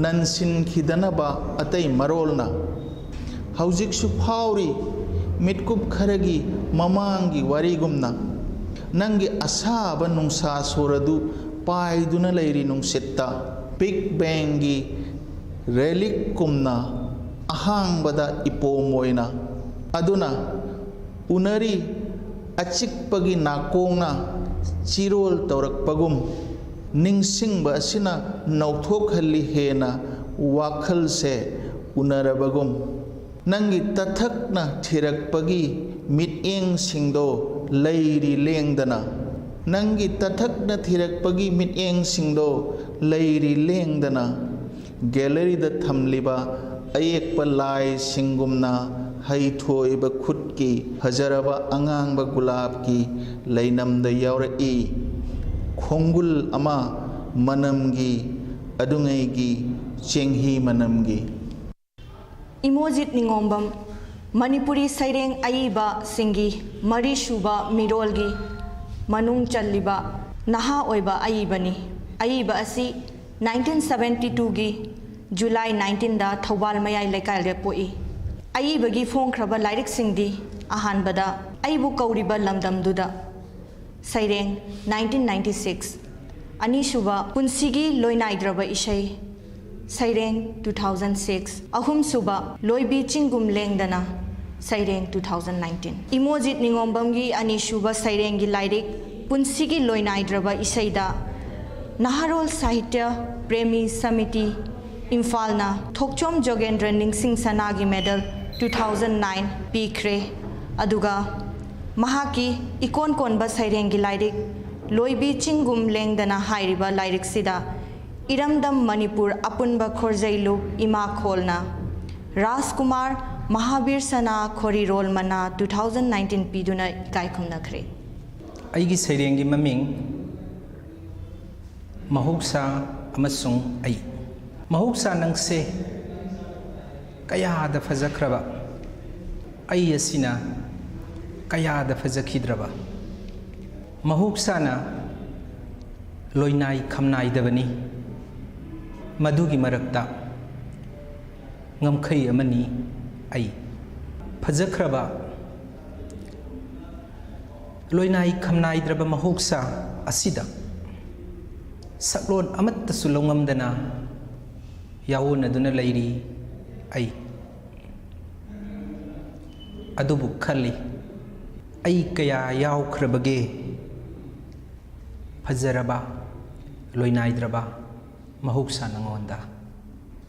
ꯅꯟꯁꯤꯟꯈꯤꯗꯅꯕ ꯑꯇꯩ ꯃꯔꯣꯜꯅ ꯍꯧꯖꯤꯛꯁꯨ ꯐꯥꯎꯔꯤ꯫ ꯃꯤꯠꯀꯨꯞ ꯈꯔꯒꯤ ꯃꯃꯥꯡꯒꯤ ꯋꯥꯔꯤꯒꯨꯝꯅ ꯅꯪꯒꯤ ꯑꯁꯥꯕ ꯅꯨꯡꯁꯥ ꯁꯣꯔ ꯑꯗꯨ ꯄꯥꯏꯗꯨꯅ ꯂꯩꯔꯤ ꯅꯨꯡꯁꯤꯠꯇ꯫ Big Bangꯒꯤ relic ꯀꯨꯝꯅ ꯑꯍꯥꯡꯕꯗ ꯏꯄꯣꯝ ꯑꯣꯏꯅ꯫ ꯑꯗꯨꯅ ꯎꯅꯔꯤ ꯑꯆꯤꯛꯄꯒꯤ ꯅꯥꯀꯣꯡꯅ ꯆꯤꯔꯣꯜ ꯇꯧꯔꯛꯄꯒꯨꯝ꯫ ꯅꯤꯡꯁꯤꯡꯕ ꯑꯁꯤꯅ ꯅꯧꯊꯣꯛꯍꯜꯂꯤ ꯍꯦꯟꯅ ꯋꯥꯈꯜꯁꯦ ꯎꯅꯔꯕꯒꯨꯝ꯫ ꯅꯪꯒꯤ ꯇꯊꯛꯅ ꯊꯤꯔꯛꯄꯒꯤ ꯃꯤꯠꯌꯦꯡꯁꯤꯡꯗꯣ ꯂꯩꯔꯤ ꯂꯦꯡꯗꯅ꯫ ꯅꯪꯒꯤ ꯇꯊꯛꯅ ꯊꯤꯔꯛꯄꯒꯤ ꯃꯤꯠꯌꯦꯡꯁꯤꯡꯗꯣ ꯂꯩꯔꯤ ꯂꯦꯡꯗꯅ꯫ Galleryꯗ ꯊꯝꯂꯤꯕ ꯑꯌꯦꯛꯄ ꯂꯥꯏꯁꯤꯡꯒꯨꯝꯅ ꯍꯩꯊꯣꯏꯕ ꯈꯨꯠꯀꯤ ꯐꯖꯔꯕ ꯑꯉꯥꯡꯕ ꯒꯨꯂꯥꯞꯀꯤ ꯂꯩꯅꯝꯗ ꯌꯥꯎꯔꯛꯏ꯫ ꯈꯣꯡꯒꯨꯜ ꯑꯃ ꯃꯅꯝꯒꯤ, ꯑꯗꯨꯉꯩꯒꯤ ꯆꯦꯡꯍꯤ ꯃꯅꯝꯒꯤ꯫ ꯏꯃꯣꯖꯤꯠ ꯅꯤꯉꯣꯝꯕꯝ ꯃꯅꯤꯄꯨꯔꯤ ꯁꯩꯔꯦꯡ ꯑꯏꯕꯁꯤꯡꯒꯤ ꯃꯔꯤꯁꯨꯕ ꯃꯤꯔꯣꯜꯒꯤ ꯃꯅꯨꯡ ꯆꯜꯂꯤꯕ ꯅꯍꯥ ꯑꯣꯏꯕ ꯑꯏꯕꯅꯤ꯫ ꯑꯏꯕ ꯑꯁꯤ nineteen seventy twoꯒꯤ July nineteenꯗ ꯊꯧꯕꯥꯜ ꯃꯌꯥꯏ ꯂꯩꯀꯥꯏꯗ ꯄꯣꯛꯏ꯫ ꯑꯏꯕꯒꯤ ꯐꯣꯡꯈ꯭ꯔꯕ ꯂꯥꯏꯔꯤꯛꯁꯤꯡꯗꯤ ꯑꯍꯥꯟꯕꯗ ꯑꯩꯕꯨ ꯀꯧꯔꯤꯕ ꯂꯝꯗꯝꯗꯨꯗ, ꯁꯩꯔꯦꯡ nineteen ninety six, ꯑꯅꯤꯁꯨꯕ ꯄꯨꯟꯁꯤꯒꯤ ꯂꯣꯏꯅꯥꯏꯗ꯭ꯔꯕ ꯏꯁꯩ, ꯁꯩꯔꯦꯡ two thousand six, ꯑꯍꯨꯝꯁꯨꯕ ꯂꯣꯏꯕꯤ ꯆꯤꯡꯒꯨꯝ ꯂꯦꯡꯗꯅ, ꯁꯩꯔꯦꯡ two thousand nineteen꯫ ꯏꯃꯣꯖꯤꯠ ꯅꯤꯉꯣꯝꯕꯝꯒꯤ ꯑꯅꯤꯁꯨꯕ ꯁꯩꯔꯦꯡꯒꯤ ꯂꯥꯏꯔꯤꯛ ꯄꯨꯟꯁꯤꯒꯤ ꯂꯣꯏꯅꯥꯏꯗ꯭ꯔꯕ ꯏꯁꯩꯗ ꯅꯍꯥꯔꯣꯜ ꯁꯥꯍꯤꯇ꯭ꯌ ꯄ꯭ꯔꯦꯃꯤ ꯁꯃꯤꯇꯤ, ꯏꯝꯐꯥꯜꯅ ꯊꯣꯛꯆꯣꯝ ꯖꯣꯒꯦꯟꯗ꯭ꯔ ꯅꯤꯡꯁꯤꯡ ꯁꯅꯥꯒꯤ medal two thousand nine ꯄꯤꯈ꯭ꯔꯦ꯫ ꯑꯗꯨꯒ ꯃꯍꯥꯛꯀꯤ ꯏꯀꯣꯟ ꯀꯣꯟꯕ ꯁꯩꯔꯦꯡꯒꯤ ꯂꯥꯏꯔꯤꯛ ꯂꯣꯏꯕꯤ ꯆꯤꯡꯒꯨꯝ ꯂꯦꯡꯗꯅ ꯍꯥꯏꯔꯤꯕ ꯂꯥꯏꯔꯤꯛꯁꯤꯗ ꯏꯔꯝꯗꯝ ꯃꯅꯤꯄꯨꯔ ꯑꯄꯨꯟꯕ ꯈꯣꯔꯖꯩꯂꯨꯞ ꯏꯃꯥ ꯈꯣꯜꯅ ꯔꯥꯖꯀꯨꯃꯥꯔ ꯃꯍꯥꯕꯤꯔ ꯁꯅꯥ ꯈꯣꯔꯤꯔꯣꯜ ꯃꯅꯥ two thousand nineteen ꯄꯤꯗꯨꯅ ꯏꯀꯥꯏ ꯈꯨꯝꯅꯈ꯭ꯔꯦ꯫ ꯑꯩꯒꯤ ꯁꯩꯔꯦꯡꯒꯤ ꯃꯃꯤꯡ ꯃꯍꯧꯁꯥ ꯑꯃꯁꯨꯡ ꯑꯩ꯫ ꯃꯍꯧꯁꯥ ꯅꯪꯁꯦ ꯀꯌꯥꯗ ꯐꯖꯈ꯭ꯔꯕ, ꯑꯩ ꯑꯁꯤꯅ ꯀꯌꯥꯗ ꯐꯖꯈꯤꯗ꯭ꯔꯕ꯫ ꯃꯍꯧꯁꯥꯅ ꯂꯣꯏꯅꯥꯏ ꯈꯝꯅꯥꯏꯗꯕꯅꯤ, ꯃꯗꯨꯒꯤ ꯃꯔꯛꯇ ꯉꯝꯈꯩ ꯑꯃꯅꯤ ꯑꯩ꯫ ꯐꯖꯈ꯭ꯔꯕ ꯂꯣꯏꯅꯥꯏ ꯈꯝꯅꯥꯏꯗ꯭ꯔꯕ ꯃꯍꯧꯁꯥ ꯑꯁꯤꯗ ꯁꯛꯂꯣꯟ ꯑꯃꯠꯇꯁꯨ ꯂꯧꯉꯝꯗꯅ ꯌꯥꯑꯣꯟꯅꯗꯨꯅ ꯂꯩꯔꯤ ꯑꯩ꯫ ꯑꯗꯨꯕꯨ ꯈꯜꯂꯤ, ꯑꯩ ꯀꯌꯥ ꯌꯥꯎꯈ꯭ꯔꯕꯒꯦ ꯐꯖꯔꯕ, ꯂꯣꯏꯅꯥꯏꯗ꯭ꯔꯕ ꯃꯍꯧꯁꯥ ꯅꯉꯣꯟꯗ꯫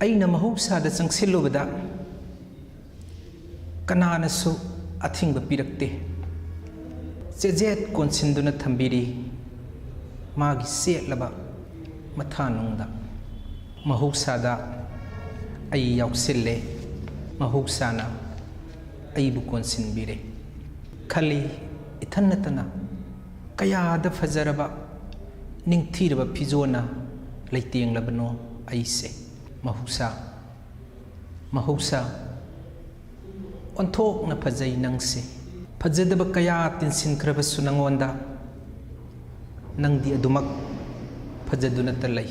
ꯑꯩꯅ ꯃꯍꯧꯁꯥꯗ ꯆꯪꯁꯤꯜꯂꯨꯕꯗ ꯀꯅꯥꯅꯁꯨ ꯑꯊꯤꯡꯕ ꯄꯤꯔꯛꯇꯦ꯫ ꯆꯦꯖꯦꯠ ꯀꯣꯟꯁꯤꯟꯗꯨꯅ ꯊꯝꯕꯤꯔꯤ ꯃꯥꯒꯤ ꯆꯦꯠꯂꯕ ꯃꯊꯥꯅꯨꯡꯗ꯫ ꯃꯍꯧꯁꯥꯗ ꯑꯩ ꯌꯥꯎꯁꯤꯜꯂꯦ, ꯃꯍꯧꯁꯥꯅ ꯑꯩꯕꯨ ꯀꯣꯟꯁꯤꯟꯕꯤꯔꯦ꯫ ꯈꯜꯂꯤ ꯏꯊꯟ ꯅꯠꯇꯅ ꯀꯌꯥꯗ ꯐꯖꯔꯕ ꯅꯤꯡꯊꯤꯔꯕ ꯐꯤꯖꯣꯜꯅ ꯂꯩꯇꯦꯡꯂꯕꯅꯣ ꯑꯩꯁꯦ꯫ ꯃꯍꯧꯁꯥ, ꯃꯍꯧꯁꯥ, ꯑꯣꯟꯊꯣꯛꯅ ꯐꯖꯩ ꯅꯪꯁꯦ꯫ ꯐꯖꯗꯕ ꯀꯌꯥ ꯇꯤꯟꯁꯤꯟꯈ꯭ꯔꯕꯁꯨ ꯅꯉꯣꯟꯗ ꯅꯪꯗꯤ ꯑꯗꯨꯃꯛ ꯐꯖꯗꯨꯅꯇ ꯂꯩ꯫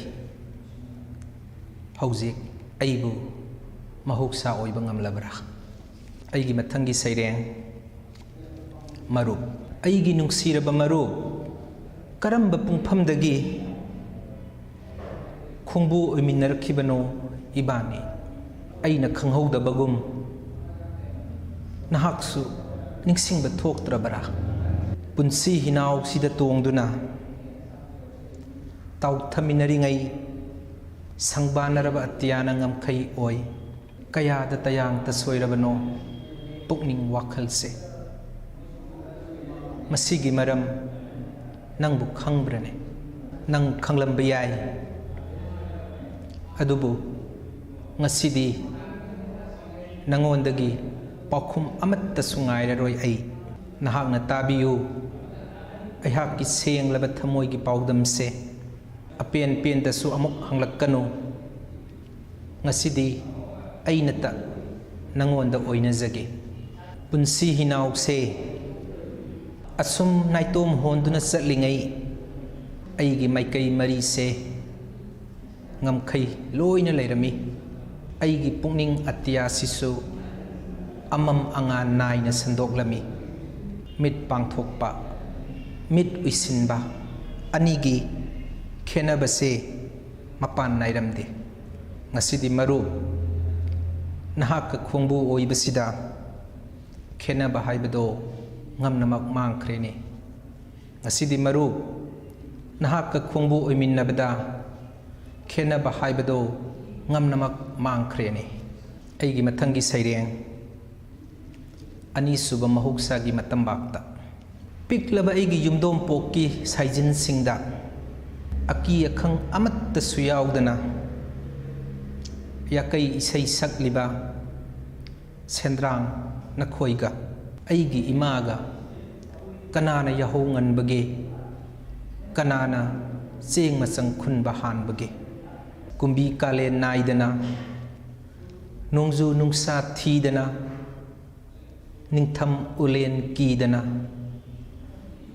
ꯍꯧꯖꯤꯛ ꯑꯩꯕꯨ ꯃꯍꯧꯁꯥ ꯑꯣꯏꯕ ꯉꯝꯂꯕ꯭ꯔꯥ? ꯑꯩꯒꯤ ꯃꯊꯪꯒꯤ ꯁꯩꯔꯦꯡ ꯃꯔꯨꯞ꯫ ꯑꯩꯒꯤ ꯅꯨꯡꯁꯤꯔꯕ ꯃꯔꯨꯞ, ꯀꯔꯝꯕ ꯄꯨꯡꯐꯝꯗꯒꯤ ꯈꯣꯡꯕꯨ ꯑꯣꯏꯃꯤꯟꯅꯔꯛꯈꯤꯕꯅꯣ ꯏꯕꯥꯅꯤ? ꯑꯩꯅ ꯈꯪꯍꯧꯗꯕꯒꯨꯝ ꯅꯍꯥꯛꯁꯨ ꯅꯤꯡꯁꯤꯡꯕ ꯊꯣꯛꯇ꯭ꯔꯕꯔꯥ? ꯄꯨꯟꯁꯤ ꯍꯤꯅꯥꯎꯁꯤꯗ ꯇꯣꯡꯗꯨꯅ ꯇꯥꯎꯊꯃꯤꯟꯅꯔꯤꯉꯩ ꯁꯪꯕꯥꯅꯔꯕ ꯑꯇꯤꯌꯥꯅ ꯉꯝꯈꯩ ꯑꯣꯏ꯫ ꯀꯌꯥꯗ ꯇꯌꯥꯡꯇ ꯁꯣꯏꯔꯕꯅꯣ ꯄꯨꯛꯅꯤꯡ ꯋꯥꯈꯜꯁꯦ꯫ ꯃꯁꯤꯒꯤ ꯃꯔꯝ ꯅꯪꯕꯨ ꯈꯪꯕ꯭ꯔꯅꯦ? ꯅꯪ ꯈꯪꯂꯝꯕ ꯌꯥꯏ꯫ ꯑꯗꯨꯕꯨ ꯉꯁꯤꯗꯤ ꯅꯉꯣꯟꯗꯒꯤ ꯄꯥꯎꯈꯨꯝ ꯑꯃꯠꯇꯁꯨ ꯉꯥꯏꯔꯔꯣꯏ ꯑꯩ꯫ ꯅꯍꯥꯛꯅ ꯇꯥꯕꯤꯌꯨ, ꯑꯩꯍꯥꯛꯀꯤ ꯁꯦꯡꯂꯕ ꯊꯃꯣꯏꯒꯤ ꯄꯥꯎꯗꯝꯁꯦ꯫ ꯑꯄꯦꯟ ꯄꯦꯟꯗꯁꯨ ꯑꯃꯨꯛ ꯍꯪꯂꯛꯀꯅꯨ꯫ ꯉꯁꯤꯗꯤ ꯑꯩꯅꯇ ꯅꯉꯣꯟꯗ ꯑꯣꯏꯅꯖꯒꯦ꯫ ꯄꯨꯟꯁꯤ ꯍꯤꯅꯥꯎꯁꯦ ꯑꯁꯨꯝ ꯅꯥꯏꯇꯣꯝ ꯍꯣꯟꯗꯨꯅ ꯆꯠꯂꯤꯉꯩ ꯑꯩꯒꯤ ꯃꯥꯏꯀꯩ ꯃꯔꯤꯁꯦ ꯉꯝꯈꯩ ꯂꯣꯏꯅ ꯂꯩꯔꯝꯃꯤ꯫ ꯑꯩꯒꯤ ꯄꯨꯛꯅꯤꯡ ꯑꯇꯤꯌꯥꯁꯤꯁꯨ ꯑꯃꯝ ꯑꯉꯥꯟ ꯅꯥꯏꯅ ꯁꯟꯗꯣꯛꯂꯝꯃꯤ꯫ ꯃꯤꯠ ꯄꯥꯡꯊꯣꯛꯄ, ꯃꯤꯠ ꯎꯏꯁꯤꯟꯕ ꯑꯅꯤꯒꯤ ꯈꯦꯠꯅꯕꯁꯦ ꯃꯄꯥꯟ ꯅꯥꯏꯔꯝꯗꯦ꯫ ꯉꯁꯤꯗꯤ ꯃꯔꯨꯞ, ꯅꯍꯥꯛꯀ ꯈꯣꯡꯕꯨ ꯑꯣꯏꯕꯁꯤꯗ ꯈꯦꯠꯅꯕ ꯍꯥꯏꯕꯗꯣ ꯉꯝꯅꯃꯛ ꯃꯥꯡꯈ꯭ꯔꯦꯅꯦ꯫ ꯉꯁꯤꯗꯤ ꯃꯔꯨꯞ, ꯅꯍꯥꯛꯀ ꯈꯣꯡꯕꯨ ꯑꯣꯏꯃꯤꯟꯅꯕꯗ ꯈꯦꯠꯅꯕ ꯍꯥꯏꯕꯗꯣ ꯉꯝꯅꯃꯛ ꯃꯥꯡꯈ꯭ꯔꯦꯅꯦ꯫ ꯑꯩꯒꯤ ꯃꯊꯪꯒꯤ ꯁꯩꯔꯦꯡ, ꯑꯅꯤꯁꯨꯕ ꯃꯍꯧꯁꯥꯒꯤ ꯃꯇꯝꯕꯥꯛꯇ꯫ ꯄꯤꯛꯂꯕ ꯑꯩꯒꯤ ꯌꯨꯝꯗꯣꯡꯄꯣꯛꯀꯤ ꯁꯥꯏꯖꯤꯟꯁꯤꯡꯗ ꯑꯀꯤ ꯑꯈꯪ ꯑꯃꯠꯇꯁꯨ ꯌꯥꯎꯗꯅ ꯌꯥꯀꯩ ꯏꯁꯩ ꯁꯛꯂꯤꯕ ꯁꯦꯟꯗ꯭ꯔꯥꯡ ꯅꯈꯣꯏꯒ ꯑꯩꯒꯤ ꯏꯃꯥꯒ ꯀꯅꯥꯅ ꯌꯥꯍꯧ ꯉꯟꯕꯒꯦ? ꯀꯅꯥꯅ ꯆꯦꯡ ꯃꯆꯪ ꯈꯨꯟꯕ ꯍꯥꯟꯕꯒꯦ? ꯀꯨꯝꯕꯤ ꯀꯥꯂꯦꯟ ꯅꯥꯏꯗꯅ, ꯅꯣꯡꯖꯨ ꯅꯨꯡꯁꯥ ꯊꯤꯗꯅ, ꯅꯤꯡꯊꯝ ꯎꯂꯦꯟ ꯀꯤꯗꯅ,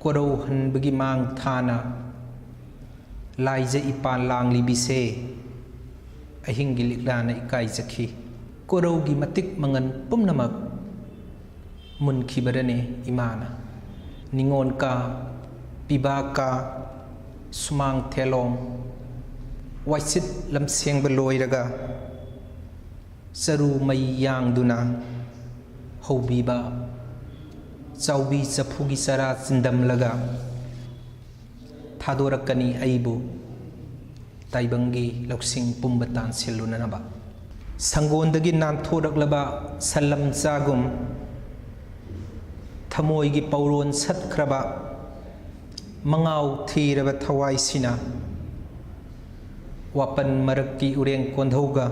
ꯀꯣꯔꯧꯍꯟꯕꯒꯤ ꯃꯥꯡ ꯊꯥꯅ ꯂꯥꯏꯖ ꯏꯄꯥ ꯂꯥꯡꯂꯤꯕꯤꯁꯦ ꯑꯍꯤꯡꯒꯤ ꯂꯤꯛꯂꯥꯅ ꯏꯀꯥꯏꯖꯈꯤ꯫ ꯀꯣꯔꯧꯒꯤ ꯃꯇꯤꯛ ꯃꯉꯟ ꯄꯨꯝꯅꯃꯛ ꯃꯨꯟꯈꯤꯕꯔꯅꯦ ꯏꯃꯥꯅ꯫ ꯅꯤꯉꯣꯟ ꯀꯥ, ꯄꯤꯕꯥ ꯀꯥ, ꯁꯨꯃꯥꯡ ꯊꯦꯂꯣꯡ, ꯋꯥꯏꯆꯤꯠ ꯂꯝꯁꯦꯡꯕ ꯂꯣꯏꯔꯒ ꯆꯔꯨ ꯃꯩ ꯌꯥꯡꯗꯨꯅ ꯍꯧꯕꯤꯕ ꯆꯥꯎꯕꯤ ꯆꯐꯨꯒꯤ ꯆꯔꯥ ꯆꯤꯟꯗꯝꯂꯒ ꯊꯥꯗꯣꯔꯛꯀꯅꯤ ꯑꯩꯕꯨ ꯇꯥꯏꯕꯪꯒꯤ ꯂꯧꯁꯤꯡ ꯄꯨꯝꯕ ꯇꯥꯟꯁꯤꯜꯂꯨꯅꯅꯕ꯫ ꯁꯪꯒꯣꯟꯗꯒꯤ ꯅꯥꯟꯊꯣꯔꯛꯂꯕ ꯁꯟꯂꯝꯆꯥꯒꯨꯝ ꯊꯃꯣꯏꯒꯤ ꯄꯧꯔꯣꯟ ꯁꯠꯈ꯭ꯔꯕ ꯃꯉꯥꯎ ꯊꯤꯔꯕ ꯊꯋꯥꯏꯁꯤꯅ ꯋꯥꯄꯟ ꯃꯔꯛꯀꯤ ꯎꯔꯦꯡ ꯀꯣꯟꯙꯧꯒ,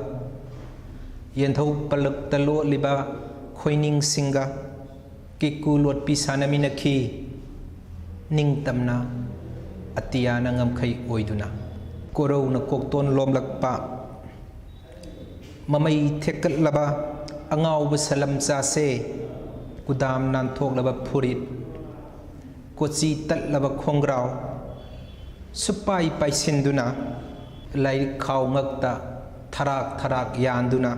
ꯌꯦꯟꯙꯧ ꯄꯂꯛꯇ ꯂꯣꯠꯂꯤꯕ ꯈꯣꯏꯅꯤꯡꯁꯤꯡꯒ ꯀꯤꯀꯨ ꯂꯣꯠꯄꯤ ꯁꯥꯟꯅꯃꯤꯟꯅꯈꯤ꯫ ꯅꯤꯡꯇꯝꯅ ꯑꯇꯤꯌꯥꯅ ꯉꯝꯈꯩ ꯑꯣꯏꯗꯨꯅ꯫ ꯀꯣꯔꯧꯅ ꯀꯣꯛꯇꯣꯟ ꯂꯣꯝꯂꯛꯄ, ꯃꯃꯩ ꯊꯦꯛꯀꯠꯂꯕ ꯑꯉꯥꯎꯕ ꯁꯂꯝꯆꯥꯁꯦ, ꯀꯨꯗꯥꯝ ꯅꯥꯟꯊꯣꯛꯂꯕ ꯐꯨꯔꯤꯠ, ꯀꯣꯆꯤ ꯇꯠꯂꯕ ꯈꯣꯡꯒ꯭ꯔꯥꯎ, ꯁꯨꯄꯥꯏ ꯄꯥꯏꯁꯤꯟꯗꯨꯅ, ꯂꯥꯏꯔꯤꯛ ꯈꯥꯎ ꯉꯛꯇ ꯊꯔꯥꯛ ꯊꯔꯥꯛ ꯌꯥꯟꯗꯨꯅ,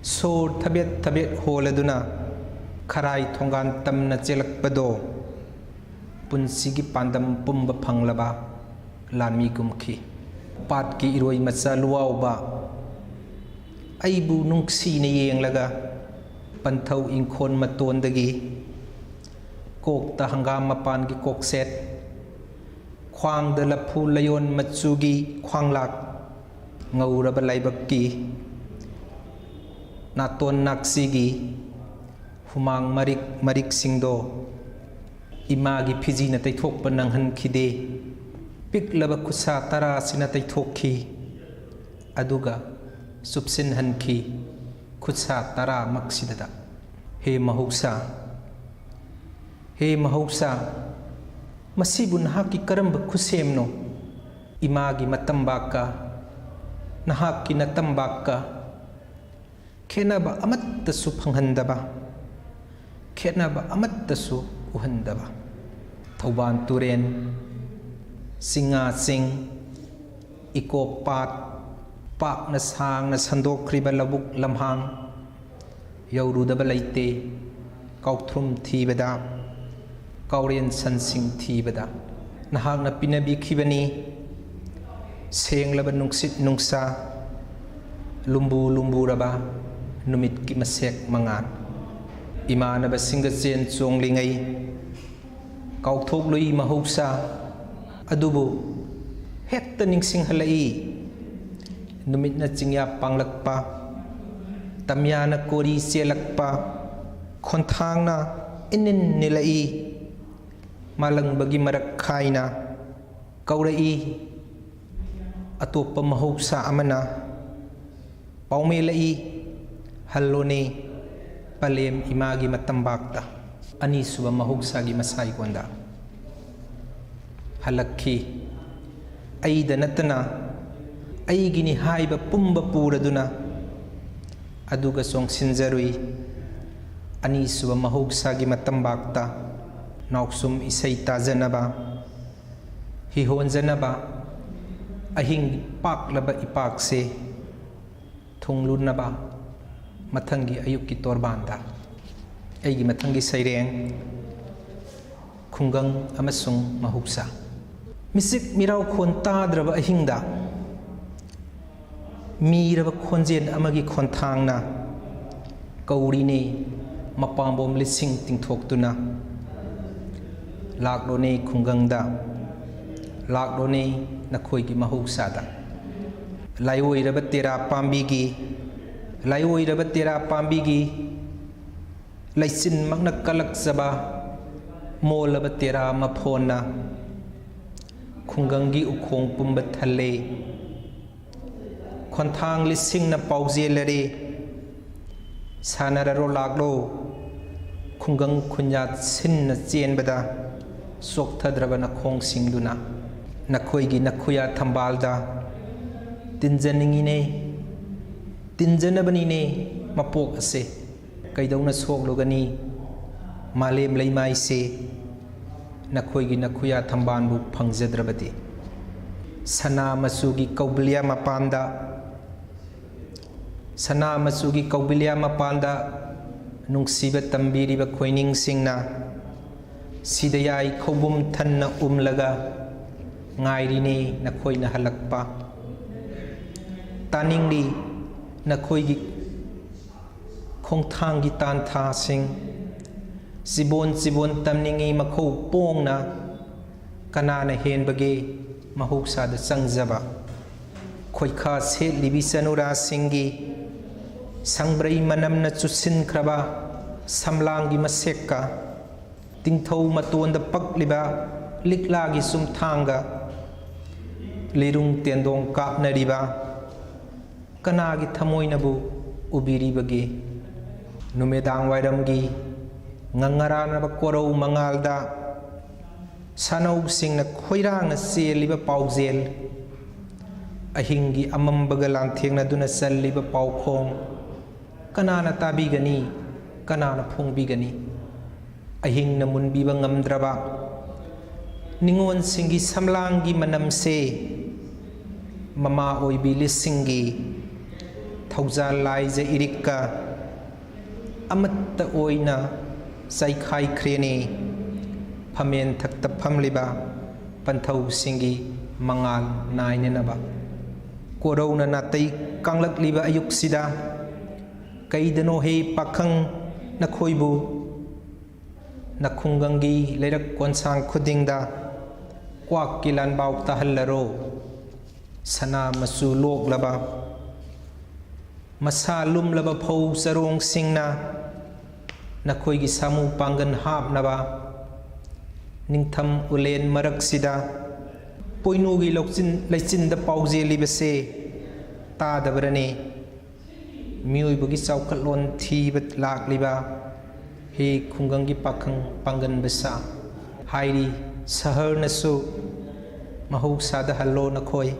ꯁꯣꯔ ꯊꯕꯦꯠ ꯊꯕꯦꯠ ꯍꯣꯜꯂꯗꯨꯅ, ꯈꯔꯥꯏ ꯊꯣꯡꯒꯥꯟ ꯇꯝꯅ ꯆꯦꯜꯂꯛꯄꯗꯣ, ꯄꯨꯟꯁꯤꯒꯤ ꯄꯥꯟꯗꯝ ꯄꯨꯝꯕ ꯐꯪꯂꯕ ꯂꯥꯟꯃꯤꯒꯨꯝꯈꯤ꯫ ꯄꯥꯠꯀꯤ ꯏꯔꯣꯏ ꯃꯆꯥ ꯂꯨꯋꯥꯎꯕ ꯑꯩꯕꯨ ꯅꯨꯡꯁꯤꯅ ꯌꯦꯡꯂꯒ, ꯄꯟꯊꯧ ꯏꯪꯈꯣꯜ ꯃꯇꯣꯟꯗꯒꯤ ꯀꯣꯛꯇ ꯍꯪꯒꯥꯝ ꯃꯄꯥꯟꯒꯤ ꯀꯣꯛꯁꯦꯠ, ꯈ꯭ꯋꯥꯡꯗ ꯂꯐꯨ ꯂꯩꯌꯣꯟ ꯃꯆꯨꯒꯤ ꯈ꯭ꯋꯥꯡꯂꯥꯛ, ꯉꯧꯔꯕ ꯂꯥꯏꯕꯛꯀꯤ ꯅꯥꯇꯣꯟ ꯅꯥꯛꯁꯤꯒꯤ ꯍꯨꯃꯥꯡ ꯃꯔꯤꯛ ꯃꯔꯤꯛꯁꯤꯡꯗꯣ ꯏꯃꯥꯒꯤ ꯐꯤꯖꯤꯅ ꯇꯩꯊꯣꯛꯄ ꯅꯪꯍꯟꯈꯤꯗꯦ꯫ ꯄꯤꯛꯂꯕ ꯈꯨꯠꯁꯥ ꯇꯔꯥꯁꯤꯅ ꯇꯩꯊꯣꯛꯈꯤ, ꯑꯗꯨꯒ ꯆꯨꯞꯁꯤꯟꯍꯟꯈꯤ ꯈꯨꯠꯁꯥ ꯇꯔꯥꯃꯛꯁꯤꯗꯗ꯫ ꯍꯦ ꯃꯍꯧꯁꯥ, ꯍꯦ ꯃꯍꯧꯁꯥ, ꯃꯁꯤꯕꯨ ꯅꯍꯥꯛꯀꯤ ꯀꯔꯝꯕ ꯈꯨꯠꯁꯦꯝꯅꯣ? ꯏꯃꯥꯒꯤ ꯃꯇꯝꯕꯥꯛꯀ ꯅꯍꯥꯛꯀꯤ ꯅꯇꯝꯕꯥꯛꯀ ꯈꯦꯠꯅꯕ ꯑꯃꯠꯇꯁꯨ ꯐꯪꯍꯟꯗꯕ, ꯈꯦꯠꯅꯕ ꯑꯃꯠꯇꯁꯨ ꯎꯍꯟꯗꯕ꯫ ꯊꯧꯕꯥꯜ ꯇꯨꯔꯦꯟ, ꯆꯤꯡꯉꯥ ꯆꯤꯡ, ꯏꯀꯣꯞ ꯄꯥꯠ, ꯄꯥꯛꯅ ꯁꯥꯡꯅ ꯁꯟꯗꯣꯛꯈ꯭ꯔꯤꯕ ꯂꯧꯕꯨꯛ ꯂꯝꯍꯥꯡ, ꯌꯧꯔꯨꯗꯕ ꯂꯩꯇꯦ꯫ ꯀꯥꯎꯊ꯭ꯔꯨꯝ ꯊꯤꯕꯗ, ꯀꯥꯎꯔꯦꯟ ꯁꯟꯁꯤꯡ ꯊꯤꯕꯗ ꯅꯍꯥꯛꯅ ꯄꯤꯅꯕꯤꯈꯤꯕꯅꯤ꯫ ꯁꯦꯡꯂꯕ ꯅꯨꯡꯁꯤꯠ ꯅꯨꯡꯁꯥ, ꯂꯨꯝꯕꯨ ꯂꯨꯝꯕꯨꯔꯕ ꯅꯨꯃꯤꯠꯀꯤ ꯃꯁꯦꯛ ꯃꯉꯥꯜ, ꯏꯃꯥꯟꯅꯕꯁꯤꯡꯒ ꯆꯦꯟ ꯆꯣꯡꯂꯤꯉꯩ ꯀꯥꯎꯊꯣꯛꯂꯨꯏ ꯃꯍꯧꯁꯥ꯫ ꯑꯗꯨꯕꯨ ꯍꯦꯛꯇ ꯅꯤꯡꯁꯤꯡꯍꯜꯂꯛꯏ꯫ ꯅꯨꯃꯤꯠꯅ ꯆꯤꯡꯌꯥ ꯄꯥꯡꯂꯛꯄ, ꯇꯝꯌꯥꯅ ꯀꯣꯔꯤ ꯆꯦꯜꯂꯛꯄ, ꯈꯣꯟꯊꯥꯡꯅ ꯏꯅꯤꯟ ꯅꯤꯜꯂꯛꯏ꯫ ꯃꯥꯂꯪꯕꯒꯤ ꯃꯔꯛ ꯈꯥꯏꯅ ꯀꯧꯔꯛꯏ꯫ ꯑꯇꯣꯞꯄ ꯃꯍꯧꯁꯥ ꯑꯃꯅ ꯄꯥꯎꯃꯦꯜꯂꯛꯏ, "ꯍꯜꯂꯣꯅꯦ ꯄꯂꯦꯝ ꯏꯃꯥꯒꯤ ꯃꯇꯝꯕꯥꯛꯇ"꯫ ꯑꯅꯤꯁꯨꯕ ꯃꯍꯧꯁꯥꯒꯤ ꯃꯁꯥꯏꯀꯣꯟꯗ ꯍꯜꯂꯛꯈꯤ꯫ ꯑꯩꯗ ꯅꯠꯇꯅ ꯑꯩꯒꯤꯅꯤ ꯍꯥꯏꯕ ꯄꯨꯝꯕ ꯄꯨꯔꯗꯨꯅ ꯑꯗꯨꯒ ꯆꯣꯡꯁꯤꯟꯖꯔꯨꯏ꯫ ꯑꯅꯤꯁꯨꯕ ꯃꯍꯧꯁꯥꯒꯤ ꯃꯇꯝꯕꯥꯛꯇ ꯅꯥꯎꯁꯨꯝ ꯏꯁꯩ ꯇꯥꯖꯅꯕ, ꯍꯤꯍꯣꯟꯖꯅꯕ, ꯑꯍꯤꯡ ꯄꯥꯛꯂꯕ ꯏꯄꯥꯛꯁꯦ ꯊꯨꯡꯂꯨꯅꯕ ꯃꯊꯪꯒꯤ ꯑꯌꯨꯛꯀꯤ ꯇꯣꯔꯕꯥꯟꯗ꯫ ꯑꯩꯒꯤ ꯃꯊꯪꯒꯤ ꯁꯩꯔꯦꯡ, ꯈꯨꯡꯒꯪ ꯑꯃꯁꯨꯡ ꯃꯍꯧꯁꯥ꯫ ꯃꯤꯆꯤꯛ ꯃꯤꯔꯥꯎꯈꯣꯟ ꯇꯥꯗ꯭ꯔꯕ ꯑꯍꯤꯡꯗ ꯃꯤꯔꯕ ꯈꯣꯟꯖꯦꯜ ꯑꯃꯒꯤ ꯈꯣꯟꯊꯥꯡꯅ ꯀꯧꯔꯤꯅꯦ, ꯃꯄꯥꯝꯕꯣꯝ ꯂꯤꯁꯤꯡ ꯇꯤꯡꯊꯣꯛꯇꯨꯅ꯫ ꯂꯥꯛꯂꯣꯅꯦ ꯈꯨꯡꯒꯪꯗ, ꯂꯥꯛꯂꯣꯅꯦ ꯅꯈꯣꯏꯒꯤ ꯃꯍꯧꯁꯥꯗ꯫ ꯂꯥꯏꯑꯣꯏꯔꯕ ꯇꯦꯔꯥ ꯄꯥꯝꯕꯤꯒꯤ, ꯂꯥꯏꯑꯣꯏꯔꯕ ꯇꯦꯔꯥ ꯄꯥꯝꯕꯤꯒꯤ ꯂꯩꯆꯤꯟꯃꯛꯅ ꯀꯜꯂꯛꯆꯕ ꯃꯣꯜꯂꯕ ꯇꯦꯔꯥ ꯃꯐꯣꯟꯅ ꯈꯨꯡꯒꯪꯒꯤ ꯎꯈꯣꯡ ꯄꯨꯝꯕ ꯊꯜꯂꯦ꯫ ꯈꯣꯟꯊꯥꯡ ꯂꯤꯁꯤꯡꯅ ꯄꯥꯎꯖꯦꯜꯂꯔꯦ, ꯁꯥꯟꯅꯔꯔꯣ ꯂꯥꯛꯂꯣ꯫ ꯈꯨꯡꯒꯪ ꯈꯨꯟꯌꯥ ꯁꯤꯟꯅ ꯆꯦꯟꯕꯗ ꯆꯣꯛꯊꯗ꯭ꯔꯕ ꯅꯈꯣꯡꯁꯤꯡꯗꯨꯅ ꯅꯈꯣꯏꯒꯤ ꯅꯈꯨꯌꯥ ꯊꯝꯕꯥꯜꯗ ꯇꯤꯟꯖꯅꯤꯡꯉꯤꯅꯦ, ꯇꯤꯟꯖꯅꯕꯅꯤꯅꯦ ꯃꯄꯣꯛ ꯑꯁꯦ꯫ ꯀꯩꯗꯧꯅ ꯁꯣꯛꯂꯨꯒꯅꯤ ꯃꯥꯂꯦꯝ ꯂꯩꯃꯥꯏꯁꯦ, ꯅꯈꯣꯏꯒꯤ ꯅꯈꯨꯌꯥ ꯊꯝꯕꯥꯜꯕꯨ ꯐꯪꯖꯗ꯭ꯔꯕꯗꯤ? ꯁꯅꯥ ꯃꯆꯨꯒꯤ ꯀꯧꯕꯤꯂꯤꯌꯥ ꯃꯄꯥꯟꯗ, ꯁꯅꯥ ꯃꯆꯨꯒꯤ ꯀꯧꯕꯤꯂꯤꯌꯥ ꯃꯄꯥꯟꯗ ꯅꯨꯡꯁꯤꯕ ꯇꯝꯕꯤꯔꯤꯕ ꯈꯣꯏꯅꯤꯡꯁꯤꯡꯅ ꯁꯤꯗꯌꯥꯏ ꯈꯧꯕꯨꯝ ꯊꯟꯅ ꯎꯝꯂꯒ ꯉꯥꯏꯔꯤꯅꯦ ꯅꯈꯣꯏꯅ ꯍꯜꯂꯛꯄ꯫ ꯇꯥꯅꯤꯡꯂꯤ ꯅꯈꯣꯏꯒꯤ ꯈꯣꯡꯊꯥꯡꯒꯤ ꯇꯥꯟꯊꯥꯁꯤꯡ꯫ ꯆꯤꯕꯣꯟ ꯆꯤꯕꯣꯟ ꯇꯝꯅꯤꯡꯉꯤ ꯃꯈꯧ ꯄꯣꯡꯅ, ꯀꯅꯥꯅ ꯍꯦꯟꯕꯒꯦ ꯃꯍꯧꯁꯥꯗ ꯆꯪꯖꯕ? ꯈꯣꯏꯈꯥ ꯁꯦꯠꯂꯤꯕꯤ ꯆꯅꯨꯔꯥꯁꯤꯡꯒꯤ ꯁꯪꯕ꯭ꯔꯩ ꯃꯅꯝꯅ ꯆꯨꯁꯤꯟꯈ꯭ꯔꯕ ꯁꯝꯂꯥꯡꯒꯤ ꯃꯁꯦꯛꯀ, ꯇꯤꯡꯊꯧ ꯃꯇꯣꯟꯗ ꯄꯛꯂꯤꯕ ꯂꯤꯛꯂꯥꯒꯤ ꯆꯨꯝꯊꯥꯡꯒ, ꯂꯤꯔꯨꯡ ꯇꯦꯟꯗꯣꯡ ꯀꯥꯞꯅꯔꯤꯕ ꯀꯅꯥꯒꯤ ꯊꯃꯣꯏꯅꯕꯨ ꯎꯕꯤꯔꯤꯕꯒꯦ? ꯅꯨꯃꯤꯗꯥꯡ ꯋꯥꯏꯔꯝꯒꯤ ꯉꯉꯔꯥꯅꯕ ꯀꯣꯔꯧ ꯃꯉꯥꯜꯗ ꯁꯥꯅꯧꯁꯤꯡꯅ ꯈꯣꯏꯔꯥꯡꯅ ꯆꯦꯜꯂꯤꯕ ꯄꯥꯎꯖꯦꯜ, ꯑꯍꯤꯡꯒꯤ ꯑꯃꯝꯕꯒ ꯂꯥꯟꯊꯦꯡꯅꯗꯨꯅ ꯆꯜꯂꯤꯕ ꯄꯥꯎꯈꯣꯡ, ꯀꯅꯥꯅ ꯇꯥꯕꯤꯒꯅꯤ? ꯀꯅꯥꯅ ꯐꯣꯡꯕꯤꯒꯅꯤ? ꯑꯍꯤꯡꯅ ꯃꯨꯟꯕꯤꯕ ꯉꯝꯗ꯭ꯔꯕ ꯅꯤꯉꯣꯜꯁꯤꯡꯒꯤ ꯁꯝꯂꯥꯡꯒꯤ ꯃꯅꯝꯁꯦ ꯃꯃꯥ ꯑꯣꯏꯕꯤ ꯂꯤꯁꯤꯡꯒꯤ ꯊꯧꯖꯥꯜ ꯂꯥꯏꯖ ꯏꯔꯤꯛꯀ ꯑꯃꯠꯇ ꯑꯣꯏꯅ ꯆꯥꯏꯈꯥꯏꯈ꯭ꯔꯦꯅꯦ꯫ ꯐꯝꯃꯦꯟ ꯊꯛꯇ ꯐꯝꯂꯤꯕ ꯄꯟꯊꯧꯁꯤꯡꯒꯤ ꯃꯉꯥꯜ ꯅꯥꯏꯅꯅꯕ꯫ ꯀꯣꯔꯧꯅ ꯅꯥꯇꯩ ꯀꯥꯡꯂꯛꯂꯤꯕ ꯑꯌꯨꯛꯁꯤꯗ ꯀꯩꯗꯅꯣ ꯍꯦ ꯄꯥꯈꯪ ꯅꯈꯣꯏꯕꯨ ꯅꯈꯨꯡꯒꯪꯒꯤ ꯂꯩꯔꯛ ꯀꯣꯟꯁꯥꯡ ꯈꯨꯗꯤꯡꯗ ꯀ꯭ꯋꯥꯛꯀꯤ ꯂꯥꯟꯕꯥꯎ ꯇꯥꯍꯜꯂꯔꯣ꯫ ꯁꯅꯥ ꯃꯆꯨ ꯂꯣꯛꯂꯕ ꯃꯁꯥ ꯂꯨꯝꯂꯕ ꯐꯧ ꯆꯔꯣꯡꯁꯤꯡꯅ ꯅꯈꯣꯏꯒꯤ ꯁꯥꯃꯨ ꯄꯥꯡꯒꯜ ꯍꯥꯞꯅꯕ ꯅꯤꯡꯊꯝ ꯎꯂꯦꯟ ꯃꯔꯛꯁꯤꯗ ꯄꯣꯏꯅꯨꯒꯤ ꯂꯧꯆꯤꯟ-, ꯂꯩꯆꯤꯟꯗ ꯄꯥꯎꯖꯦꯜꯂꯤꯕꯁꯦ ꯇꯥꯗꯕ꯭ꯔꯅꯦ? ꯃꯤꯑꯣꯏꯕꯒꯤ ꯆꯥꯎꯈꯠꯂꯣꯟ ꯊꯤꯕ ꯂꯥꯛꯂꯤꯕ ꯍꯦ ꯈꯨꯡꯒꯪꯒꯤ ꯄꯥꯈꯪ ꯄꯥꯡꯒꯟꯕ ꯁꯥ ꯍꯥꯏꯔꯤ ꯁꯍꯔꯅꯁꯨ ꯃꯍꯧꯁꯥꯗ ꯍꯜꯂꯣ ꯅꯈꯣꯏ꯫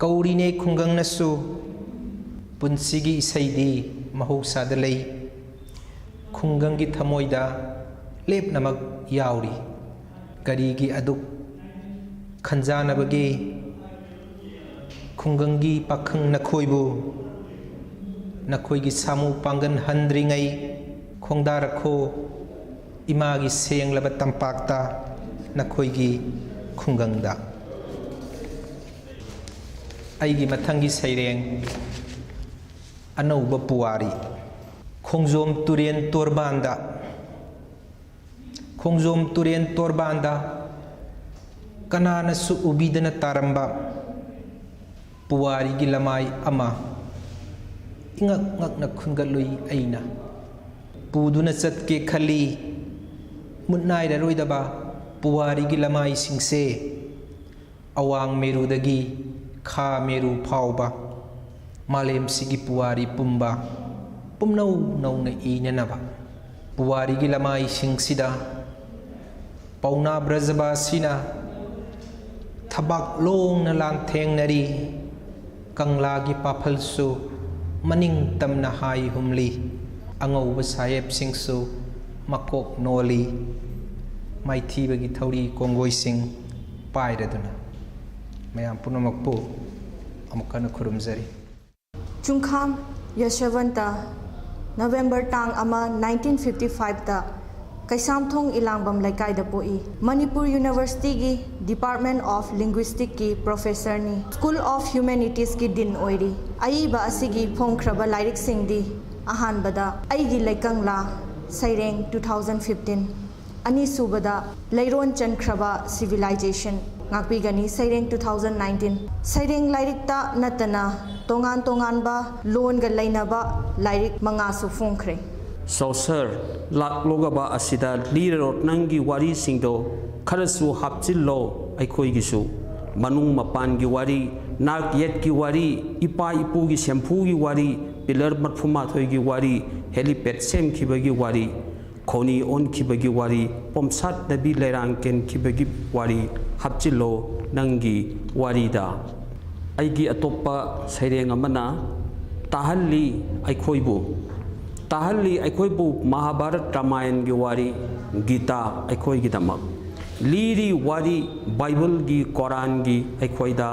ꯀꯧꯔꯤꯅꯦ ꯈꯨꯡꯒꯪꯅꯁꯨ ꯄꯨꯟꯁꯤꯒꯤ ꯏꯁꯩꯗꯤ ꯃꯍꯧꯁꯥꯗ ꯂꯩ꯫ ꯈꯨꯡꯒꯪꯒꯤ ꯊꯃꯣꯏꯗ ꯂꯦꯞꯅꯃꯛ ꯌꯥꯎꯔꯤ꯫ ꯀꯔꯤꯒꯤ ꯑꯗꯨꯛ ꯈꯟꯖꯥꯅꯕꯒꯦ? ꯈꯨꯡꯒꯪꯒꯤ ꯄꯥꯈꯪ ꯅꯈꯣꯏꯕꯨ ꯅꯈꯣꯏꯒꯤ ꯁꯥꯃꯨ ꯄꯥꯡꯒꯟ ꯍꯟꯗ꯭ꯔꯤꯉꯩ ꯈꯣꯡꯗꯥꯔꯛꯈꯣ ꯏꯃꯥꯒꯤ ꯁꯦꯡꯂꯕ ꯇꯝꯄꯥꯛꯇ ꯅꯈꯣꯏꯒꯤ ꯈꯨꯡꯒꯪꯗ꯫ ꯑꯩꯒꯤ ꯃꯊꯪꯒꯤ ꯁꯩꯔꯦꯡ ꯑꯅꯧꯕ ꯄꯨꯋꯥꯔꯤ꯫ ꯈꯣꯡꯖꯣꯝ ꯇꯨꯔꯦꯟ ꯇꯣꯔꯕꯥꯟꯗ ꯈꯣꯡꯖꯣꯝ ꯇꯨꯔꯦꯟ ꯇꯣꯔꯕꯥꯟꯗ ꯀꯅꯥꯅꯁꯨ ꯎꯕꯤꯗꯅ ꯇꯥꯔꯝꯕ ꯄꯨꯋꯥꯔꯤꯒꯤ ꯂꯃꯥꯏ ꯑꯃ ꯏꯉꯛ ꯉꯛꯅ ꯈꯨꯟꯒꯠꯂꯨꯏ ꯑꯩꯅ꯫ ꯄꯨꯗꯨꯅ ꯆꯠꯀꯦ ꯈꯜꯂꯤ ꯃꯨꯠ ꯅꯥꯏꯔꯔꯣꯏꯗꯕ ꯄꯨꯋꯥꯔꯤꯒꯤ ꯂꯃꯥꯏꯁꯤꯡꯁꯦ꯫ ꯑꯋꯥꯡ ꯃꯦꯔꯨꯗꯒꯤ ꯈꯥ ꯃꯦꯔꯨ ꯐꯥꯎꯕ ꯃꯥꯂꯦꯝꯁꯤꯒꯤ ꯄꯨꯋꯥꯔꯤ ꯄꯨꯝꯕ ꯄꯨꯝꯅꯧ ꯅꯧꯅ ꯏꯅꯅꯕ ꯄꯨꯋꯥꯔꯤꯒꯤ ꯂꯃꯥꯏꯁꯤꯡꯁꯤꯗ ꯄꯥꯎꯅꯥ ꯕ꯭ꯔꯖꯕꯥꯁꯤꯅ ꯊꯕꯥꯛ ꯂꯣꯡꯅ ꯂꯥꯟꯊꯦꯡꯅꯔꯤ꯫ ꯀꯪꯂꯥꯒꯤ ꯄꯥꯐꯜꯁꯨ ꯃꯅꯤꯡ ꯇꯝꯅ ꯍꯥꯏ ꯍꯨꯝꯂꯤ꯫ ꯑꯉꯧꯕ ꯁꯥꯍꯦꯕꯁꯤꯡꯁꯨ ꯃꯀꯣꯛ ꯅꯣꯜꯂꯤ꯫ ꯃꯥꯏꯊꯤꯕꯒꯤ ꯊꯧꯔꯤ ꯀꯣꯡꯒꯣꯏꯁꯤꯡ ꯄꯥꯏꯔꯗꯨꯅ ꯃꯌꯥꯝ ꯄꯨꯝꯅꯃꯛꯄꯨ ꯑꯃꯨꯛ ꯍꯟꯅ ꯈꯨꯔꯨꯝꯖꯔꯤ꯫ ꯆꯨꯡꯈꯥꯝ ꯌꯁꯋꯟꯇ, ꯅꯕꯦꯝꯕꯔ ꯇꯥꯡ ꯑꯃ, ꯅꯥꯏꯟꯇꯤꯟ ꯐꯤꯐꯇꯤ ꯐꯥꯏꯚꯇ ꯀꯩꯁꯥꯝꯊꯣꯡ ꯏꯂꯥꯡꯕꯝ ꯂꯩꯀꯥꯏꯗ ꯄꯣꯛꯏ꯫ ꯃꯅꯤꯄꯨꯔ ꯌꯨꯅꯤꯚꯔꯁꯤꯇꯤꯒꯤ Department of Linguisticꯀꯤ ꯄ꯭ꯔꯣꯐꯦꯁꯔꯅꯤ꯫ School of Humanities ꯀꯤ ꯗꯤꯟ ꯑꯣꯏꯔꯤ꯫ ꯑꯏꯕ ꯑꯁꯤꯒꯤ ꯐꯣꯡꯈ꯭ꯔꯕ ꯂꯥꯏꯔꯤꯛꯁꯤꯡꯗꯤ, ꯑꯍꯥꯟꯕꯗ ꯑꯩꯒꯤ ꯂꯩꯀꯪꯂꯥ, ꯁꯩꯔꯦꯡ, two thousand fifteen, ꯑꯅꯤꯁꯨꯕꯗ ꯂꯩꯔꯣꯟ ꯆꯟꯈ꯭ꯔꯕ civilization ꯉꯥꯛꯄꯤꯒꯅꯤ, ꯁꯩꯔꯦꯡ, two thousand nineteen꯫ ꯁꯩꯔꯦꯡ ꯂꯥꯏꯔꯤꯛꯇ ꯅꯠꯇꯅ ꯇꯣꯉꯥꯟ ꯇꯣꯉꯥꯟꯕ ꯂꯣꯟꯒ ꯂꯩꯅꯕ ꯂꯥꯏꯔꯤꯛ ꯃꯉꯥꯁꯨ ꯐꯣꯡꯈ꯭ꯔꯦ꯫ ꯁꯣꯁꯔ ꯂꯥꯛꯂꯣꯒꯕ ꯑꯁꯤꯗ ꯂꯤꯔꯔꯣ ꯅꯪꯒꯤ ꯋꯥꯔꯤꯁꯤꯡꯗꯣ ꯈꯔꯁꯨ ꯍꯥꯞꯆꯤꯜꯂꯣ ꯑꯩꯈꯣꯏꯒꯤꯁꯨ꯫ ꯃꯅꯨꯡ ꯃꯄꯥꯟꯒꯤ ꯋꯥꯔꯤ, ꯅꯥꯛ ꯌꯦꯠꯀꯤ ꯋꯥꯔꯤ, ꯏꯄꯥ ꯏꯄꯨꯒꯤ ꯁꯦꯝꯐꯨꯒꯤ ꯋꯥꯔꯤ, ꯄꯤꯂꯔ ꯃꯔꯐꯨꯃꯥꯊꯣꯏꯒꯤ ꯋꯥꯔꯤ, helipad ꯁꯦꯝꯈꯤꯕꯒꯤ ꯋꯥꯔꯤ, ꯈꯣꯅꯤ ꯑꯣꯟꯈꯤꯕꯒꯤ ꯋꯥꯔꯤ, ꯄꯣꯝꯁꯥꯠꯅꯕꯤ ꯂꯩꯔꯥꯡ ꯀꯦꯟꯈꯤꯕꯒꯤ ꯋꯥꯔꯤ ꯍꯥꯞꯆꯤꯜꯂꯣ ꯅꯪꯒꯤ ꯋꯥꯔꯤꯗ꯫ ꯑꯩꯒꯤ ꯑꯇꯣꯞꯄ ꯁꯩꯔꯦꯡ ꯑꯃꯅ ꯇꯥꯍꯜꯂꯤ ꯑꯩꯈꯣꯏꯕꯨ, ꯇꯥꯍꯜꯂꯤ ꯑꯩꯈꯣꯏꯕꯨ ꯃꯍꯥꯚꯥꯔꯠ ꯔꯥꯃꯥꯌꯟꯒꯤ ꯋꯥꯔꯤ, ꯒꯤꯇꯥ ꯑꯩꯈꯣꯏꯒꯤꯗꯃꯛ ꯂꯤꯔꯤ ꯋꯥꯔꯤ, ꯕꯥꯏꯕꯜꯒꯤ, ꯀꯣꯔꯥꯟꯒꯤ ꯑꯩꯈꯣꯏꯗ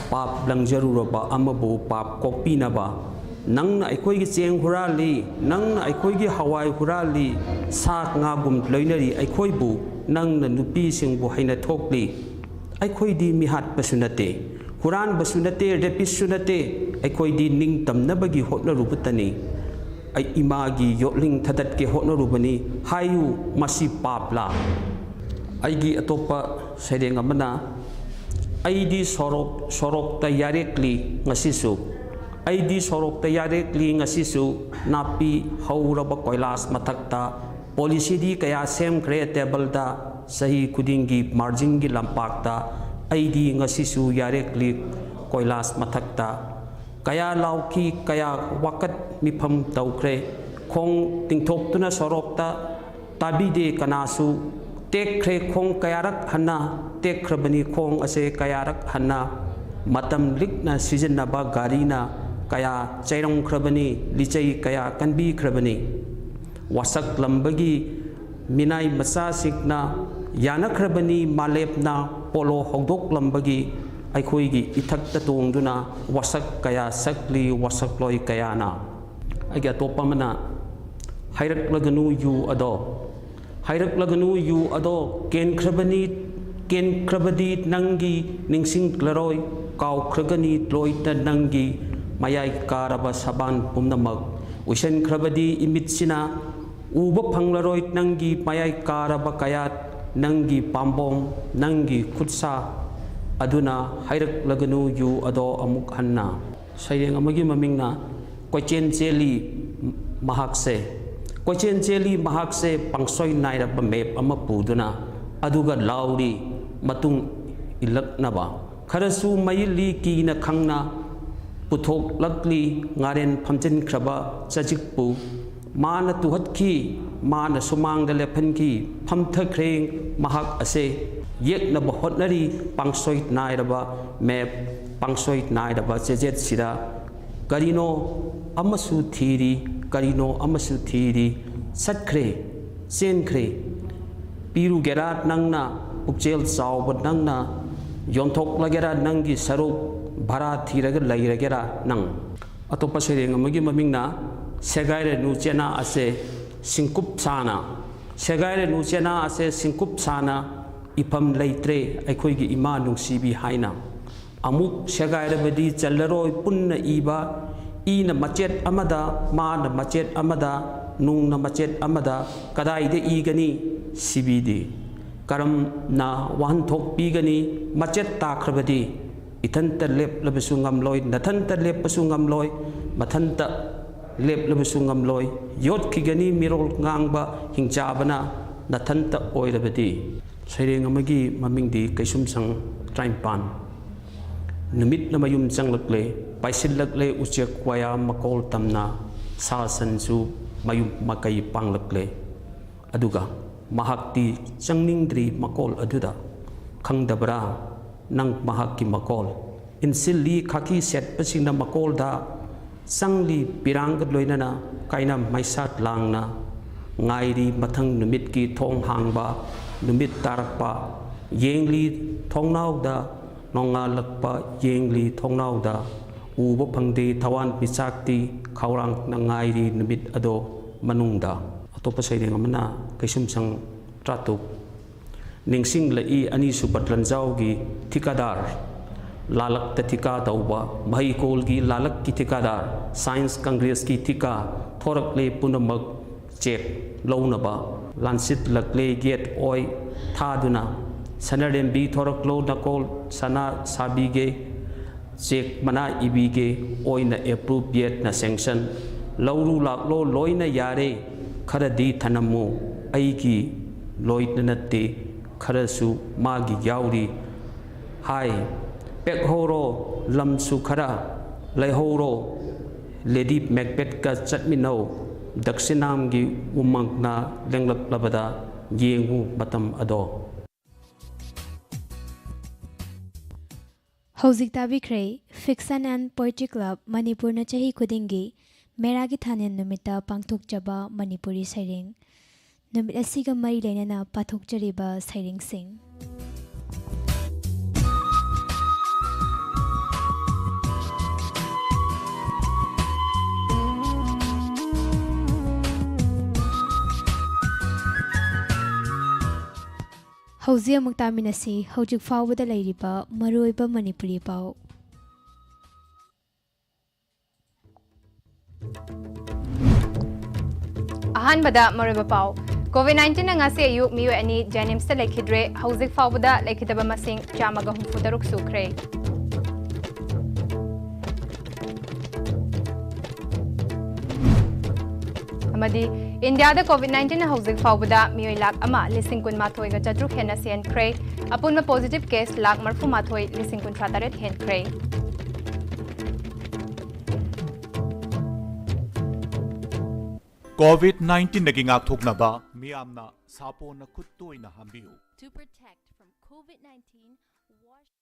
ꯄꯥꯞ ꯂꯪꯖꯔꯨꯔꯕ ꯑꯃꯕꯨ ꯄꯥꯞ ꯀꯣꯛꯄꯤꯅꯕ꯫ ꯅꯪꯅ ꯑꯩꯈꯣꯏꯒꯤ ꯆꯦꯡ ꯍꯨꯔꯥꯜꯂꯤ, ꯅꯪꯅ ꯑꯩꯈꯣꯏꯒꯤ ꯍꯋꯥꯏ ꯍꯨꯔꯥꯜꯂꯤ, ꯁꯥ ꯉꯥꯒꯨꯝ ꯂꯣꯏꯅꯔꯤ ꯑꯩꯈꯣꯏꯕꯨ, ꯅꯪꯅ ꯅꯨꯄꯤꯁꯤꯡꯕꯨ ꯍꯩꯅ ꯊꯣꯛꯂꯤ꯫ ꯑꯩꯈꯣꯏꯗꯤ ꯃꯤꯍꯥꯠꯄꯁꯨ ꯅꯠꯇꯦ, ꯍꯨꯔꯥꯟꯕꯁꯨ ꯅꯠꯇꯦ, ꯔꯦꯄꯤꯁꯁꯨ ꯅꯠꯇꯦ, ꯑꯩꯈꯣꯏꯗꯤ ꯅꯤꯡꯇꯝꯅꯕꯒꯤ ꯍꯣꯠꯅꯔꯨꯕꯇꯅꯤ꯫ ꯑꯩ ꯏꯃꯥꯒꯤ ꯌꯣꯠꯂꯤꯡ ꯊꯗꯠꯀꯦ ꯍꯣꯠꯅꯔꯨꯕꯅꯤ ꯍꯥꯏꯌꯨ, ꯃꯁꯤ ꯄꯥꯞꯂꯥ? ꯑꯩꯒꯤ ꯑꯇꯣꯞꯄ ꯁꯩꯔꯦꯡ ꯑꯃꯅ, ꯑꯩꯗꯤ ꯁꯣꯔꯣꯛ, ꯁꯣꯔꯣꯛꯇ ꯌꯥꯔꯦꯛꯂꯤ ꯉꯁꯤꯁꯨ, ꯑꯩꯗꯤ ꯁꯣꯔꯣꯛꯇ ꯌꯥꯔꯦꯛꯂꯤ ꯉꯁꯤꯁꯨ, ꯅꯥꯄꯤ ꯍꯧꯔꯕ ꯀꯣꯏꯂꯥꯁ ꯃꯊꯛꯇ꯫ ꯄꯣꯂꯤꯁꯤꯗꯤ ꯀꯌꯥ ꯁꯦꯝꯈ꯭ꯔꯦ ꯇꯦꯕꯜꯗ, ꯆꯍꯤ ꯈꯨꯗꯤꯡꯒꯤ ꯃꯥꯔꯖꯤꯟꯒꯤ ꯂꯝꯄꯥꯛꯇ꯫ ꯑꯩꯗꯤ ꯉꯁꯤꯁꯨ ꯌꯥꯔꯦꯛꯂꯤ ꯀꯣꯏꯂꯥꯁ ꯃꯊꯛꯇ꯫ ꯀꯌꯥ ꯂꯥꯎꯈꯤ, ꯀꯌꯥ ꯋꯥꯀꯠ ꯃꯤꯐꯝ ꯇꯧꯈ꯭ꯔꯦ꯫ ꯈꯣꯡ ꯇꯤꯡꯊꯣꯛꯇꯨꯅ ꯁꯣꯔꯣꯛꯇ ꯇꯥꯕꯤꯗꯦ ꯀꯅꯥꯁꯨ꯫ ꯇꯦꯛꯈ꯭ꯔꯦ ꯈꯣꯡ ꯀꯌꯥꯔꯛ ꯍꯟꯅ, ꯇꯦꯛꯈ꯭ꯔꯕꯅꯤ ꯈꯣꯡ ꯑꯁꯦ ꯀꯌꯥꯔꯛ ꯍꯟꯅ꯫ ꯃꯇꯝ ꯂꯤꯛꯅ ꯁꯤꯖꯤꯟꯅꯕ ꯒꯥꯔꯤꯅ ꯀꯌꯥ ꯆꯩꯔꯝꯈ꯭ꯔꯕꯅꯤ, ꯂꯤꯆꯩ ꯀꯌꯥ ꯀꯟꯕꯤꯈ꯭ꯔꯕꯅꯤ꯫ ꯋꯥꯁꯛꯂꯝꯕꯒꯤ ꯃꯤꯅꯥꯏ ꯃꯆꯥꯁꯤꯡꯅ ꯌꯥꯅꯈ꯭ꯔꯕꯅꯤ ꯃꯥꯂꯦꯝꯅ ꯄꯣꯂꯣ ꯍꯧꯗꯣꯛꯂꯝꯕꯒꯤ꯫ ꯑꯩꯈꯣꯏꯒꯤ ꯏꯊꯛꯇ ꯇꯣꯡꯗꯨꯅ ꯋꯥꯁꯛ ꯀꯌꯥ ꯁꯛꯂꯤ ꯋꯥꯁꯛꯂꯣꯏ ꯀꯌꯥꯅ꯫ ꯑꯩꯒꯤ ꯑꯇꯣꯞꯄ ꯑꯃꯅ, ꯍꯥꯏꯔꯛꯂꯒꯅꯨ ꯌꯨ ꯑꯗꯣ, ꯍꯥꯏꯔꯛꯂꯒꯅꯨ ꯌꯨ ꯑꯗꯣ꯫ ꯀꯦꯟꯈ꯭ꯔꯕꯅꯤ, ꯀꯦꯟꯈ꯭ꯔꯕꯗꯤ ꯅꯪꯒꯤ ꯅꯤꯡꯁꯤꯡꯂꯔꯣꯏ꯫ ꯀꯥꯎꯈ꯭ꯔꯒꯅꯤ ꯂꯣꯏꯅ ꯅꯪꯒꯤ ꯃꯌꯥꯏ ꯀꯥꯔꯕ ꯁꯕꯥꯟ ꯄꯨꯝꯅꯃꯛ꯫ ꯎꯏꯁꯟꯈ꯭ꯔꯕꯗꯤ ꯏꯃꯤꯠꯁꯤꯅ ꯎꯕ ꯐꯪꯂꯔꯣꯏ ꯅꯪꯒꯤ ꯃꯌꯥꯏ ꯀꯥꯔꯕ ꯀꯌꯥꯠ, ꯅꯪꯒꯤ ꯄꯥꯝꯕꯣꯝ, ꯅꯪꯒꯤ ꯈꯨꯠꯁꯥ꯫ ꯑꯗꯨꯅ ꯍꯥꯏꯔꯛꯂꯒꯅꯨ ꯌꯨ ꯑꯗꯣ ꯑꯃꯨꯛ ꯍꯟꯅ꯫ ꯁꯩꯔꯦꯡ ꯑꯃꯒꯤ ꯃꯃꯤꯡꯅ ꯀꯣꯏꯆꯦꯟ ꯆꯦꯜꯂꯤ ꯃꯍꯥꯛꯁꯦ꯫ ꯀꯣꯏꯆꯦꯟ ꯆꯦꯜꯂꯤ ꯃꯍꯥꯛꯁꯦ ꯄꯥꯡꯁꯣꯏ ꯅꯥꯏꯔꯕ ꯃꯦꯞ ꯑꯃ ꯄꯨꯗꯨꯅ, ꯑꯗꯨꯒ ꯂꯥꯎꯔꯤ ꯃꯇꯨꯡ ꯏꯜꯂꯛꯅꯕ꯫ ꯈꯔꯁꯨ ꯃꯌꯤꯜꯂꯤ ꯀꯤꯅ ꯈꯪꯅ ꯄꯨꯊꯣꯛꯂꯛꯂꯤ ꯉꯥꯔꯦꯟ ꯐꯝꯖꯤꯟꯈ꯭ꯔꯕ ꯆꯖꯤꯛꯄꯨ꯫ ꯃꯥꯅ ꯇꯨꯍꯠꯈꯤ, ꯃꯥꯅ ꯁꯨꯃꯥꯡꯗ ꯂꯦꯞꯍꯟꯈꯤ, ꯐꯝꯊꯈ꯭ꯔꯦ ꯃꯍꯥꯛ ꯑꯁꯦ꯫ ꯌꯦꯛꯅꯕ ꯍꯣꯠꯅꯔꯤ ꯄꯥꯡꯁꯣꯏ ꯅꯥꯏꯔꯕ ꯃꯦꯞ, ꯄꯥꯡꯁꯣꯏ ꯅꯥꯏꯔꯕ ꯆꯦꯖꯦꯠꯁꯤꯗ꯫ ꯀꯔꯤꯅꯣ ꯑꯃꯁꯨ ꯊꯤꯔꯤ, ꯀꯔꯤꯅꯣ ꯑꯃꯁꯨ ꯊꯤꯔꯤ꯫ ꯆꯠꯈ꯭ꯔꯦ, ꯆꯦꯟꯈ꯭ꯔꯦ꯫ ꯄꯤꯔꯨꯒꯦꯔꯥ ꯅꯪꯅ, ꯄꯨꯛꯆꯦꯜ ꯆꯥꯎꯕ ꯅꯪꯅ? ꯌꯣꯟꯊꯣꯛꯂꯒꯦꯔꯥ ꯅꯪꯒꯤ ꯁꯔꯨꯛ? ꯚꯔꯥ ꯊꯤꯔꯒ ꯂꯩꯔꯒꯦꯔꯥ ꯅꯪ? ꯑꯇꯣꯞꯄ ꯁꯩꯔꯦꯡ ꯑꯃꯒꯤ ꯃꯃꯤꯡꯅ ꯁꯦꯒꯥꯏꯔꯅꯨ ꯆꯦꯅꯥ ꯑꯁꯦ ꯁꯤꯡꯀꯨꯞ ꯁꯥꯅ꯫ ꯁꯦꯒꯥꯏꯔꯅꯨ ꯆꯦꯅꯥ ꯑꯁꯦ ꯁꯤꯡꯀꯨꯞ ꯁꯥꯅ ꯏꯐꯝ ꯂꯩꯇ꯭ꯔꯦ ꯑꯩꯈꯣꯏꯒꯤ ꯏꯃꯥ ꯅꯨꯡꯁꯤꯕꯤ ꯍꯥꯏꯅ꯫ ꯑꯃꯨꯛ ꯁꯦꯒꯥꯏꯔꯕꯗꯤ ꯆꯜꯂꯔꯣꯏ ꯄꯨꯟꯅ ꯏꯕ꯫ ꯏꯅ ꯃꯆꯦꯠ ꯑꯃꯗ, ꯃꯥꯅ ꯃꯆꯦꯠ ꯑꯃꯗ, ꯅꯨꯡꯅ ꯃꯆꯦꯠ ꯑꯃꯗ ꯀꯗꯥꯏꯗ ꯏꯒꯅꯤ? ꯁꯤꯕꯤꯗꯤ ꯀꯔꯝꯅ ꯋꯥꯍꯟꯊꯣꯛ ꯄꯤꯒꯅꯤ? ꯃꯆꯦꯠ ꯇꯥꯈ꯭ꯔꯕꯗꯤ ꯏꯊꯟꯇ ꯂꯦꯞꯂꯕꯁꯨ ꯉꯝꯂꯣꯏ, ꯅꯊꯟꯇ ꯂꯦꯞꯄꯁꯨ ꯉꯝꯂꯣꯏ, ꯃꯊꯟꯇ ꯂꯦꯞꯂꯕꯁꯨ ꯉꯝꯂꯣꯏ꯫ ꯌꯣꯠꯈꯤꯒꯅꯤ ꯃꯤꯔꯣꯜ ꯉꯥꯡꯕ ꯍꯤꯡꯆꯥꯕꯅ ꯅꯊꯟꯇ ꯑꯣꯏꯔꯕꯗꯤ꯫ ꯁꯩꯔꯦꯡ ꯑꯃꯒꯤ ꯃꯃꯤꯡꯗꯤ ꯀꯩꯁꯨꯝꯁꯪ ꯇꯔꯥꯅꯤꯄꯥꯟ꯫ ꯅꯨꯃꯤꯠꯅ ꯃꯌꯨꯝ ꯆꯪꯂꯛꯂꯦ, ꯄꯥꯏꯁꯤꯜꯂꯛꯂꯦ ꯎꯆꯦꯛ ꯋꯥꯌꯥ ꯃꯀꯣꯜ ꯇꯝꯅ, ꯁꯥ ꯁꯟꯁꯨ ꯃꯌꯨꯝ ꯃꯀꯩ ꯄꯥꯡꯂꯛꯂꯦ꯫ ꯑꯗꯨꯒ ꯃꯍꯥꯛꯇꯤ ꯆꯪꯅꯤꯡꯗ꯭ꯔꯤ ꯃꯀꯣꯜ ꯑꯗꯨꯗ꯫ ꯈꯪꯗꯕ꯭ꯔꯥ ꯅꯪ ꯃꯍꯥꯛꯀꯤ ꯃꯀꯣꯜ? ꯏꯟꯁꯤꯜꯂꯤ ꯈꯥꯀꯤ ꯁꯦꯠꯄꯁꯤꯡꯅ ꯃꯀꯣꯜꯗ, ꯆꯪꯂꯤ ꯄꯤꯔꯥꯡꯒ ꯂꯣꯏꯅꯅ ꯀꯥꯏꯅ ꯃꯩꯁꯥꯠ ꯂꯥꯡꯅ꯫ ꯉꯥꯏꯔꯤ ꯃꯊꯪ ꯅꯨꯃꯤꯠꯀꯤ ꯊꯣꯡ ꯍꯥꯡꯕ, ꯅꯨꯃꯤꯠ ꯇꯥꯔꯛꯄ꯫ ꯌꯦꯡꯂꯤ ꯊꯣꯡꯅꯥꯎꯗ ꯅꯣꯡꯉꯥꯜꯂꯛꯄ, ꯌꯦꯡꯂꯤ ꯊꯣꯡꯅꯥꯎꯗ꯫ ꯎꯕ ꯐꯪꯗꯦ ꯊꯋꯥꯟ ꯃꯤꯆꯥꯛꯇꯤ, ꯈꯧꯔꯥꯡꯅ ꯉꯥꯏꯔꯤ ꯅꯨꯃꯤꯠ ꯑꯗꯣ ꯃꯅꯨꯡꯗ꯫ ꯑꯇꯣꯞꯄ ꯁꯩꯔꯦꯡ ꯑꯃꯅ ꯀꯩꯁꯨꯝꯁꯪ ꯇꯔꯥꯇꯔꯨꯛ꯫ ꯅꯤꯡꯁꯤꯡꯂꯛꯏ ꯑꯅꯤꯁꯨꯕ ꯂꯟꯖꯥꯎꯒꯤ ꯊꯤꯀꯥꯗꯥꯔ꯫ ꯂꯥꯂꯛꯇ ꯊꯤꯀꯥ ꯇꯧꯕ, ꯃꯍꯩꯀꯣꯜꯒꯤ ꯂꯥꯂꯛꯀꯤ ꯊꯤꯀꯥꯗꯥꯔ, ꯁꯥꯏꯟꯁ ꯀꯪꯒ꯭ꯔꯦꯁꯀꯤ ꯊꯤꯀꯥ ꯊꯣꯔꯛꯂꯦ ꯄꯨꯝꯅꯃꯛ ꯆꯦꯛ ꯂꯧꯅꯕ꯫ ꯂꯥꯟꯁꯤꯠꯂꯛꯂꯦ ꯒꯦꯠ ꯑꯣꯏ ꯊꯥꯗꯨꯅ, ꯁꯅꯥꯔꯦꯝꯕꯤ ꯊꯣꯔꯛꯂꯣ ꯅꯀꯣꯜ ꯁꯅꯥ ꯁꯥꯕꯤꯒꯦ, ꯆꯦꯛ ꯃꯅꯥ ꯏꯕꯤꯒꯦ ꯑꯣꯏꯅ ꯑꯦꯄ꯭ꯔꯨꯞ ꯌꯦꯠꯅ ꯁꯦꯡꯁꯟ꯫ ꯂꯧꯔꯨ ꯂꯥꯛꯂꯣ ꯂꯣꯏꯅ ꯌꯥꯔꯦ, ꯈꯔꯗꯤ ꯊꯅꯝꯃꯨ ꯑꯩꯒꯤ ꯂꯣꯏꯅ ꯅꯠꯇꯦ, ꯈꯔꯁꯨ ꯃꯥꯒꯤ ꯌꯥꯎꯔꯤ꯫ ꯍꯥꯏ ꯄꯦꯛꯍꯧꯔꯣ ꯂꯝꯁꯨ ꯈꯔ ꯂꯩꯍꯧꯔꯣ, ꯂꯦꯗꯤ ꯃꯦꯛꯕꯦꯠꯀ ꯆꯠꯃꯤꯟꯅꯧ꯫ ꯗꯛꯁꯤꯅꯥꯝꯒꯤ ꯎꯃꯪꯅ ꯂꯦꯡꯂꯛꯂꯕꯗ ꯌꯦꯡꯉꯨ ꯃꯇꯝ ꯑꯗꯣ꯫ ꯍꯧꯖꯤꯛ ꯇꯥꯕꯤꯈ꯭ꯔꯦ Fiction and Poetry Club ꯃꯅꯤꯄꯨꯔꯅ ꯆꯍꯤ ꯈꯨꯗꯤꯡꯒꯤ ꯃꯦꯔꯥꯒꯤ ꯊꯥꯅꯦꯟ ꯅꯨꯃꯤꯠꯇ ꯄꯥꯡꯊꯣꯛꯆꯕ ꯃꯅꯤꯄꯨꯔꯤ ꯁꯩꯔꯦꯡ꯫ ꯅꯨꯃꯤꯠ ꯑꯁꯤꯒ ꯃꯔꯤ ꯂꯩꯅꯅ ꯄꯥꯊꯣꯛꯆꯔꯤꯕ ꯁꯩꯔꯦꯡꯁꯤꯡ꯫ ꯍꯧꯖꯤꯛ ꯑꯃꯨꯛ ꯇꯥꯃꯤꯟꯅꯁꯤ ꯍꯧꯖꯤꯛ ꯐꯥꯎꯕꯗ ꯂꯩꯔꯤꯕ ꯃꯔꯨꯑꯣꯏꯕ ꯃꯅꯤꯄꯨꯔꯤ ꯄꯥꯎ꯫ ꯑꯍꯥꯟꯕꯗ ꯃꯔꯨꯑꯣꯏꯕ ꯄꯥꯎ꯫ ꯀꯣꯚꯤꯗ ꯅꯥꯏꯟꯇꯤꯟꯅ ꯉꯁꯤ ꯑꯌꯨꯛ ꯃꯤꯑꯣꯏ ꯑꯅꯤ ꯖꯦꯅꯤꯝꯁꯇ ꯂꯩꯈꯤꯗ꯭ꯔꯦ꯫ ꯍꯧꯖꯤꯛ ꯐꯥꯎꯕꯗ ꯂꯩꯈꯤꯗꯕ ꯃꯁꯤꯡ ꯆꯥꯝꯃꯒ ꯍꯨꯝꯐꯨ ꯇꯔꯨꯛ ꯁꯨꯈ꯭ꯔꯦ꯫ ꯑꯃꯗꯤ ꯏꯟꯗꯤꯌꯥꯗ ꯀꯣꯚꯤꯗ ꯅꯥꯏꯟꯇꯤꯟꯅ ꯍꯧꯖꯤꯛ ꯐꯥꯎꯕꯗ ꯃꯤꯑꯣꯏ ꯂꯥꯈ ꯑꯃ ꯂꯤꯁꯤꯡ ꯀꯨꯟ ꯃꯥꯊꯣꯏꯒ ꯆꯥꯇ꯭ꯔꯨꯛ ꯍꯦꯟꯅ ꯁꯤꯍꯟꯈ꯭ꯔꯦ꯫ ꯑꯄꯨꯟꯕ ꯄꯣꯖꯤꯇꯤꯚ ꯀꯦꯁ ꯂꯥꯈ ꯃꯔꯤꯐꯨ ꯃꯥꯊꯣꯏ ꯂꯤꯁꯤꯡ ꯀꯨꯟꯊ꯭ꯔꯥ ꯇꯔꯦꯠ ꯍꯦꯟꯈ꯭ꯔꯦ꯫ ꯀꯣꯚꯤꯗ ꯅꯥꯏꯟꯇꯤꯟꯗꯒꯤ ꯉꯥꯛꯊꯣꯛꯅꯕ ꯃꯤꯌꯥꯝꯅ ꯁꯥꯄꯣꯟꯅ ꯈꯨꯠ ꯇꯣꯏꯅ ꯍꯥꯝꯕꯤꯌꯨ꯫ To protect from COVID nineteen, wash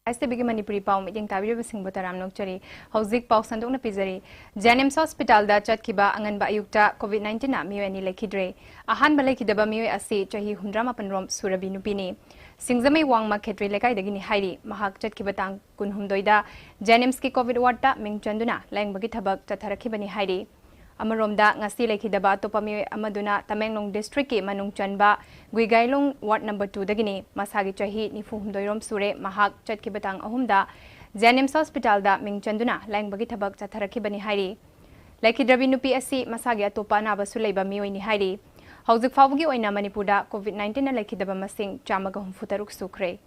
I S T ꯚꯤꯒꯤ ꯃꯅꯤꯄꯨꯔꯤ ꯄꯥꯎ ꯃꯤꯠꯌꯦꯡ ꯇꯥꯕꯤꯔꯤꯕꯁꯤꯡꯕꯨ ꯇꯔꯥꯝꯅ ꯑꯣꯛꯆꯔꯤ꯫ ꯍꯧꯖꯤꯛ ꯄꯥꯎ ꯁꯟꯗꯣꯛꯅ ꯄꯤꯖꯔꯤ꯫ ꯖꯦꯅꯤꯝꯁ ꯍꯣꯁꯄꯤꯇꯥꯜꯗ ꯆꯠꯈꯤꯕ ꯑꯉꯟꯕ ꯑꯌꯨꯛꯇ ꯀꯣꯚꯤꯗ ꯅꯥꯏꯟꯇꯤꯟꯅ ꯃꯤꯑꯣꯏ ꯑꯅꯤ ꯂꯩꯈꯤꯗ꯭ꯔꯦ꯫ ꯑꯍꯥꯟꯕ ꯂꯩꯈꯤꯗꯕ ꯃꯤꯑꯣꯏ ꯑꯁꯤ ꯆꯍꯤ ꯍꯨꯝꯗ꯭ꯔꯥ ꯃꯥꯄꯟ ꯔꯣꯝ ꯁꯨꯔꯕꯤ ꯅꯨꯄꯤꯅꯤ꯫ ꯁꯤꯡꯖꯃꯩ ꯋꯥꯡꯃ ꯈꯦꯇ꯭ꯔꯤ ꯂꯩꯀꯥꯏꯗꯒꯤꯅꯤ ꯍꯥꯏꯔꯤ꯫ ꯃꯍꯥꯛ ꯆꯠꯈꯤꯕ ꯇꯥꯡ ꯀꯨꯟꯍꯨꯝꯗꯣꯏꯗ ꯖꯦꯅꯤꯝꯁꯀꯤ ꯀꯣꯚꯤꯗ ꯋꯥꯔꯗꯇ ꯃꯤꯡ ꯆꯟꯗꯨꯅ ꯂꯥꯌꯦꯡꯕꯒꯤ ꯊꯕꯛ ꯆꯠꯊꯔꯛꯈꯤꯕꯅꯤ ꯍꯥꯏꯔꯤ꯫ ꯑꯃꯔꯣꯝꯗ, ꯉꯁꯤ ꯂꯩꯈꯤꯗꯕ ꯑꯇꯣꯞꯄ ꯃꯤꯑꯣꯏ ꯑꯃꯗꯨꯅ ꯇꯃꯦꯡꯂꯣꯡ ꯗꯤꯁꯇ꯭ꯔꯤꯛꯀꯤ ꯃꯅꯨꯡ ꯆꯟꯕ ꯒꯨꯏꯒꯥꯏꯂꯣꯡ ꯋꯥꯔꯗ ꯅꯝꯕꯔ ꯇꯨꯗꯒꯤꯅꯤ꯫ ꯃꯁꯥꯒꯤ ꯆꯍꯤ ꯅꯤꯐꯨ ꯍꯨꯝꯗꯣꯏ ꯔꯣꯝ ꯁꯨꯔꯦ꯫ ꯃꯍꯥꯛ ꯆꯠꯈꯤꯕ ꯇꯥꯡ ꯑꯍꯨꯝꯗ ꯖꯦꯅꯤꯝꯁ ꯍꯣꯁꯄꯤꯇꯥꯜꯗ ꯃꯤꯡ ꯆꯟꯗꯨꯅ ꯂꯥꯌꯦꯡꯕꯒꯤ ꯊꯕꯛ ꯆꯠꯊꯔꯛꯈꯤꯕꯅꯤ ꯍꯥꯏꯔꯤ꯫ ꯂꯩꯈꯤꯗ꯭ꯔꯕꯤ ꯅꯨꯄꯤ ꯑꯁꯤ ꯃꯁꯥꯒꯤ ꯑꯇꯣꯞꯄ ꯑꯅꯥꯕꯁꯨ ꯂꯩꯕ ꯃꯤꯑꯣꯏꯅꯤ ꯍꯥꯏꯔꯤ꯫ ꯍꯧꯖꯤꯛ ꯐꯥꯎꯕꯒꯤ ꯑꯣꯏꯅ ꯃꯅꯤꯄꯨꯔꯗ ꯀꯣꯚꯤꯗ ꯅꯥꯏꯟꯇꯤꯟꯅ ꯂꯩꯈꯤꯗꯕ ꯃꯁꯤꯡ ꯆꯥꯝꯃꯒ ꯍꯨꯝꯐꯨ ꯇꯔꯨꯛ ꯁꯨꯈ꯭ꯔꯦ꯫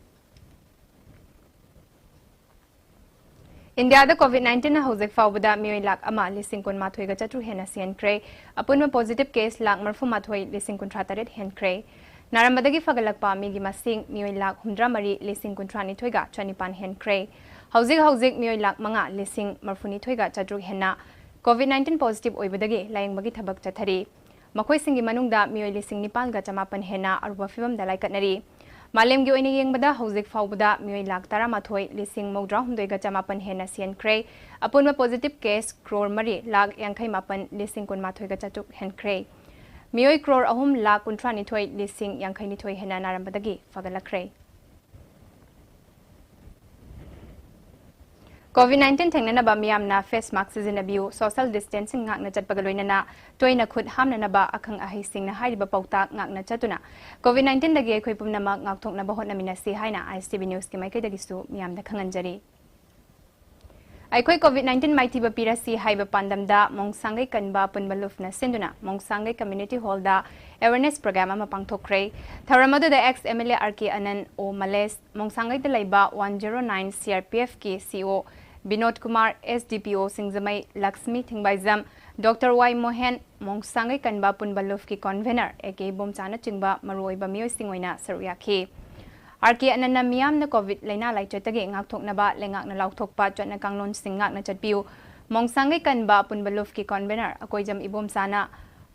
ꯏꯟꯗꯤꯌꯥꯗ ꯀꯣꯚꯤꯗ ꯅꯥꯏꯟꯇꯤꯟꯅ ꯍꯧꯖꯤꯛ ꯐꯥꯎꯕꯗ ꯃꯤꯑꯣꯏ ꯂꯥꯈ ꯑꯃ ꯂꯤꯁꯤꯡ ꯀꯨꯟ ꯃꯥꯊꯣꯏꯒ ꯆꯥꯇ꯭ꯔꯨꯛ ꯍꯦꯟꯅ ꯁꯤꯍꯟꯈ꯭ꯔꯦ꯫ ꯑꯄꯨꯟꯕ ꯄꯣꯖꯤꯇꯤꯚ ꯀꯦꯁ ꯂꯥꯈ ꯃꯔꯤꯐꯨ ꯃꯥꯊꯣꯏ ꯂꯤꯁꯤꯡ ꯀꯨꯟꯊ꯭ꯔꯥ ꯇꯔꯦꯠ ꯍꯦꯟꯈ꯭ꯔꯦ꯫ ꯅꯥꯔꯝꯕꯗꯒꯤ ꯐꯒꯠꯂꯛꯄ ꯃꯤꯒꯤ ꯃꯁꯤꯡ ꯃꯤꯑꯣꯏ ꯂꯥꯈ ꯍꯨꯝꯗ꯭ꯔꯥ ꯃꯔꯤ ꯂꯤꯁꯤꯡ ꯀꯨꯟꯊ꯭ꯔꯥ ꯅꯤꯊꯣꯏꯒ ꯆꯅꯤꯄꯥꯟ ꯍꯦꯟꯈ꯭ꯔꯦ꯫ ꯍꯧꯖꯤꯛ ꯍꯧꯖꯤꯛ ꯃꯤꯑꯣꯏ ꯂꯥꯈ ꯃꯉꯥ ꯂꯤꯁꯤꯡ ꯃꯔꯤꯐꯨ ꯅꯤꯊꯣꯏꯒ ꯆꯥꯇ꯭ꯔꯨꯛ ꯍꯦꯟꯅ ꯀꯣꯚꯤꯗ ꯅꯥꯏꯟꯇꯤꯟ ꯄꯣꯖꯤꯇꯤꯚ ꯑꯣꯏꯕꯗꯒꯤ ꯂꯥꯌꯦꯡꯕꯒꯤ ꯊꯕꯛ ꯆꯠꯊꯔꯤ꯫ ꯃꯈꯣꯏꯁꯤꯡꯒꯤ ꯃꯅꯨꯡꯗ ꯃꯤꯑꯣꯏ ꯂꯤꯁꯤꯡ ꯅꯤꯄꯥꯟꯒ ꯆꯃꯥꯄꯟ ꯍꯦꯟꯅ ꯑꯔꯨꯕ ꯐꯤꯚꯝꯗ ꯂꯥꯏꯀꯠꯅꯔꯤ꯫ ꯃꯥꯂꯦꯝꯒꯤ ꯑꯣꯏꯅ ꯌꯦꯡꯕꯗ ꯍꯧꯖꯤꯛ ꯐꯥꯎꯕꯗ ꯃꯤꯑꯣꯏ ꯂꯥꯈ ꯇꯔꯥꯃꯥꯊꯣꯏ ꯂꯤꯁꯤꯡ ꯃꯧꯗ꯭ꯔꯥ ꯍꯨꯝꯗꯣꯏꯒ ꯆꯃꯥꯄꯟ ꯍꯦꯟꯅ ꯁꯤꯍꯟꯈ꯭ꯔꯦ꯫ ꯑꯄꯨꯟꯕ ꯄꯣꯖꯤꯇꯤꯚ ꯀꯦꯁ ꯀ꯭ꯔꯣꯔ ꯃꯔꯤ ꯂꯥꯈ ꯌꯥꯡꯈꯩ ꯃꯥꯄꯟ ꯂꯤꯁꯤꯡ ꯀꯨꯟꯃꯥꯊꯣꯏꯒ ꯆꯥꯇ꯭ꯔꯨꯛ ꯍꯦꯟꯈ꯭ꯔꯦ꯫ ꯃꯤꯑꯣꯏ ꯀ꯭ꯔꯣꯔ ꯑꯍꯨꯝ ꯂꯥꯈ ꯀꯨꯟꯊ꯭ꯔꯥ ꯅꯤꯊꯣꯏ ꯂꯤꯁꯤꯡ ꯌꯥꯡꯈꯩ ꯅꯤꯊꯣꯏ ꯍꯦꯟꯅ ꯅꯥꯔꯝꯕꯗꯒꯤ ꯐꯒꯠꯂꯛꯈ꯭ꯔꯦ꯫ ꯀꯣꯚꯤꯗ ꯅꯥꯏꯟꯇꯤꯟ ꯊꯦꯡꯅꯅꯕ ꯃꯤꯌꯥꯝꯅ ꯐꯦꯁ ꯃꯥꯁꯛ ꯁꯤꯖꯤꯟꯅꯕꯤꯌꯨ, ꯁꯣꯁꯤꯌꯦꯜ ꯗꯤꯁꯇꯦꯟꯁꯤꯡ ꯉꯥꯛꯅ ꯆꯠꯄꯒ ꯂꯣꯏꯅꯅ ꯇꯣꯏꯅ ꯈꯨꯠ ꯍꯥꯝꯅꯅꯕ ꯑꯈꯪ ꯑꯍꯩꯁꯤꯡꯅ ꯍꯥꯏꯔꯤꯕ ꯄꯥꯎꯇꯥꯛ ꯉꯥꯛꯅ ꯆꯠꯇꯨꯅ ꯀꯣꯚꯤꯗ ꯅꯥꯏꯟꯇꯤꯟꯗꯒꯤ ꯑꯩꯈꯣꯏ ꯄꯨꯝꯅꯃꯛ ꯉꯥꯛꯊꯣꯛꯅꯕ ꯍꯣꯠꯅꯃꯤꯟꯅꯁꯤ ꯍꯥꯏꯅ ꯑꯥꯏ ꯑꯦꯁ ꯇꯤ ꯚꯤ ꯅ꯭ꯌꯨꯁꯀꯤ ꯃꯥꯏꯀꯩꯗꯒꯤꯁꯨ ꯃꯤꯌꯥꯝꯗ ꯈꯪꯍꯟꯖꯔꯤ꯫ ꯑꯩꯈꯣꯏ ꯀꯣꯚꯤꯗ ꯅꯥꯏꯟꯇꯤꯟ ꯃꯥꯏꯊꯤꯕ ꯄꯤꯔꯁꯤ ꯍꯥꯏꯕ ꯄꯥꯟꯗꯝꯗ ꯃꯣꯡꯁꯥꯡꯒꯩ ꯀꯟꯕ ꯑꯄꯨꯟꯕ ꯂꯨꯞꯅ ꯁꯤꯟꯗꯨꯅ ꯃꯣꯡꯁꯥꯡꯒꯩ ꯀꯝꯃ꯭ꯌꯨꯅꯤꯇꯤ ꯍꯣꯜꯗ ꯑꯦꯋꯦꯔꯅꯦꯁ ꯄ꯭ꯔꯣꯒ꯭ꯔꯥꯝ ꯑꯃ ꯄꯥꯡꯊꯣꯛꯈ꯭ꯔꯦ꯫ ꯊꯧꯔꯝ ꯑꯗꯨꯗ ex M L A R K Anan, ꯑꯣ ꯃꯂꯦꯁ, ꯃꯣꯡꯁꯥꯡꯒꯩꯗ ꯂꯩꯕ one zero nine C R P ꯑꯦꯐꯀꯤ ꯁꯤ ꯏ ꯑꯣ ꯕꯤꯅꯣꯗ ꯀꯨꯃꯥꯔ, ꯑꯦꯁ ꯗꯤ ꯄꯤ ꯑꯣ ꯁꯤꯡꯖꯃꯩ ꯂꯛꯁꯃꯤ ꯊꯤꯡꯕꯥꯏꯖꯝ, ꯗꯣꯛꯇꯔ ꯋꯥꯏ ꯃꯣꯍꯦꯟ, ꯃꯣꯡꯁꯥꯡꯒꯩ ꯀꯟꯕ ꯑꯄꯨꯟꯕ ꯂꯨꯞꯀꯤ ꯀꯣꯟꯚꯦꯅꯔ ꯑꯦ ꯀꯦ ꯏꯕꯣꯝꯆꯥꯅꯆꯤꯡꯕ ꯃꯔꯨꯑꯣꯏꯕ ꯃꯤꯑꯣꯏꯁꯤꯡ ꯑꯣꯏꯅ ꯁꯔꯨꯛ ꯌꯥꯈꯤ꯫ ꯑꯥꯔ ꯀꯦ ꯑꯅꯟꯅ ꯃꯤꯌꯥꯝꯅ ꯀꯣꯚꯤꯗ ꯂꯩꯅꯥ ꯂꯥꯏꯆꯠꯇꯒꯤ ꯉꯥꯛꯊꯣꯛꯅꯕ ꯂꯩꯉꯥꯛꯅ ꯂꯥꯎꯊꯣꯛꯄ ꯆꯠꯅ ꯀꯥꯡꯂꯣꯟꯁꯤꯡ ꯉꯥꯛꯅ ꯆꯠꯄꯤꯌꯨ꯫ ꯃꯣꯡꯁꯥꯡꯒꯩ ꯀꯟꯕ ꯑꯄꯨꯟꯕ ꯂꯨꯞꯀꯤ ꯀꯣꯟꯚꯦꯅꯔ ꯑꯀꯣꯏꯖꯝ ꯏꯕꯣꯝꯆꯥꯅ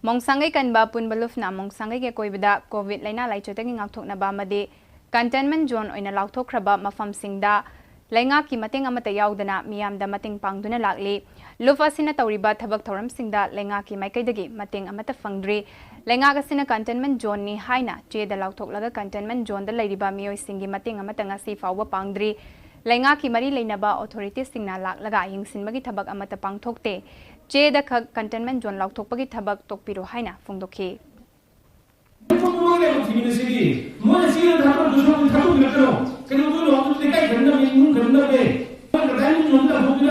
ꯃꯣꯡꯁꯥꯡꯒꯩ ꯀꯟꯕ ꯑꯄꯨꯟꯕ ꯂꯨꯞꯅ ꯃꯣꯡꯁꯥꯡꯒꯩꯒꯤ ꯑꯀꯣꯏꯕꯗ ꯀꯣꯚꯤꯗ ꯂꯩꯅꯥ ꯂꯥꯏꯆꯠꯇꯒꯤ ꯉꯥꯛꯊꯣꯛꯅꯕ ꯑꯃꯗꯤ ꯀꯟꯇꯦꯟꯃꯦꯟ ꯖꯣꯟ ꯑꯣꯏꯅ ꯂꯥꯎꯊꯣꯛꯈ꯭ꯔꯕ ꯃꯐꯝꯁꯤꯡꯗ ꯂꯩꯉꯥꯛꯀꯤ ꯃꯇꯦꯡ ꯑꯃꯠꯇ ꯌꯥꯎꯗꯅ ꯃꯤꯌꯥꯝꯗ ꯃꯇꯦꯡ ꯄꯥꯡꯗꯨꯅ ꯂꯥꯛꯂꯤ꯫ ꯂꯨꯞ ꯑꯁꯤꯅ ꯇꯧꯔꯤꯕ ꯊꯕꯛ ꯊꯧꯔꯝꯁꯤꯡꯗ ꯂꯩꯉꯥꯛꯀꯤ ꯃꯥꯏꯀꯩꯗꯒꯤ ꯃꯇꯦꯡ ꯑꯃꯠꯇ ꯐꯪꯗ꯭ꯔꯤ꯫ ꯂꯩꯉꯥꯛ ꯑꯁꯤꯅ ꯀꯟꯇꯦꯟꯃꯦꯟ ꯖꯣꯟꯅꯤ ꯍꯥꯏꯅ ꯆꯦꯗ ꯂꯥꯎꯊꯣꯛꯂꯒ ꯀꯟꯇꯦꯟꯃꯦꯟ ꯖꯣꯟꯗ ꯂꯩꯔꯤꯕ ꯃꯤꯑꯣꯏꯁꯤꯡꯒꯤ ꯃꯇꯦꯡ ꯑꯃꯠꯇ ꯉꯁꯤ ꯐꯥꯎꯕ ꯄꯥꯡꯗ꯭ꯔꯤ꯫ ꯂꯩꯉꯥꯛꯀꯤ ꯃꯔꯤ ꯂꯩꯅꯕ ꯑꯣꯊꯣꯔꯤꯇꯤꯁꯤꯡꯅ ꯂꯥꯛꯂꯒ ꯌꯦꯡꯁꯤꯟꯕꯒꯤ ꯊꯕꯛ ꯑꯃꯠꯇ ꯄꯥꯡꯊꯣꯛꯇꯦ꯫ ꯆꯦꯗ ꯈꯛ ꯀꯟꯇꯦꯟꯃꯦꯟ ꯖꯣꯟ ꯂꯥꯎꯊꯣꯛꯄꯒꯤ ꯊꯕꯛ ꯇꯣꯛꯄꯤꯔꯣ ꯍꯥꯏꯅ ꯐꯣꯡꯗꯣꯛꯈꯤ꯫ ꯃꯣꯏꯅ ꯆꯦꯗ ꯊꯥꯕ ꯗꯨꯁꯣꯟ ꯊꯥꯗꯣꯛꯄꯤꯔꯛꯀꯅꯣ꯫ ꯀꯩꯗꯧꯗꯣꯏꯅꯣ? ꯑꯗꯨ ꯂꯩꯀꯥꯏ ꯈꯪꯅꯕꯅꯦ, ꯏꯃꯨꯡ ꯈꯪꯅꯕꯅꯦ꯫ ꯃꯣꯏ ꯀꯗꯥꯏ ꯏꯃꯨꯡ ꯑꯃ ꯇꯥꯟꯊꯣꯛꯇꯣꯏꯅꯣ?